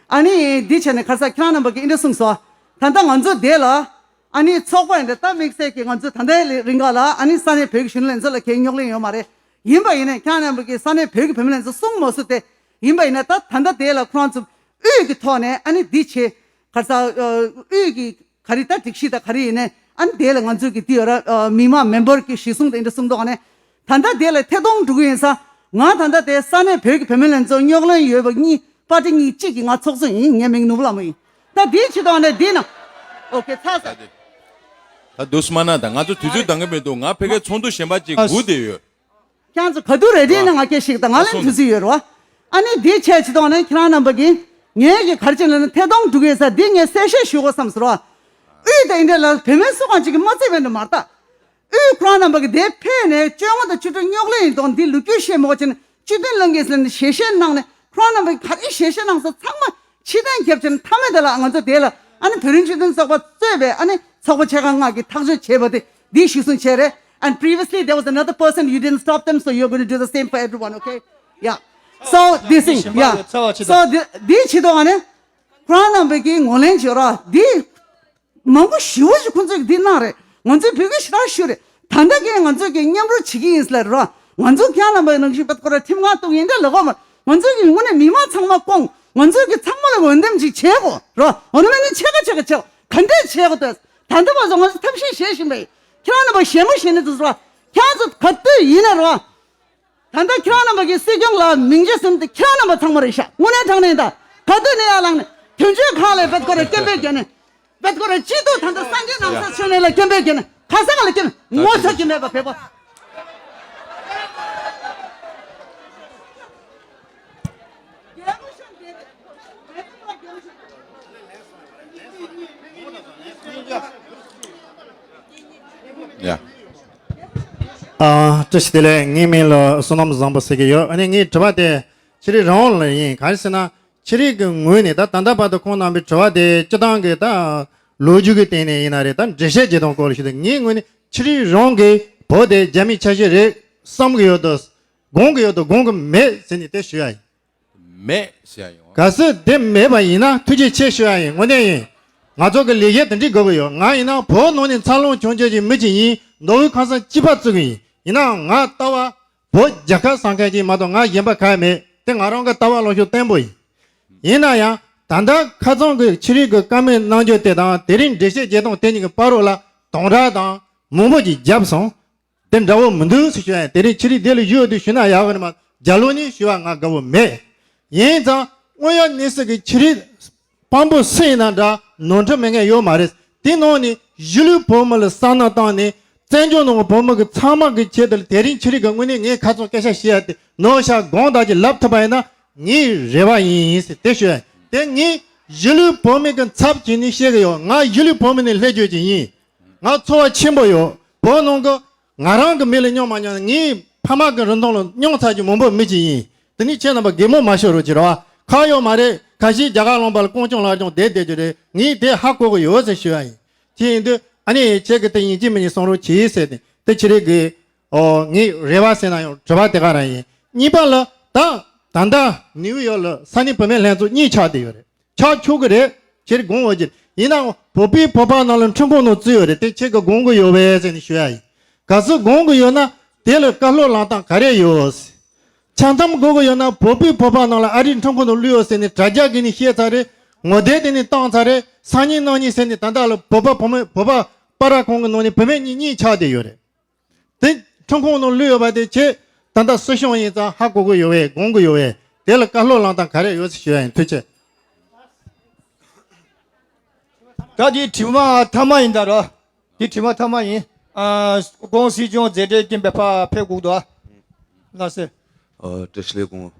ཨ་ནི་འདི་བྱས་ནས་ཁ་སང་ཁྱེད་རང་རྣམ་པ་གིས་འདི་འདྲ་གསུངས་སོ། ད་ལྟ་ང་ཚོ་དེ་ལ་ཨ་ནི་ཚོགས་པ་ཡིན་ད་ལྟ་དམིགས་བསལ་གྱིས་ང་ཚོ་ད་ལྟའི་རིང་ག་ལ་ཨ་ནི་ས་གནས་བོད་ཀྱི་གཞོན་ནུ་ལྷན་ཚོགས་ལ་གའི་རྙོག་གླེང་ཡོད་མ་རེད། ཡིན་པ་ཡིན་ནའི་ཁྱེད་རྣམ་པ་གིས་ས་གནས་བོད་ཀྱི་བུད་མེད་ལྷན་ཚོགས་གསུང་མ་སོང་སྟེ། ཡིན་པ་ཡིན་ན་ད་ད་ལྟ་དེ་ལ་ཁོ་རང་ཚོ་དབུས་ཀྱི་ཐོག་ནས་ཨ་ནི་འདི་བྱེད། ཁ་སང་ཨ་དབུས་ཀྱི་ག་རེ་ད་སྒྲིག་གཞི་ད་ག་རེ་ཡིན་ནའི་ཨ་ནི་དེ་ལ་ང་ཚོས་ཀྱི་དེ་ཡོད་ར། ཨ་མི་མང་མེམ་བར་གྱི་གཞི་བཟུང་དེ་འདྲ་གསུང་མདོག་ནས་ད་ལྟ་དེ་ལ་ཐད་གཏོང་འགྲོ་གི་ཡིན་ས། ང་ད་ལྟ་དེ་ས་གནས་བོད་ཀྱི་བུད་མེད་ལྷན་ཚོགས་རྙོག་གླེང་ཡོད་པ་གཉིས་པར་ཊི་གཉིས་གཅིག་གི་ང་ཚོགས་གཙོ་ཡིན། ངའི་མིང་ནོར་བུ་ལྷ་མོ་ཡིན། ད་དེའི་ཕྱི་ཐོག་ནས་དེ་ན་ཨོ་ཁེ་ཚར་ས། ད་དུ་སྨ་ན་ད་ང་ཚོ་དུས་ཚོད་འདང་གི་མི་འདུག་ང་ཕ་གིའི་ཚོགས་འདུ་གཞན་པ་ཅིག་སྒུག་བསྡད་ཡོད། ཁྱེད་ཚོ་ག་དུས་རེ་ཌི་ཡིན་ན་ང་སྐད་ཞིག་དང་ང་ལན་དུས་ཚོད་ཡོད་རེད་བ། ཨ་ནི་འདི་བྱས་ཕྱི་ཐོག་ནས་ཁྱེད་རང་རྣམ་པ་གིས་ངས་ཀྱི་ག་རེ་བྱས་ན་ཐད་གཏོང་འགྲོ་གི་ཡོད་ས་འདི་ངས་གསལ་བཤད་ཞུ་དགོས་བསམ་སོང་རེད་བ། དབུས་དང་འདི་འདྲ་ལ་བུད་མེད་སུ་གང་ཅིག་གིས་མ་བརྩིས་པའི་འདུག་མ་རེད་ད། དབུས་ཁོ་རང་རྣམ་པ་གིས་དེ་ཕེབས་ནས་བཅོ་ལྔ་དང་བཅུ་དྲུག་རྙོག་གླེང་ཡིན་དང་འདི་ལོ་རྒྱུས་བཤད་མ་དགོས་བྱས་ནས་སྤྱི་མཐུན་ལྷན་རྒྱས་ཟེར་ནས་ཞལ་བཤད་གནང་ནས་ཁོ་རང་རྣམ་པ་གིས་ག་རེ་ཞལ་བཤད་གནང་སོང་ཚང་མ་ཕྱིར་འཐེན་བརྒྱབ་བྱས་ནས་མཐའ་མའི་དེ་ལ་ང་ཚོ་དེ་ལ་ཨ་ནི་བོད་རིགས་སྤྱི་མཐུན་ཚོགས་པ་གཙོས་པའི་ཨ་ནི་ཚོགས་པ་ཆེ་ཁག་ལྔ་གིས་ཐག་གཅོད་བྱས་པ་དེ་འདི་གཞི་བཟུང་བྱས་རེད། And previously there was another person, you didn't stop them, so you're going to do the same for everyone, okay? Yeah. So this thing, yeah. So འདི་འདི་ཕྱི་ཐོག་ཨ་ནི་ཁོ་རང་རྣམ་པ་གིས་ངོས་ལེན་བྱེད་རོགས། འདི་མང་པོ་ཞེ་པོ་ཞིག་ཁོང་ཚོས་འདི་གནང་རེད། ང་ཚོས་བོད་སྐད་ཞེ་དྲག་ཞུ་རེད། ད་ལྟ་གིན་ང་ཚོས་ཀྱི་མཉམ་རུབ་བྱེད་ཀྱི་ཡིན་ཟེར་ལབ་རེད་བ། ང་ཚོ་ཁྱེད་རྣམ་པའི་ནང་བཞིན་བེད་ཁོ་ར་ཁྲིམས་ཁང་གཏུག་ཡིན་འདྲ་ལབ་གོ་མ། ང་ཚོས་ཀྱི་དངོས་གནས་མི་མང་ཚང་མ་སྐོང་། ང་ཚོས་ཀྱི་ཚང་མ་ལ་འོས་འདེམས་ཅིག་བྱེད་དགོས་རེད་བ། འོ་ན་མིན་ན་ཕྱེད་ཀ་ཕྱེད་ཀ་བྱེད་དགོས། ག་འདྲས་བྱེད་དགོས་འདུག་ད་ལྟ་བར་དུ་ང་ཚོ་ཐབས་ཤེས་བྱེད་བཞིན་པ་ཡིན། ཁྱེད་རང་རྣམ་པ་ཞེ་མོ་ཞེ་ནས་འདུག་ཟེར་བ། ཁྱེད་རང་ཚོ་ག་དུས་ཡིན་ན་རེད་བ། ད་ལྟ་ཁྱེད་རང་རྣམ་པ་གིས་སྲིད་སྐྱོང་ལ་མིང་རྗེས་ཟིན་ཏེ་ཁྱེད་རང་རྣམ་པ་ཚང་མ་རེད་ཤག་དངོས་གནས་དྲང་གནས་ད། ག་དུས་ནས་ཡར་ལངས་ནས་དོན་གཅོད་ཁག་ལ་བེད་ཁོ་ར་སྐད་འབོད་བརྒྱབ་ནས། བེད་ཁོ་ར་སྤྱི་འཐུས་ད་ལྟ་སངས་རྒྱས་ནང་ས་ཆོས་ནས་ལ་སྐད་འབོད་བརྒྱབ་ནས་ཁ་སང་ལ་སྐད་ངོ་ཚ་གི་མེད་པ་བེད་པ། ཡ། ཨ། བཀྲ་ཤིས་བདེ་ལེགས། ངའི་མིང་ལ་བསོད་ནམས་བཟང་པོ་ཟེར་གྱི་ཡོད། ཨ་ནི་ངའི་དྲི་བ་དེ་ཕྱི་རིགས་རང་ལ་ཡིན། གང་ཡིན་ཟེར་ན་ཕྱི་རིགས་ཀྱི་ངོས་ནས་ད་ད་ལྟ་བར་དུ་ཁོང་རྣམ་པའི་དྲི་བ་དེ་སྤྱི་བཏང་གི་ད་ལོ་རྒྱུས་ཀྱི་སྟེང་ནས་ཡིན་ན་རེད། ད་འགྲེལ་བཤད་བྱེད་སྟངས་སྐོར་ལ་ཞུ་དུས་ངའི་ངོས་ནས་ཕྱི་རིགས་རང་གིས་བོད་དེ་རྒྱ་མིའི་ཆ་ཤས་རེད་བསམ་གྱི་ཡོད་དོ། དགོངས་ཀྱི་ཡོད་དོ་དགོངས་ཀྱི་མེད་ཟེར་ནས་དེ་ཞུ་ཡ་ཡིན། མེད་ཟེར་ཡ་ཡོང་། གལ་སྲིད་དེ་མེད་པ་ཡིན་ན་ཐུགས་རྗེ་ཆེ་ཞུ་ཡ་ཡིན། དངོས་གནས་ཡིན། ང་ཚོ་གི་ལས་ཀ་དེ་འདྲའི་དགོས་ཀྱི་ཡོད། ང་ཡིན་ན་བོད་ནང་ནས་འཚར་ལོངས་བྱུང་ཆོག་གི་མི་ཅིག་ཡིན། མདོ་དབུས་ཁམས་གསུམ་སྤྱི་པ་བཙུགས་ཀྱི་ཡིན། ཡིན་ནའང་ང་ལྟ་བ་བོད་རྒྱལ་ཁབ་བཟང་མཁན་ཅིག་མ་གཏོགས་ང་གཞན་པ་གང་ཡང་མེད། དེ་ང་རང་གི་ལྟ་བ་ལངས་ཕྱོགས་བརྟན་པོ་ཡིན། ཡིན་ན་ཡང་ད་ལྟ་ཁ་རྩང་གི་ཕྱི་རིགས་ཀྱི་བཀའ་མོལ་གནང་རྒྱུ་དེ་དང་དེ་རིང་འགྲེལ་བཤད་བྱེད་སྟངས་དེ་གཉིས་ཀྱི་བར་རོ་ལ་དོམ་དྲག་དང་མང་པོ་ཅིག་བརྒྱབ་སོང་། དེ་འདྲ་བོ་མི་འདུག་ཟེར་ཞུ་ཡ་ཡིན། དེ་རིང་ཕྱི་རིགས་དེ་ལ་ཞུ་ཡོད་དུས་ཞུ་ན་ཡག་གི་རེད་མ། རྒྱ་ལོ་ནས་ཞུ་བ་ང་དགའ་བོ་མེད། ཡིན་ཙང་དངོས་ཡོད་གནས་ཚུལ་གྱི་ཕྱི་རིགས་དཔང་པོ་སུ་ཡིན་ན་འདྲ་ནོར་འཁྲུལ་མེད་མཁན་ཡོད་མ་རེད། དེ་ནང་ནས་གཞིས་ལུས་བོད་མི་ལ་བསམ་མནོ་བཏང་ནས་ བཙན་བྱོལ་ནང་གི་བོད་མི་གི་ཚང་མ་གི་ཆེད་དུ་དེ་རིང་ཕྱི་རིག་གི་དངོས་གནས་ངས་ཁ་ཚོན་སྐད་ཆ་བཤད་ཡ་དེ་ནོ་ཤ་དགོངས་དག་གིས་ལབ་ཐུབ་པ་ཡིན་ན་ངའི་རེ་བ་ཡིན་ཟེར་དེ་ཞུ་ཡ་ཡིན། དེ་ངས་གཞིས་ལུས་བོད་མི་གི་ཚབ་བྱས་ནས་བཤད་གི་ཡོད། ང་གཞིས་ལུས་བོད་མི་ནས་སླེབས་ཡོད་ཀྱི་ཡིན། ང་ཚོར་བ་ཆེན་པོ་ཡོད། བོད་ནང་གི་ང་རང་གི་མི་ལ་སྙིང་མ་མྱོང་། ངའི་ཕ་མ་གི་རིན་ཐང་ལ་སྙིང་ཚ་གི་མང་པོ་མི་གཅིག་ཡིན། དེ་ནི་ཁྱེད་རྣམ་པ་གད་མོ་མ་ཤོར་རོགས་གྱིས་ར་བ། ཁག་ཡོད་མ་རེད། ཁ་ཤས་རྒྱ་གར་ལུང་པ་ལ་རྐང་བཙུགས་ལག་རྐང་བསྡད་བསྡད་རྒྱུ་རེད། ངས་དེ་ཧ་གོ་གི་ཡོད་ཟེར་ཞུ་ཡ་ཡིན། དེ་ཡིན་དུས་ཨ་ནི་ཁྱེད་ཀྱི་དེ་ཡིན་གཅིག་མིན་གཉིས་གསུང་རོགས་གྱིས་ཟེར་ཏེ་དེ་ཕྱི་རིག་གི་ཨོ་ངའི་རེ་བ་ཟེར་ན་ཡང་དྲི་བ་དེ་ག་རང་ཡིན། གཉིས་པ་ལ་ད་ད་ལྟ་ནིའུ་ཡོག་ལ་ས་གནས་བུད་མེད་ལྷན་ཚོགས་གཉིས་ཆགས་བསྡད་ཡོད་རེད། ཆགས་ཆོག་གི་རེད། ཁྱེད་དགོངས་འོ་ཅིག་ཡིན་ནའང་བོད་པའི་བོད་པ་ནང་ལ་འཁྲུན་ཁུངས་ནང་བརྩི་ཡོད་རེད། དེ་ཁྱེད་ཀྱི་དགོངས་ཀྱི་ཡོད་པས་ཟེར་ནས་ཞུ་ཡ་ཡིན། གལ་སྲིད་དགོངས་ཀྱི་ཡོད་ན་དེ་ལ་བཀའ་སློབ་ལེན་སྟངས་ག་རེ་ཡོད། ཆ་མཚམས་དགོས་ཀྱི་ཡོད་ན་བོད་པའི་བོད་པ་ནང་ལ་ཨ་རིའི་འཁྲུན་ཁུངས་ནང་བླུགས་ཡོད་ཟེར་ནས་དྲ་རྒྱ་གི་ནས་བཤད་ཚར་རེད། ངོ་དེབ་དེ་ནས་བཏང་ཚར་རེད། སང་ཉིན་གནངས་ཉིན་ཟེར་ནས་ད་ལྟ་ལ་བོད་པ་བུད་མེད་བོད་པ་པར་ཁང་གི་ནང་ནས་བུད་མེད་གཉིས་གཉིས་ཆགས་བསྡད་ཡོད་རེད། དེ་འཁྲུན་ཁུངས་ནང་བླུགས་ཡོད་པ་དེ་ཁྱེད་ད་ལྟ་སྲིད་སྐྱོང་ཡིན་ཙང་ཧ་གོ་གི་ཡོད་པས་དགོངས་ཀྱི་ཡོད་པས་དེ་ལ་བཀའ་སློབ་ལེན་སྟངས་ག་རེ་ཡོད་ཟེར་ཞུ་ཡ་ཡིན། ཐུགས་རྗེ་ཆེ། ད་དེ་དྲི་བ་མཐའ་མ་ཡིན་ད་ར། དེ་དྲི་བ་མཐའ་མ་ཡིན། ཨ་ཀོང་སྲིད་སྐྱོང་མཛད་བྲེལ་རྐྱེན་པས་ཕར་ཕེབས་དགོས་འདུག་ཨ་ལགས་སེ། ཨོ་བཀྲ་ཤིས་བདེ་ལེགས་སྐུ་ངོ།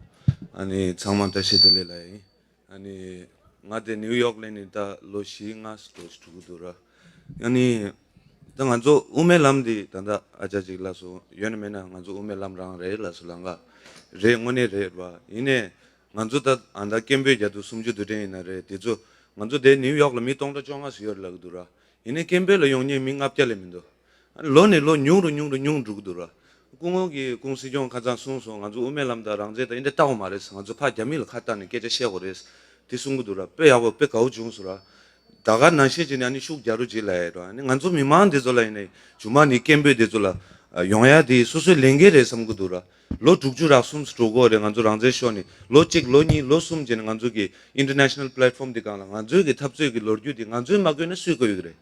ཨ་ནི་ཚང་མ་བཀྲ་ཤིས་བདེ་ལེགས་ལ་ཡིན། ཨ་ནི་ང་དེ་ནིའུ་ཡོག་ལ་ནི་ད་ལོ་བཞི་ལྔ་ཙམ་འགྲོ་གི་འདུག་ར། ཨ་ནི་ད་ང་ཚོ་དབུ་མའི་ལམ་འདི་ད་ལྟ་ཨ་ཅག་ཅིག་ལ་སོ་ཡོད་ན་མེད་ན་ང་ཚོ་དབུ་མའི་ལམ་རང་རེད་ལ་སོ་ལང་ག་རེད། དངོས་གནས་རེད་བ། ཡིན་ནའི་ང་ཚོ་ད་ཨ་ད་སྐད་འབོད་རྒྱག་དུས་སུམ་ཅུ་དུས་དྲན་ཡིན་ན་རེད། དེ་ཚོ་ང་ཚོ་དེ་ནིའུ་ཡོག་ལ་མི་སྟོང་ཕྲག་བཅོ་ལྔ་ཙམ་ཡོད་རེད་ལབ་གི་འདུག་ར། ཡིན་ནའི་སྐད་འབོད་ལ་ཡོང་མཁན་མི་ལྔ་བརྒྱ་ལས་མི་འདུག་ལོ་ནས་ལོ་ཉུང་རུ་ཉུང་རུ་ཉུང་འགྲོ་གི་འདུག་ར། སྐུ་ངོ་གིས་སྐུ་ངོ་སྲིད་སྐྱོང་ཁ་སང་གསུངས་སོང་། ང་ཚོ་དབུ་མའི་ལམ་དང་རང་བཙན་དང་འདི་འདྲ་ལྟ་དགོས་མ་རེད། ང་ཚོ་ཕར་རྒྱ་མི་ལ་ཁ་བཏགས་ནས་སྐད་ཆ་བཤད་དགོས་རེད། དེ་གསུང་གི་འདུག་ར། དཔེ་ཡག་པོ་དཔེ་དགའ་བོ་བྱུང་སོང་ར། ད་ག་ནང་བཞིན་བྱས་ནས་ཨ་ནི་ཤུགས་རྒྱག་རོགས་བྱེད་ལབ་ཡ་ར། ཨ་ནི་ང་ཚོ་མི་མང་འདི་ཚོ་ལ་ཡིན་ནའི་མཇུག་མ་ནས་སྐད་འབོད་འདི་ཚོ་ལ་ཡོང་ཡ་དེ་སོ་སོའི་ལས་འགན་རེད་བསམ་གི་འདུག་ར། ལོ་དྲུག་ཅུ་རག་གསུམ་ཙམ་འགྲོ་གི་རེད། ང་ཚོ་རང་བཙན་ཤོར་ནས་ལོ་གཅིག་ལོ་གཉིས་ལོ་གསུམ་བྱས་ནས་ང་ཚོ་གི་ཨིན་ཊར་ནེ་ཤ་ནལ་པི་ལེ་ཊི་ཕོམ་འདི་སྒང་ལ་ང་ཚོའི་གི་འཐབ་རྩོད་ཀྱི་ལོ་རྒྱུས་འདི་ང་ཚོས་མ་བཀོད་ན་སུས་བཀོད་ཡོད་ཀྱི་རེད།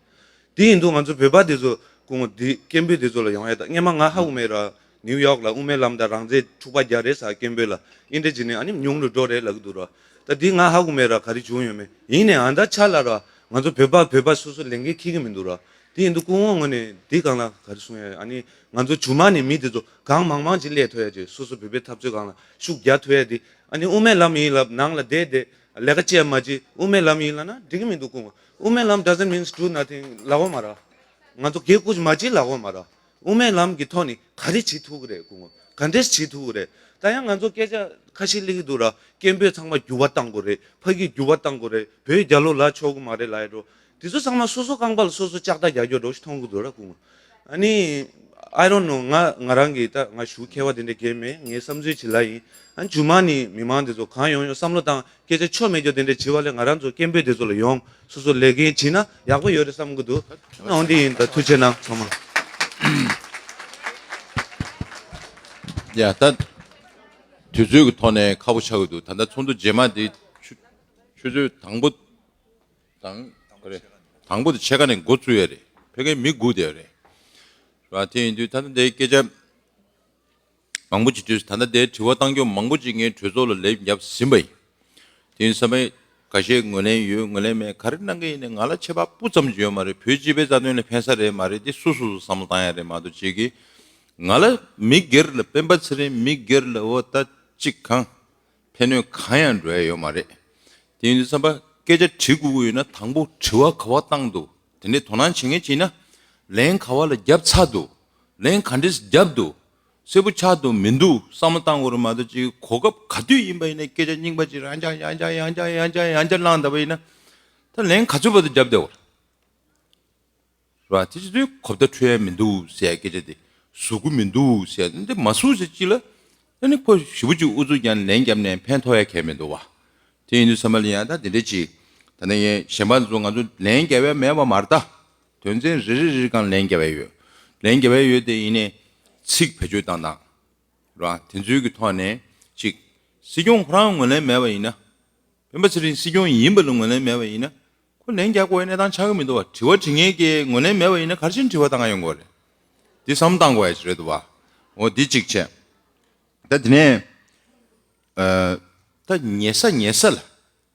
དེ་ཡིན་དུས་ང་ཚོ་བོད་པ་དེ་ཚོ་སྐུ་ངོ་འདི་སྐད་འབོད་དེ་ཚོ་ལ་ཡོང་ཡ་ད་སྔན་མ་ང་ཧ་གོ་མེད་ར། ནིའུ་ཡོག་ལ་དབུ་མའི་ལམ་དང་རང་བཙན་འཁྲུག་པ་རྒྱག་རེད་ཟེར་སྐད་འབོད་ལ་ཨིན་འདྲ་བྱས་ནས་ཨ་ནི་ཉུང་རུ་འགྲོ་རེད་ལབ་གི་འདུག་ར། ད་འདི་ང་ཧ་གོ་མེད་ར། ག་རེ་བྱུང་ཡོད་མེད། ཡིན་ནའི་ཨ་ད་ཆ་ལ་ར་ང་ཚོ་བོད་པ་བོད་པ་སོ་སོ་ལས་འགན་འཁྱེར་གི་མི་འདུག་ར། དེ་ཡིན་དུས་སྐུ་ངོ་ངོས་ནས་འདི་སྒང་ལ་ག་རེ་གསུང་ཡ། ཨ་ནི་ང་ཚོ་མཇུག་མ་ནས་མི་དེ་ཚོ་གང་མང་མང་ཅིག་སླེབས་ཐུབ་ཡ་ཅིག་སོ་སོ་བོད་པའི་འཐབ་རྩོད་སྒང་ལ་ཤུགས་རྒྱག་ཐུབ་ཡ་དེ། ཨ་ནི་དབུ་མའི་ལམ་ཡིན་ལབ་ནང་ལ་བསྡད་བསྡད་ལས་ཀ་བྱེད་ཡ་མ་བྱེད། དབུ་མའི་ལམ་ཡིན་ལབ་ན་འགྲིག་གི་མི་འདུག་སྐུ་ངོ། དབུ་མའི་ལམ་doesn't mean do nothing ལབ་ཡོད་མ་ར། ང་ཚོ་གད་སྐུ་མ་བྱེད་ལབ་ཡོད་མ་ར། དབུ་མའི་ལམ་གྱི་ཐོག་ནས་ག་རེ་བྱེད་ཐུབ་ཀྱི་རེད་སྐུ་ངོ། ག་འདྲས་བྱེད་ཐུབ་ཀྱི་རེད། ད་ཡང་ང་ཚོ་སྐད་ཆ་ཁ་ཤས་སླེབས་ཀྱི་འདུག་ར། སྐད་འབོད་ཚང་མ་འགྱུར་བ་གཏང་དགོས་རེད། ཕ་གིར་འགྱུར་བ་གཏང་དགོས་རེད། བོད་རྒྱལ་ལོ་ལ་ཆོག་གི་མ་རེད་ལབ་ཡ་འགྲོ། དེ་ཚོ་ཚང་མ་སོ་སོ་རྐང་པ་ལ་སོ་སོ་ལྕགས་རྟ་རྒྱག་རྒྱུ་འདྲ་ཞིག་མཐོང་གི་འདུག་ར་སྐུ་ངོ། ཨ་ནི་I don't know ང་ང་རང་གིས་ད་ང་ཞུ་མཁས་པ་དེ་འདྲ་གང་ཡང་མེད། ངའི་བསམ་ཚུལ་ཅིག་ལབ་ཡིན། ཨ་ནི་མཇུག་མ་ནས་མི་མང་དེ་ཚོ་གང་ཡོང་ཡོང་བསམ་བློ་བཏང་། སྐད་ཆ་ཆོ་མེད་རྒྱུ་དེ་འདྲ་བྱེད་པ་ལས་ང་རང་ཚོ་སྐད་འབོད་དེ་ཚོ་ལ་ཡོང་། སོ་སོ་ལས་འགན་བྱེད་ན་ཡག་པོ་ཡོད་རེད་བསམ་གི་འདུག་འོན་ཏེ་ཡིན་ད་ཐུགས་རྗེ་གནང་ཚང་མ། ཡ་ད་དུས་ཚོད་ཀྱི་ཐོག་ནས་ཁག་པོ་ཆགས་ཀྱི་འདུག་ད་ལྟ་ཚོགས་འདུ་རྗེས་མ་དེ་ཆུ་ཆུ་ཚོད་དང་པོ་དང་ག་རེ་དང་པོ་དེ་ཕྱེད་ཀ་ནས་འགོ་བཙུགས་ཡ་རེད། ཕ་གིར་མི་སྒུག་བསྡད་ཡ་རེད། ར་དེ་ཡིན་དུས་ད་ལྟ་འདིའི་སྐད་ཆ། མང་པོ་ཅིག་དུས་ད་ལྟ་དེའི་དྲི་བ་བཏང་རྒྱུ་མང་པོ་ཅིག་ངས་གྲོས་ཚོགས་ལ་ལན་བརྒྱབ་ཟིན་པ་ཡིན། དེ་ཡིན་ཙང་ཁ་ཤས་ངོས་ལེན་ཡོད་ངོས་ལེན་མེད་ག་རེ་གནང་གི་ཡིན་ནའི་ང་ལ་ཁྱད་པར་སྤུ་ཙམ་ཅིག་ཡོད་མ་རེད། བོད་སྤྱི་པའི་རྩ་དོན་ལ་ཕན་ས་རེད་མ་རེད་དེ་སོ་སོ་སོ་བསམ་བློ་བཏང་ཡ་རེད་མ་གཏོགས་ཅིག་གིས་ང་ལ་མི་སྒེར་ལ་སྤེན་པ་ཚེ་རིང་མི་སྒེར་ལ་འོ་ད་ཅིག་གང་ཕན་གནོད་གང་ཡང་འགྲོ་ཡ་ཡོད་མ་རེད། དེ་ཡིན་དུས་ཙམ་པ་སྐད་ཆ་དྲི་དགོས་ཀྱི་ཡོད་ན་དང་པོ་དྲི་བ་ག་བ་བཏང་འདུག་དེ་འདྲའི་དོ་སྣང་བྱེད་མཁན་ཅིག་ཡིན་ན་ལན་ག་བ་ལ་བརྒྱབ་ཚར་འདུག་ལན་ག་འདྲས་བརྒྱབ་འདུག་གསལ་པོ་ཆགས་འདུག་མི་འདུག་བསམ་བློ་བཏང་དགོས་རེད་མ་གཏོགས་ཅིག་གོ་སྐབས་ག་དུས་ཡིན་པ་ཡིན་ན་སྐད་ཆ་རྙིང་པ་ཅིག་རང་འཇགས་ཡང་འཇགས་ཡང་འཇགས་ཡང་འཇགས་ཡང་འཇགས་བླངས་བསྡད་པ་ཡིན་ན་ད་ལན་ག་ཚོད་བར་དུ་བརྒྱབ་བསྡད་དགོས་རེད། རེད་བ། དེ་བྱེད་དུས་གོ་བརྡ་འཕྲོད་ཡ་མི་འདུག་ཟེར་ཡ་སྐད་ཆ་དེ་ཟུག་གི་མི་འདུག་ཟེར་ཡ་འདི་མ་ཟུག་ཟེར་ཅིག་ལ་ཨ་ནི་ཁོ་ཞེ་པོ་ཅིག་ཨུ་ཚུགས་རྒྱག་ནས་ལན་བརྒྱབ་ནས་ཕན་ཐོགས་ཡ་གང་ཡང་མི་འདུག་བ། དེ་ཡིན་དུས་ཚང་མ་ལ་ཡང་ད་དེ་འདྲ་ཅིག་ད་ནི་ངས་གཞན་པ་ཚོ་ང་ཚོ་ལན་རྒྱབ་ཡ་མེད་པ་མ་རེད་ད། དོན་ཚན་རེ་རེ་རེ་རེ་སྒང་ལན་རྒྱབ་ཡ་ཡོད། ལན་རྒྱབ་ཡ་ཡོད་དེ་ཡིན་ནའི་ཚིག་བེད་སྤྱོད་བཏང་སྟངས་རེད་བ། དེ་ཚོའི་གི་ཐོག་ནས་ཅིག་སྲིད་སྐྱོང་ཁོ་རང་ངོས་ལེན་མེད་པ་ཡིན་ན། སྤེན་པ་ཚེ་རིང་སྲིད་སྐྱོང་ཡིན་པ་ལ་ངོས་ལེན་མེད་པ་ཡིན་ན། ཁོ་ལན་རྒྱག་དགོས་པའི་གནས་སྟངས་ཆགས་ཀྱི་མི་འདུག་བ། དྲི་བ་དྲི་མཁན་གྱིས་ངོས་ལེན་མེད་པ་ཡིན་ན་ག་རེ་བྱས་ནས་དྲི་བ་བཏང་ག་ཡོང་དགོས་རེད། འདི་བསམ་བློ་བཏང་དགོས་ཡ་ཅིག་རེད་འདུག་བ། འོ་འདི་གཅིག་བྱས། ད་དེ་ནས་ཨ་ད་ཉེ་ས་ཉེ་ས་ལ་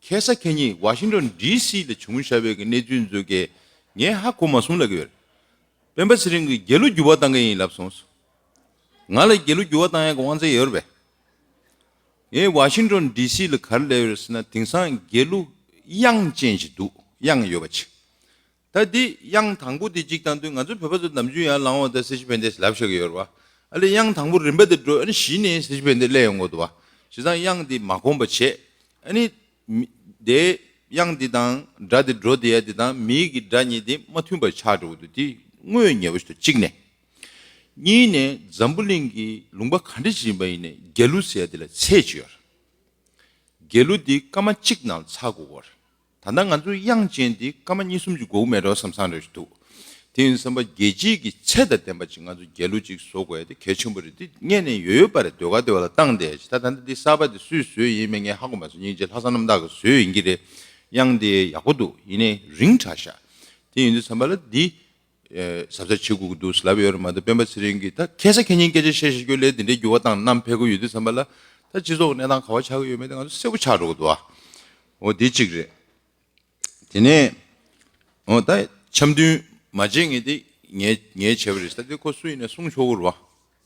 ཁེ་ས་ཁེ་ཉིན་ཝ་ཤིང་ཊོན་ཌི་སི་ལ་བྱུང་བཞག་པའི་གི་གནས་ཚུལ་ཚོ་གིས་ངས་ཧ་གོ་མ་སོང་ལབ་ཀྱི་ཡོད་རེད། སྤེན་པ་ཚེ་རིང་གིས་དགེ་ལུགས་འགྱུར་བ་བཏང་གི་ཡིན་ལབ་སོང་། ང་ལ་དགེ་ལུགས་འགྱུར་བ་བཏང་ཡག་གི་དབང་ཚད་ཡོད་རེད་པས། ངས་ཝ་ཤིང་ཏོན་ཌི་སི་ལ་ག་རེ་ལབ་ཡོད་རེད་ཟེར་ན། དེང་སང་དགེ་ལུགས་དབྱངས་ཅན་ཞིག་འདུག། དབྱངས་ཡོད་པ་ཅིག། ད་འདི་དབྱངས་དང་པོ་འདི་གཅིག་བཏང་དུས། ང་ཚོ་བོད་པ་ཚོ་ནམ་རྒྱུན་ཡར་ལངས་འོང་དང་སྲིད་ཞི་ཕན་བདེ་ལབ་བཞག་གི་ཡོད་རེད་བ། ཨ་ལས་དབྱངས་དང་པོ་རིམ་པ་དེ་འགྲོ། ཨ་ནི་གཞི་ནས་སྲིད་ཞི་ཕན་བདེ་སླེབས་ཡོང་གི་འདུག་བ། བྱས་ཙང་དབྱངས་འདི་མ་གོམས་པ་བྱས། ཨ་ནི་མི་དེ་དབྱངས་འདི་དང་སྒྲ་འདི་འགྲོ་བསྡད་ཡ་འདི་དང་མིའི་གི་སྒྲ་གཉིས་དེ་མ་མཐུན་པ་ཆགས་འགྲོ་གི་འདུག། དེ་དངོས་ཡོད་ཉེ་བོ་ཞིག་འདུག། གཅིག་ནས། གཉིས་ནས། འཛམ་བུ་གླིང་གི་ལུང་པ་ག་འདྲ་ཞིག་ཡིན་པ་ཡིན་ནའི་དགེ་ལུགས་ཟེར་ཡ་དེ་ལ་ཚད་ཅིག་ཡོད་རེད། དགེ་ལུགས་འདི་སྐར་མ་གཅིག་ནང་ཚར་དགོས་ཀྱི་རེད། ད་ལྟ་ང་ཚོའི་དབྱངས་ཅན་འདི་སྐར་མ་གཉིས་གསུམ་ཅིག་འགོར་གྱི་མེད་འགྲོ་བསམ་བསམ་རེ་ཞིག་འདུག། དེ་ཡིན་དུས་ཙམ་པ་རྒྱལ་སྤྱིའི་གི་ཚད་དང་ལྡན་པ་ཅིག་ང་ཚོ་དགེ་ལུགས་ཅིག་བཟོ་དགོས་ཡ་དེ་གལ་ཆེན་པོ་རེད། འདི་སྔོན་ནས་ཡོད་ཡོད་པ་རེད། ཟློས་གར་དེ་བ་ལ་བཏང་བསྡད་ཡ་ཅིག། ད་ད་ལྟ་འདི་གསར་པ་དེ་སུས་བཟོས་ཡིན་མིན་ངས་ཧ་གོ་མ་སོང་། སྙིང་རྗེ། ལྷག་བསམ་རྣམ་དག་གིས་བཟོས་ཡིན་གྱི་རེད། དབྱངས་དེ་ཡག་པོ་འདུག། ཡིན་ནའི་རིང་དྲགས་ཤག། དེ་ཡིན་དུས་ཙམ་པ་ལ་འདི་ཨེ་གཟབ་གཟབ་བྱེད་དགོས་ཀྱི་འདུག་ལབ་ཡོད་རེད་མ་གཏོགས། སྤེན་པ་ཚེ་རིང་གིས་ད་ཁ་སང་ཁ་ཉིན་སྐད་ཆ་བཤད་བཤད་རྒྱུ་ལས་དེ་འདྲའི་འགྱུར་བ་བཏང་། གནམ་ཕེབས་ཀྱི་ཡོད་དུས་ཙམ་པ་ལ་ད་སྤྱི་ཚོགས་གནས་སྟངས་ག་བ་ཆགས་ཀྱི་ཡོད་མེད་དེ་ང་ཚོ་གསལ་པོ་ཆགས་འགྲོ་གི་འདུག་ཨ། འོ་དེ་གཅིག་རེད། དེ་ནས་འོ་ད་འཆམ་མཐུན་མ་བྱེད་མཁན་དེ་ངས་ངས་བྱས་པ་རེད། ད་དེ་ཁོ་སུ་ཡིན་ནའི་གསུང་ཆོག་གི་རེད་བ།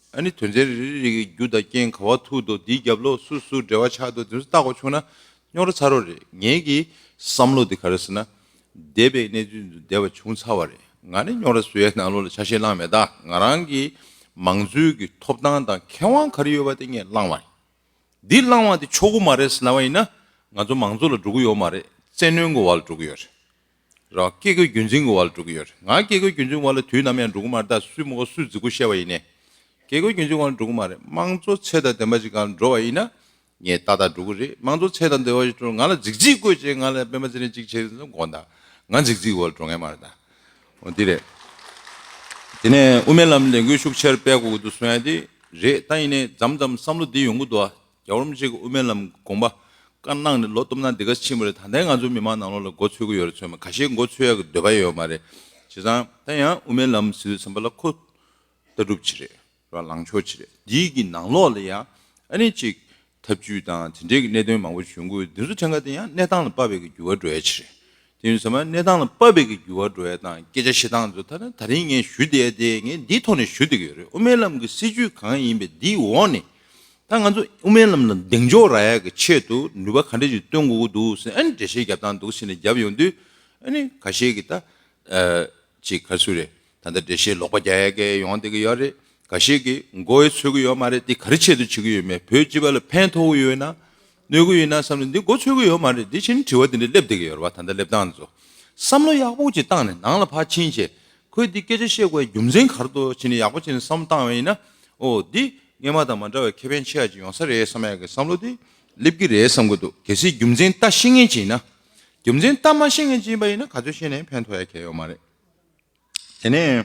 ཨ་ནི་དོན་ཚན་རེ་རེ་རེ་གི་རྒྱུ་དང་རྐྱེན་ག་བ་ཐུག་འདུག། འདིའི་རྒྱབ་ལོགས་སུ་སུ་འབྲེལ་བ་ཆགས་འདུག། དེ་ཚོ་བལྟ་དགོས་བྱུང་ན་རྙོག་དྲ་ཚ་རོགས་རེད། ངེད་ཀྱི་བསམ་བློ་དེ་ག་རེ་ཟེར་ན། འདས་པའི་གནས་ཚུལ་དེ་འདས་པ་བྱུང་ཚར་བ་རེད། ང་ནི་རྙོག་དྲ་བཟོ་ཡའི་ནང་ལོགས་ལ་ཆ་ཤས་བླངས་མེད། ད་ང་རང་གི་མང་གཙོའི་གི་ཐོབ་ཐང་དང་ཁེ་དབང་ག་རེ་ཡོད་པ་དེ་ངས་བླངས་བ་རེད། འདི་བླངས་བ་དེ་ཆོག་གི་མ་རེད་ཟེར་ལབ་པ་ཡིན་ན། ང་ཚོ་མང་གཙོ་ལ་འགྲོ་གི་ཡོད་མ་རེད། བཙན་གནོན་གྱི་འོག་ལ་འགྲོ་གི་ཡོད་རེད། ར་བཀས་བཀོད་རྒྱུད་འཛིན་གྱི་འོག་ལ་འགྲོ་གི་ཡོད་རེད། ང་བཀས་བཀོད་རྒྱུད་འཛིན་འོག་ལ་དུས་ནམ་ཡང་འགྲོ་གི་མ་རེད། ད་སུས་མ་གོ་སུས་རྫིག་པོ་བཤད་པ་ཡིན་ནའི། བཀས་བཀོད་རྒྱུད་འཛིན་འོག་ལ་འགྲོ་གི་མ་རེད། དམངས་གཙོ་ཚད་དང་ལྡན་པ་ཅིག་སྒང་འགྲོ་བ་ཡིན་ན། ངས་ཏག་ཏག་འགྲོ་གི་རེད། དམངས་གཙོ་ཚད་དང་ལྡན་པ་ཅིག་འགྲོ། ང་ལ་རྫིག་རྫིག་བཀོད་བྱས། ང་ལ་སྤེན་པ་ཚེ་རིང་གཅིག་བྱས་ཟིན་དགོངས་དག། ང་རྫིག་རྫིག་འོག་ལ་འགྲོ་མཁན་མ་རེད་ད། འོ་འདི་རེད། དེ་ནས་དབུ་མའི་ལམ་ལས་འགུལ་ཤུགས་ཆེར་སྤེལ་དགོས་ཀྱི་འདུག་གསུང་ཡ་དེ་རེད། ད་ཡིན་ནའི་མཚམས་མཚམས་བསམ་བློ་འདི་ཡོང་གི་འདུག་ཨ། རྒྱལ་བ་རིན་པོ་ཆེ་གི་དབུ་མའི་ལམ་དགོངས་པ་བཀའ་གནང་ནས་ལོ་སྟོང་ཕྲག་འདི་ག་ཕྱིན་པ་རེད། ད་ལྟའི་ང་ཚོ་མི་མང་ནང་ལོགས་ལ་མགོ་ཚོས་ཀྱི་ཡོད་རེད་ཚོད་མ། ཁ་ཤས་མགོ་ཚོས་ཡག་གི་འདོད་པ་ཡོད་མ་རེད། བྱས་ཙང་ད་ཡང་དབུ་མའི་ལམ་ཟེར་དུས་ཙམ་པ་ལ་ཁོ་ལྟ་གྲུབ་ཅིག་རེད། ར་ལངས་ཕྱོགས་ཅིག་རེད། འདིའི་གི་ནང་ལོགས་ལ་ཡང་ཨ་ནི་ཅིག་ཐབས་ཇུས་དང་དེ་འདྲའི་གི་གནད་དོན་མང་པོ་ཞིག་ཡོང་གི་ཡོད། འདི་ཚོ་ཕྲན་ག་དེ་ཡང་གནས་སྟངས་ལ་དཔག་པའི་གི་འགྱུར་བ་འགྲོ་ཡ་ཅིག་རེད། དེ་ཡིན་ཙང་མ་གནས་སྟངས་ལ་དཔག་པའི་གི་འགྱུར་བ་འགྲོ་ཡ་དང་སྐད་ཆ་བཤད་སྟངས་ཚོ་ད་ནི་ད་རིང་ངས་ཞུ་བསྡད་ཡ་དེ་ངས་འདིའི་ཐོག་ནས་ཞུ་བསྡད་ཀྱི་ཡོད་རེད། དབུ་མའི་ལམ་གི་སྲིད་བྱུས་གང་ཡིན་པའི་འདིའི་འོག་ནས། ད་ང་ཚོ་དབུ་མའི་ལམ་ལ་གདེང་འཇོག་རག་ཡ་གི་ཆེད་དུ་ནུས་པ་ག་འདྲ་ཞིག་བཏོན་དགོས་ཀྱི་འདུག་ཟེར་ཨ་ནི་འགྲེལ་བཤད་རྒྱབ་སྟངས་འདུག་ཟེར་ནས་རྒྱབ་ཡོང་དུས། ཨ་ནི་ཁ་ཤས་ཀྱིས་ད་ཨ་ཅིག་ག་རེ་ཟེར་རེད། ད་ལྟ་འགྲེལ་བཤད་ལོག་པ་རྒྱག་ཡ་གི་ཡོང་བསྡད་ཀྱི་ཡོད་རེད། ཁ་ཤས་ཀྱིས་མགོ་བོ་ཚོས་ཀྱི་ཡོད་མ་རེད། འདི་ག་རེ་ཆེད་དུ་བྱེད་ཀྱི་ཡོད་མེད། བོད་སྤྱི་པ་ལ་ཕན་ཐོགས་ཀྱི་ཡོད་ན་གནོད་ཀྱི་ཡོད་ན་བསམ་ནས་འདི་མགོ་ཚོས་ཀྱི་ཡོད་མ་རེད། འདི་བཞིན་དྲི་བ་འདི་འདྲ་སླེབས་བསྡད་ཀྱི་ཡོད་རེད་བ། ད་ལྟ་སླེབས་སྟངས་འདི་ཚོ་བསམ་བློ་ཡག་པོ་ཅིག་བཏང་ནས་ནང་ལ་ཕར་ཕྱིན་བྱས། ཁོས་འདི་སྐད་ཆ་བཤད་དགོས་རྒྱུ་མཚན་ག་རེ་འདུག་བྱས་ནས་ཡག་པོ་བྱས་ནས་བསམ་བློ་བཏང་བ་ཡིན་ན། ཨོ་འདི་སྔོན་མ་དང་མ་འདྲ་བའི་ཁེ་ཕན་ཆེ་བ་ཅིག་ཡོང་ས་རེད་བསམ་ཡག་གི་བསམ་བློ་འདི་སླེབས་ཀྱི་རེད་བསམ་གྱི་འདུག། གལ་སྲིད་རྒྱུ་མཚན་ལྟ་ཤེས་མཁན་ཅིག་ཡིན་ན། རྒྱུ་མཚན་ལྟ་མ་ཤེས་མཁན་ཅིག་ཡིན་པ་ཡིན་ན་ག་ཚོད་བཤད་ནའི་ཕན་ཐོགས་ཡ་གང་ཡང་ཡོད་མ་རེད། དེ་ནས་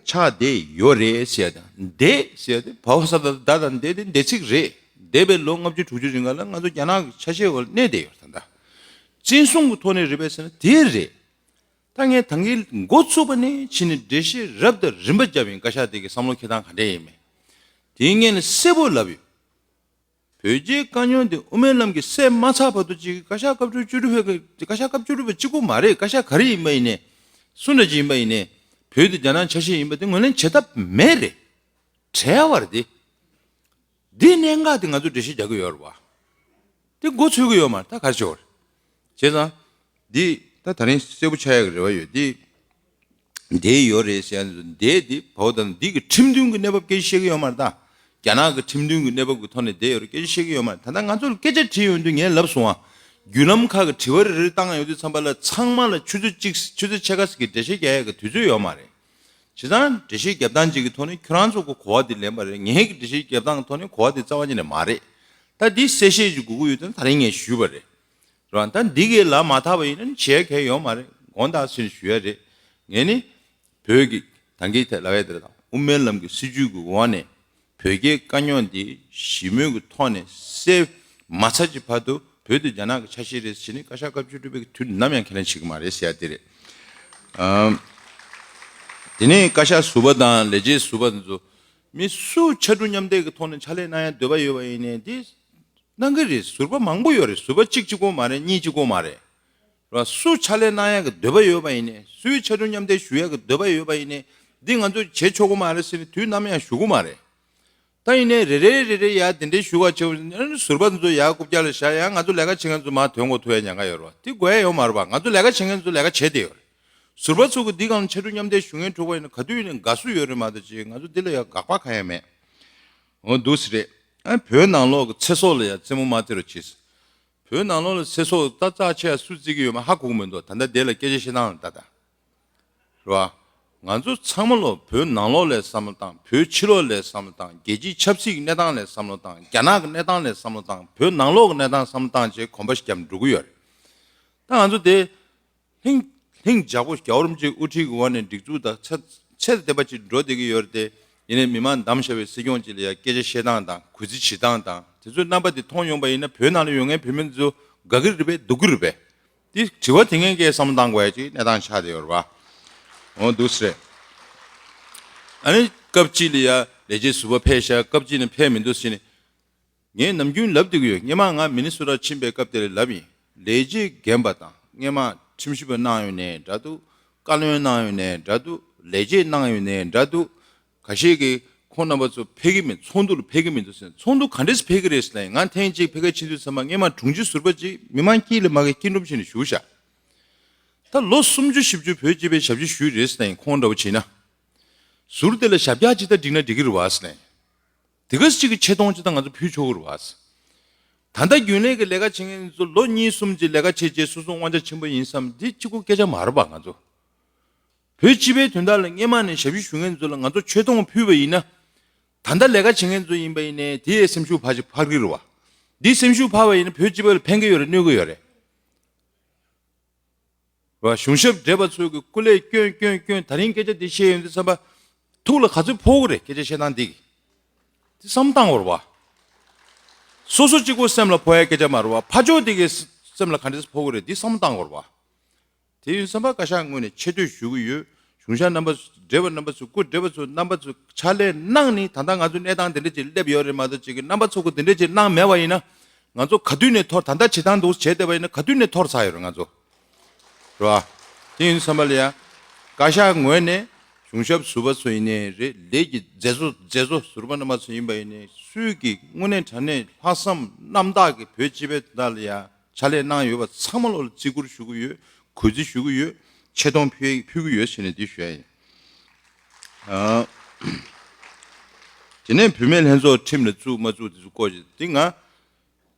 ཆགས་བསྡད་ཡོད་རེད་ཟེར་ཡ་དང་བསྡད་ཟེར་ཡ་དེ་བ་འོག་ས་ད་ད་དང་བསྡད་དེ་བསྡད་ཚིག་རེད། འདས་པའི་ལོ་ལྔ་བཅུ་དྲུག་ཅུ་རིང་ག་ལ་ང་ཚོ་རྒྱ་ནག་གི་ཆ་ཤས་འོག་ལ་གནས་བསྡད་ཡོད་རེད། ད་ལྟ་བཙན་བཟུང་གི་ཐོག་ནས་རེད་པས་ཟེར་ན་དེ་རེད། ད་ངས་ད་གིན་འགོ་ཚུགས་པ་ནས་ཕྱིན་ནས་འགྲེལ་བཤད་རབ་དང་རིམ་པ་བརྒྱབ་ཡིན། བཀའ་ཤག་དེ་གི་བསམ་བློ་འཁྱེར་སྟངས་ག་འདྲ་ཡིན་མིན། དེའི་སྔོན་ལ་གསལ་པོ་ལབ་ཡོད། བོད་རྒྱའི་དཀའ་རྙོག་འདི་དབུ་མའི་ལམ་གྱིས་སེལ་མ་ཚར་བར་དུ་ཅིག་བཀའ་ཤག་སྐབས་དྲུག་ཅུ་དྲུག་པའི་བཀའ་བཀའ་ཤག་སྐབས་བཅུ་དྲུག་པ་གཅིག་པུ་མ་རེད། བཀའ་ཤག་ག་རེ་ཡིན་པ་ཡིན་ནའི། སུ་འདྲ་ཅིག་ཡིན་པ་ཡིན་ནའི། བོད་དེ་རྒྱ་ནག་ཆ་ཤས་ཡིན་པ་དེ་ངོས་ལེན་བྱེད་ཐབས་མེད་རེད། བྲལ་བ་རེད་དེ། འདི་གནད་འགག་དེ་ང་ཚོ་འགྲེལ་བཤད་རྒྱག་གི་ཡོད་རེད་བ། དེ་མགོ་ཚོས་ཀྱི་ཡོད་མ་རེད། ད་ག་རེ་བྱེད་དགོས་རེད། བྱས་ཙང་། འདི་ད་ད་རིང་གསལ་པོ་ཆགས་ཡག་གི་རེ་བ་ཡོད་དེ། འདི་ཡོད་རེད་ཟེར་ཡ་འདི་འདི་བ་འོག་ད་འདི་གི་ཁྲིམས་མཐུན་གྱི་གནས་བབ་སྐད་ཆ་བཤད་ཀྱི་ཡོད་མ་རེད་ད། རྒྱ་ནག་གི་ཁྲིམས་མཐུན་གྱི་གནས་བབ་ཀྱི་ཐོག་ནས་འདི་ཡོད་རེད་སྐད་ཆ་བཤད་ཀྱི་ཡོད་མ་རེད། ད་ལྟ་ང་ཚོ་ལ་སྐད་ཆ་དྲིས་ཡོང་དུས་ངས་ལབ་སོང་ཨ། བརྒྱུད་ལམ་ཁག་གི་དྲི་བ་རེ་རེ་བཏང་ཡོང་དུས་ཙམ་པ་ལ་ཚང་མ་ལ་ཆུ་ཚོད་གཅིག་ཆུ་ཚོད་ཕྱེད་ཀ་ཙམ་གྱི་འགྲེལ་བཤད་རྒྱག་ཡག་གི་དུས་ཚོད་ཡོད་མ་རེད། བྱས་ཙང་འགྲེལ་བཤད་རྒྱབ་སྟངས་གཅིག་གི་ཐོག་ནས་ཁྱོད་རང་ཚོ་གི་གོ་བ་དེ་ལེན་པ་རེད། ངའི་གི་འགྲེལ་བཤད་རྒྱབ་སྟངས་ཐོག་ནས་གོ་བ་དེ་རྩ་བ་ཉིད་ནས་མ་རེད། ད་འདི་གསལ་བཤད་ཅིག་དགོས་ཀྱི་ཡོད་དོན་ད་རིང་ངས་ཞུས་པ་རེད། རང་ད་འདི་གས་ལ་མ་ཐག་པ་ཡིན་ན་བྱས་གལ་ཡོད་མ་རེད། དགོངས་དག་ཟེར་ཞུ་ཡ་རེད། ངས་ནི་བོད་ཀྱི་ད་གིན་ལབ་ཡ་དེ་རེད། ད་དབུ་མའི་ལམ་གྱི་སྲིད་བྱུས་ཀྱི་འོག་ནས་བོད་རྒྱའི་དཀའ་རྙོག་འདི་ཞི་མོལ་གྱི་ཐོག་ནས་སེལ་མ་ཚར་གྱི་བར་དུ་བོད་དེ་རྒྱ་ནག་གི་ཆ་ཤས་རེད་ཟེར་ནས་བཀའ་ཤག་སྐབས་བཅུ་དྲུག་པའི་དུས་ནམ་ཡང་ཁས་ལེན་བྱེད་ཀྱི་མ་རེད་ཟེར་ཡ་དེ་རེད། ཨམ། དེ་ནས་བཀའ་ཤག་ཟུར་པ་དང་ལས་བྱེད་ཟུར་པ་དེ་ཚོ་མི་སུ་ཕྱར་གྲུ་མཉམ་འདེགས་ཀྱི་ཐོག་ནས་ཕྱག་ལས་གནང་ཡ་འདོད་པ་ཡོད་པ་ཡིན་ནའི་དེ་གནང་གི་རེད། ཟུར་པ་མང་པོ་ཡོད་རེད། ཟུར་པ་གཅིག་གཅིག་པོ་མ་རེད། གཉིས་གཅིག་པོ་མ་རེད། ར་སུ་ཕྱག་ལས་གནང་ཡག་གི་འདོད་པ་ཡོད་པ་ཡིན་ནའི། སུའི་ཕྱར་གྲུ་མཉམ་འདེགས་ཞུ་ཡག་གི་འདོད་པ་ཡོད་པ་ཡིན་ནའི། འདི་ང་ཚོས་བྱེད་ཆོག་གི་མ་རེད་ཟེར་ནས་དུས་ནམ་ཡང་ཞུ་གི་མ་རེད། ད་ཡིན་ནའི་རེ་རེ་རེ་རེ་ཡ་དེ་འདྲའི་ཞུ་བ་བྱེད་ཟུར་པ་ཚོ་ཡ་རྐུབ་བཀྱག་ལ་བཞག་ཡ་ང་ཚོ་ལས་ཀ་བྱེད་མཁན་ཚོ་མར་དོན་གོ་ཐུབ་ཡ་ཉེན་ཁ་ཡོད་རེད་བ། དེ་དགོས་ཡ་ཡོད་མ་རེད་བ། ང་ཚོ་ལས་ཀ་བྱེད་མཁན་ཚོ་ལས་ཀ་བྱེད་བསྡད་ཡོད་རེད། ཟུར་པ་ཚོ་གི་འདི་སྒང་ལ་ཕྱར་གྲུ་མཉམ་འདེགས་ཞུ་མཁན་འགྲོ་བ་ཡིན་ན་ག་དུས་ཡིན་ནའི་དགའ་བསུ་ཡོད་རེད་མ་གཏོགས་ཅིག་ང་ཚོ་འདི་ལ་ཡ་དགག་པ་གང་ཡང་མེད། འོ་འདུག་སེ་རེད། ཨ་བོད་ནང་ལོགས་ཀྱི་ཚེ་སྲོག་ལ་ཡ་རྩེད་མོ་མ་རྩེ་རོགས་གྱིས། བོད་ནང་ལོགས་ལ་ཚེ་སྲོག་ད་རྩ་ཆེ་ཡ་སུ་རྩེ་གི་ཡོད་མ་ཧ་གོ་གི་མི་འདུག་ད་ལྟ་དེ་ལ་སྐད་ཆ་བཤད་སྟངས་ལ་ད་ལྟ། རེད་བ། ང་ཚོ་ཚང་མ་ལོ་བོད་ནང་ལོགས་ལ་བསམ་བློ་བཏང་། བོད་ཕྱི་ལོགས་ལ་བསམ་བློ་བཏང་། རྒྱལ་སྤྱིའི་ཆབ་སྲིད་ཀྱི་གནས་སྟངས་ལ་བསམ་བློ་བཏང་། རྒྱ་ནག་གི་གནས་སྟངས་ལ་བསམ་བློ་བཏང་། བོད་ནང་ལོགས་ཀྱི་གནས་སྟངས་བསམ་བློ་བཏང་བྱས་གོམ་པ་བརྒྱབ་འགྲོ་གི་ཡོད་རེད། ད་ང་ཚོ་དེ་ལྷིང་ལྷིང་འཇགས་པོ་རྒྱལ་བ་རིན་པོ་ཆེའི་དབུ་ཁྲིད་ཀྱི་འོག་ནས་སྒྲིག་འཛུགས་དང་ཚད་ཚད་ལྡན་པ་ཅིག་འགྲོ་བསྡད་ཀྱི་ཡོད་རེད་དེ། ཡིན་ནའི་མི་མང་བདམས་བཞག་པའི་སྲིད་སྐྱོང་ཅིག་ལ་ཡ་སྐད་ཆ་བཤད་སྟངས་དང་གུས་བརྩི་བྱེད་སྟངས་དང་དེ་ཚོའི་རྣམ་པ་དེ་མཐོང་ཡོང་པ་ཡིན་ན་བོད་ནང་ལ་ཡོད་མཁན་བོད་མི་ཚོ་དགའ་གི་རེད་པས་སྡུག་གི་རེད་པས། འདི་དྲི་བ་དེ་ངན་སྐད་བསམ་བློ་བཏང་དགོས་ཡ་ཅིག་གནས་སྟངས་ཆགས་བསྡད་ཡོད་རེད་བ། འོ་འདུག་སེ་རེད། ཨ་ནི་སྐབས་གཅིག་ལ་ཡ་ལས་བྱེད་ཟུར་པ་ཕེབས་ཤག་སྐབས་གཅིག་ནས་ཕེབས་མི་འདུག་ཟེར་ནས། ངས་ནམ་རྒྱུན་ལབ་བསྡད་ཀྱི་ཡོད། སྔོན་མ་ང་མི་ནི་སོ་ཊ་ཕྱིན་པའི་སྐབས་དེར་ལབ་ཡིན། ལས་བྱེད་རྒན་པ་དང་སྔོན་མ་ཁྲིམས་ཞིབ་པ་གནང་ཡོད་ནའི་འདྲ་འདུག་བཀའ་བློན་གནང་ཡོད་ནའི་འདྲ་འདུག་ལས་བྱེད་གནང་ཡོད་ནའི་འདྲ་འདུག་ཁ་ཤས་ཀྱིས་ཁོང་རྣམ་པ་ཚོ་ཕེབས་ཀྱི་མེད། ཚོགས་འདུ་ལ་ཕེབས་ཀྱི་མི་འདུག་ཟེར། ཚོགས་འདུ་ག་འདྲས་ཕེབས་ཀྱི་རེད་ཟེར་ན། ང་ཐེངས་གཅིག་ཕ་གིར་ཕྱིན་དུས་ཙམ་པ་སྔོན་མ་དྲུང་ཆེ་ཟུར་པ་ཅིག་མི་མང་དཀྱིལ་ལ་མ་གི་སྐྱིད་སྒྲུབ་བྱས་ནས་བཞུགས་ཤག་ད་ལོ་སུམ་ཅུ་བཞི་བཅུ་བོད་སྤྱི་པའི་ཞབས་ཕྱི་ཞུས་རེད་ཟེར་ན་ཡང་ཁོང་འདྲ་བོ་བྱས་ན། ཟུར་དེ་ལ་ཞབས་བཀྱག་ཅིག་ད་སྒྲིག་ན་འགྲིག་གི་རེད་བ་ཟེར་ནས། དེ་ག་ཅིག་གི་ཆེ་མཐོང་ཅིག་ད་ང་ཚོ་ཕུལ་ཆོག་གི་རེད་བ། ད་ལྟ་རྒྱུན་ལས་ཀྱི་ལས་ཀ་བྱེད་མཁན་ཚོ་ལོ་གཉིས་གསུམ་ཅིག་ལས་ཀ་བྱས་རྗེས་སོ་སོ་དབང་ཆ་ཆེན་པོ་ཡིན་བསམ་འདི་གཅིག་པོ་སྐད་ཆ་མ་རེད་པ། ང་ཚོ་བོད་སྤྱི་པའི་དོན་དག་ལ་སྔོན་མ་ནས་ཞབས་ཕྱི་ཞུ་མཁན་ཚོ་ལ་ང་ཚོ་ཆེ་མཐོང་ཕུལ་བ་ཡིན་ན། ད་ལྟ་ལས་ཀ་བྱེད་མཁན་ཚོ་ཡིན་པ་ཡིན་ནའི་དེའི་སེམས་ཤུགས་འཕར་ཅིག་འཕར་གི་རེད་བ། འདིའི་སེམས་ཤུགས་འཕར་བ་ཡིན་ན་བོད་སྤྱི་པ་ལ་ཕན་གི་ཡོད་རེད་གནོད་གི་ཡོད་རེད། རེད་བ། གཞུང་ཞབས་བགྲེས་པ་ཚོས་ཀྱི་སྐུ་ལས་བསྐྱོན་བསྐྱོན་བསྐྱོན། ད་རིང་སྐད་ཆ་འདི་བཤད་ཡོང་དུས་ཙམ་པ། ཐུགས་ལ་ག་ཚོད་ཕོག་གི་རེད་སྐད་ཆ་བཤད་སྟངས་འདི་གིས། འདི་བསམ་བཏང་དགོས་རེད་བ། སོ་སོ་གཅིག་པོ་སེམས་ལ་ཕོག་ཡ་སྐད་ཆ་མ་རེད་བ། ཕར་ཕྱོགས་འདི་གའི་སེམས་ལ་ག་འདྲས་ཕོག་གི་རེད་འདི་བསམ་བཏང་དགོས་རེད་བ། དེ་ཡིན་ཙམ་པ་བཀའ་ཤག་ངོས་ནས་ཆེ་བསྟོད་ཞུ་གི་ཡོད། གཞུང་ཞབས་རྣམ་པ་བགྲེས་པ་རྣམ་པ་ཚོ་སྐུ་བགྲེས་པ་ཚོ་རྣམ་པ་ཚོ་ཕྱག་ལས་གནང་ནས་ད་ལྟ་ང་ཚོ་གནས་སྟངས་འདི་འདྲ་ཅིག་སླེབས་ཡོད་རེད་མ་གཏོགས་ཅིག་གི་རྣམ་པ་ཚོ་གི་འདི་འདྲ་ཅིག་གནང་མེད་པ་ཡིན་ན། ང་ཚོ་ག་དུས་ནས་འཐོར། ད་ལྟ་བྱེད་སྟངས་འདུག་བྱས་བསྡད་པ་ཡིན་ན་ག་དུས་ནས་འཐོར་ཚར་ཡོད་རེད་ང་ཚོ། རེད་བ། དེ་ཡིན་ཙམ་པ་ལ་ཡ། བཀའ་ཤག་ངོས་ནས་གཞུང་ཞབས་ཟུར་པ་ཚོ་ཡིན་ནའི་རེད། ལས་ཀྱི་མཛད་གཙོ་མཛད་གཙོ་ཟུར་པ་རྣམ་པ་ཚོ་ཡིན་པ་ཡིན་ནའི་སུས་ཀྱི་དངོས་གནས་དྲང་གནས་ལྷག་བསམ་རྣམ་དག་གི་བོད་སྤྱི་པའི་དོན་དག་ལ་ཡ་ཕྱག་ལས་གནང་ཡོད་པ་ཚང་མ་ལོ་ལ་བརྩི་བཀུར་ཞུ་གི་ཡོད། གུས་བརྩི་ཞུ་གི་ཡོད། ཆེ་མཐོང་ཕུལ་ཕུལ་གི་ཡོད་ཟེར་ནས་འདི་ཞུ་ཡ་ཡིན། ཨ། དེ་ནས་བུད་མེད་ལྷན་ཚོགས་ཁྲིམས་ལ་བཙུགས་མ་བཙུགས་དེ་ཚོ་སྐོར་ཞིག་འདི་ང་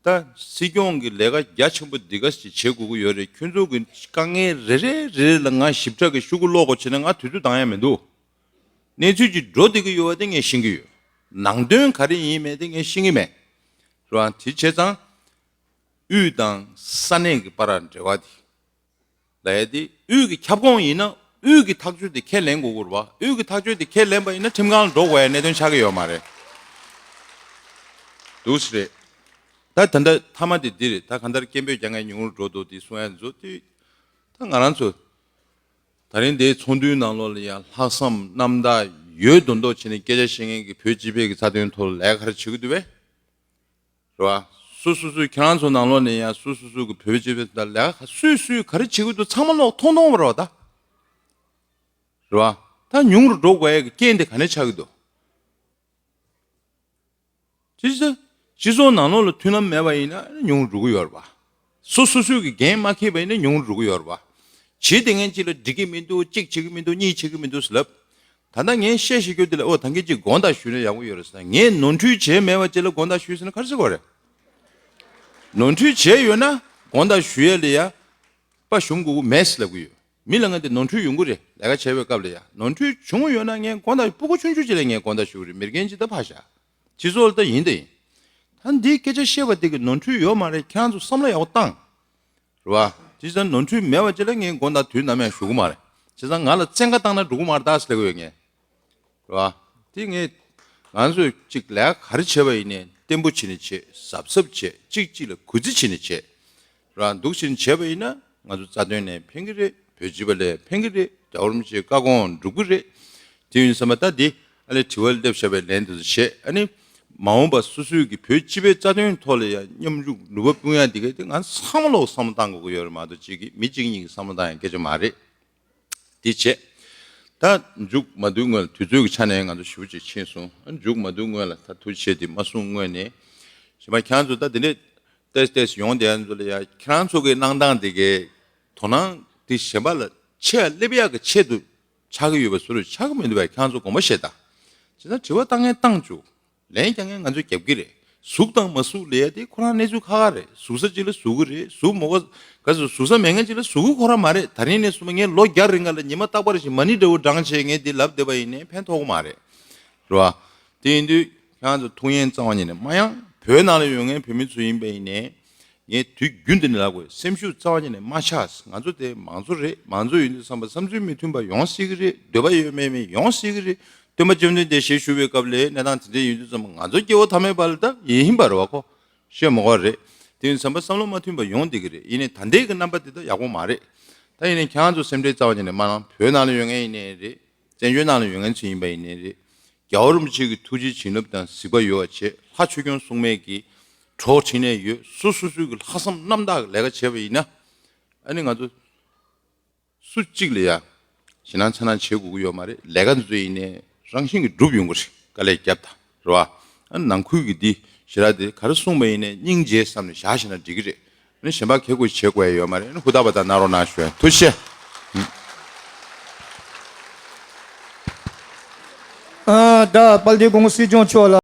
ད་སྲིད་སྐྱོང་གི་ལས་ཀ་རྒྱ་ཆེན་པོ་འདི་ག་ཞིག་བྱེད་དགོས་ཀྱི་ཡོད་རེད། ཁྱོད་ཚོ་གི་དཀའ་ངལ་རེ་རེ་རེ་རེ་ལ་ང་ཞིབ་ཕྲ་གི་ཤོག་གུ་ཀློག་དགོས་བྱས་ན་ང་དུས་ཚོད་འདང་ཡ་མི་འདུག་གནས་ཚུལ་ཅིག་འགྲོ་བསྡད་ཀྱི་ཡོད་པ་དེ་ངས་ཤེས་ཀྱི་ཡོད། ནང་དོན་ག་རེ་ཡིན་མེད་དེ་ངས་ཤེས་ཀྱི་མེད། རེད་བ། དེ་བྱས་ཙང་དབུས་དང་ས་གནས་ཀྱི་བར་འབྲེལ་བ་དེ། ལབ་ཡ་དེ་དབུས་ཀྱི་ཁྱབ་ཁོངས་ཡིན་ན་དབུས་ཀྱི་ཐག་གཅོད་དེ་ཁས་ལེན་དགོས་ཀྱི་རེད་བ། དབུས་ཀྱི་ཐག་གཅོད་དེ་ཁས་ལེན་པ་ཡིན་ན་ཁྲིམས་ཁང་ལ་འགྲོ་དགོས་ཡ་གནད་དོན་ཆགས་ཀྱི་ཡོད་མ་རེད། འདུག་སེ་རེད། ད་ད་ལྟ་མཐའ་མ་དེ་འདི་རེད། ད་གང་ལྟར་སྐད་འབོད་རྒྱག་མཁན་ཉུང་རུ་འགྲོ་འདུག་དེ་གསུང་ཡ་ཚོ་དེ། ད་ང་རང་ཚོ་ད་རིང་འདིའི་ཚོགས་འདུའི་ནང་ལོགས་ལ་ཡང་ལྷག་བསམ་རྣམ་དག་ཡོད་མདོག་མདོག་བྱས་ནས་སྐད་ཆ་བཤད་མཁན་གྱི་བོད་སྤྱི་པའི་གི་རྩ་དོན་ཐོག་ལ་ལས་ཀ་ག་རེ་བྱེད་ཀྱི་འདུག་པས། རེད་བ། སོ་སོ་སོའི་ཁྱེད་རང་ཚོ་ནང་ལོགས་ནས་ཡང་སོ་སོ་སོ་གི་བོད་སྤྱི་པའི་ད་ལས་ཀ་སུས་སུས་ག་རེ་བྱེད་ཀྱི་འདུག་ཚང་མ་ལོག་མཐོང་མཐོང་བ་རེད་བ་ད། རེད་བ། ད་ཉུང་རུ་འགྲོ་དགོས་ཡ་གི་རྐྱེན་དེ་ག་ནས་ཆགས་ཀྱི་འདུག་ཅི་ཟེར། སྤྱི་ཚོགས་ནང་ལོགས་ལ་མཐུན་ལམ་མེད་པ་ཡིན་ན་ཉུང་རུ་འགྲོ་གི་ཡོད་རེད་བ། སོ་སོ་སོས་ཀྱི་འགན་མ་འཁྱེར་བ་ཡིན་ན་ཉུང་རུ་འགྲོ་གི་ཡོད་རེད་བ། བྱེད་བསྡད་མཁན་གཅིག་ལ་འགྲིག་གི་མི་འདུག་གཅིག་བྱེད་ཀྱི་མི་འདུག་གཉིས་བྱེད་ཀྱི་མི་འདུག་ཟེར་ལབ། ད་ལྟ་ངས་བཤད་བཤད་རྒྱུ་དེ་ལ་ཨོ་ད་གིན་གཅིག་དགོངས་དག་ཞུས་ན་ཡག་པོ་ཡོད་རེད་ཟེར་ན། ངས་ནོར་འཁྲུལ་བྱས་མེད་པ་ཅིག་ལ་དགོངས་དག་ཞུས་ཟེར་ན་ག་རེ་ཟེར་དགོས་རེད། ནོར་འཁྲུལ་བྱས་ཡོད་ན་དགོངས་དག་ཞུ་ཡ་ལ་ཡ། དཔའ་ཞུམ་དགོས་ཀྱི་མེད་ཟེར་ལབ་ཀྱི་ཡོད། མི་ལ་ང་དེ་ནོར་འཁྲུལ་ཡོང་གི་རེད། ལས་ཀ་བྱེད་པའི་སྐབས་ལ་ཡ་ནོར་འཁྲུལ་བྱུང་ཡོད་ན་ངས་དགོངས་དག་སྤུ་གུ་ཆུང་ཆུང་ཅིག་ལ་ངས་དགོངས་དག་ཞུ་གི་རེད། མི་རྒན་ཅིག་ད་ཕར་བཞག་སྤྱི་ཚོགས་ལ་ད་ཡིན་ད་ཡིན། ད་འདིའི་སྐད་ཆ་བཤད་པ་དེ་གི་ནོར་འཁྲུལ་ཡོད་མ་རེད། ཁྱེད་རང་ཚོ་བསམ་བློ་ཡག་པོ་བཏང་། རེད་བ། དེ་ཙང་ནོར་འཁྲུལ་མེད་པ་ཅིག་ལ་ངས་དགོངས་དག་དུས་ནམ་ཡང་ཞུ་གི་མ་རེད། བྱས་ཙང་ང་ལ་བཙན་བཀའ་བཏང་ན་འགྲོ་གི་མ་རེད་ད་ཟེར་ལབ་ཀྱི་ཡོད་ངས། རེད་བ། དེ་ངས་ང་ཚོས་གཅིག་ལས་ཀ་ག་རེ་བྱས་པ་ཡིན་ནའི་བརྟན་པོ་བྱས་ནས་བྱེད། གཟབ་གཟབ་བྱེད། གཅིག་གཅིག་ལ་གུས་བརྩི་བྱས་ནས་བྱེད། རེད་བ། འདུག་བྱས་ནས་བྱས་པ་ཡིན་ན་ང་ཚོ་རྩ་དོན་ནས་ཕན་གྱི་རེད། བོད་སྤྱི་པ་ལ་ཕན་གྱི་རེད། རྒྱལ་བ་རིན་པོ་ཆེའི་བཀའ་དགོངས་འགྲུབ་ཀྱི་རེད། དེ་ཡིན་ཙང་མ་ད་འདི་ཨ་ནི་དྲི་བ་སླེབས་བཞག་པའི་ལན་དེ་ཚོ་བྱས། ཨ་ནི་མ་འོངས་པ་སོ་སོའི་གི་བོད་སྤྱི་པའི་རྩ་དོན་ཐོག་ལ་ཡང་མཉམ་ཞུགས་ནུས་པ་སྤུངས་ཡ་འདི་ག་དེ་ང་ཚང་མ་ལོག་བསམ་བློ་བཏང་དགོས་ཀྱི་ཡོད་རེད་མ་གཏོགས་གཅིག་གིས་མི་གཅིག་གཉིས་ཀྱིས་བསམ་བློ་བཏང་ཡ་སྐད་ཆ་མ་རེད། དེ་བྱས། ད་མཇུག་མ་བསྡུ་སྔོན་ལ། དུས་ཚོད་ཀྱི་ཆ་ནས་ང་ཚོ་ཞེ་པོ་ཅིག་ཕྱིན་སོང་། མཇུག་མ་བསྡུ་སྔོན་ལ་ད་ཐུགས་རྗེ་ཆེ་དེ་མ་གསུང་སྔོན་ནས། གཞན་པ་ཁྱེད་རང་ཚོ་ད་དེ་འདྲས་ཏེས་ཏེས་ཡོང་བསྡད་ཡ་ཚོ་ལ་ཡ། ཁྱེད་རང་ཚོ་གི་གནང་སྟངས་དེ་གའི་དོ་སྣང་དེ་གཞན་པ་ལ་ཆེ་བ་སླེབས་ཡག་གི་ཆེད་དུ་ཆགས་ཀྱི་ཡོད་པ་བཟོ་འདྲ་ཆགས་ཀྱི་མི་འདུག་པས། ཁྱེད་རང་ཚོ་དགོངས་པ་བཞེས་དང་། བྱས་ཙང་དྲི་བ་བཏང་མཁན་བཏང་བཅུག། ལན་རྒྱག་མཁན་ང་ཚོས་རྒྱབ་ཀྱི་རེད། ཟུག་དང་མ་ཟུག་ལབ་ཡ་དེ་ཁོ་རང་གནས་ཚུལ་ཁག་ཁག་རེད། ཟུག་ས་གཅིག་ལ་ཟུག་གི་རེད། ཟུག་མོ་ག་ག་ཟུག་ཟུག་ས་མེད་མཁན་གཅིག་ལ་ཟུག་གི་ཁོ་རང་མ་རེད། ད་རིང་ནས་བཟུང་ངས་ལོ་བརྒྱ་རིང་ག་ལ་ཉི་མ་རྟག་པར་ཞིག་མ་ཎི་འདྲ་བོ་བགྲངས་བྱས་ངས་འདི་ལབ་བསྡད་པ་ཡིན་ནའི་ཕན་ཐོགས་ཀྱི་མ་རེད། རེད་བ། དེ་ཡིན་དུས་ཁྱེད་རང་ཚོ་ཐུགས་ཡེངས་རྩ་བ་ཉིད་ནས་མ་ཡེངས། བོད་ནང་ལ་ཡོད་མཁན་བོད་མི་ཚོ་ཡིན་པ་ཡིན་ནའི། ངས་དུས་རྒྱུན་དུ་ནས་ལབ་དགོས། སེམས་ཤུགས་རྩ་བ་ཉིད་ནས་མ་ཆག། ང་ཚོ་དེ་མང་གཙོ་རེད། མང་གཙོ་ཡིན་དུས་ཙམ་པ་བསམ་ཚུལ་མི་མཐུན་པ་ཡོང་སྲིད་ཀྱི་རེད། འདོད་པ་ཡོད་མེད་མེད་ཡོང་སྲིད་ཀྱི་རེད། སྟོན་པ་བཅོམ་ལྡན་འདས་ཞལ་བཞུགས་པའི་སྐབས་ལ་གནས་སྟངས་དེ་འདྲ་ཡིན་དུས་ཙམ་པ་ང་ཚོ་སྐྱེ་བོ་ཐ་མལ་པ་ལ་ད་ཡིན་པ་རེད་བ་ཁོ། ཤེས་མ་དགོས་རེད། དེ་ཡིན་ཙམ་པ་བསམ་བློ་མ་མཐུན་པ་ཡོང་བསྡད་ཀྱི་རེད། ཡིན་ནའི་ད་ལྟའི་གི་རྣམ་པ་དེ་ད་ཡག་པོ་མ་རེད། ད་ཡིན་ནའི་ཁྱེད་རང་ཚོ་སེམས་ཁྲལ་རྩ་བ་ཉིད་ནས་མ་གནང་། བོད་ནང་ལ་ཡོད་མཁན་ཡིན་ནའི་རེད། བཙན་བྱོལ་ནང་ལ་ཡོད་མཁན་ཚོ་ཡིན་པ་ཡིན་ནའི་རེད། རྒྱལ་བ་རིན་པོ་ཆེ་གི་ཐུགས་རྗེའི་བྱིན་རླབས་དང་གཟིགས་པ་ཡོད་པ་བྱས། ལྷ་ཆོས་སྐྱོང་སྲུང་མས་ཀྱི་གྲོགས་བྱིན་ནས་ཡོད། སོ་སོ་སོའི་གི་ལྷག་བསམ་རྣམ་དག་གི་ལས་ཀ་བྱས་པ་ཡིན་ན། ཨ་ནི་ང་ཚོ་སུ་གཅིག་ལ་ཡ་ཞེད་སྣང་ཚ་སྣང་བྱེད་དགོས་ཀྱི་ཡོད་མ་རེད། ལས་ཀ་འདི་ཚོ་ཡིན་ནའི་རང་བཞིན་གྱིས་འགྲུབ་ཡོང་གི་རེད། དཀའ་ལས་བརྒྱབ་དང་། རེད་བ། ཨ་ནང་ཁུལ་གྱི་འདི་ཞེ་དྲག་དེ་ག་རེ་གསུངས་པ་ཡིན་ནའི་སྙིང་རྗེ་བསམ་ནས་བཞག་ཤེས་ན་འགྲིག་གི་རེད། ཨ་ནི་གཞན་པ་གེ་གོ་བྱེད་དགོས་ཡ་ཡོད་མ་རེད། ཨ་ནི་ཧུར་ཐག་པ་དང་གནང་རོགས་གནང་ཞུ། ཐུགས་རྗེ་ཆེ། ཨ། ད་དཔལ་ལྡན་སྐུ་ངོ་སྲིད་སྐྱོང་མཆོག་ལ།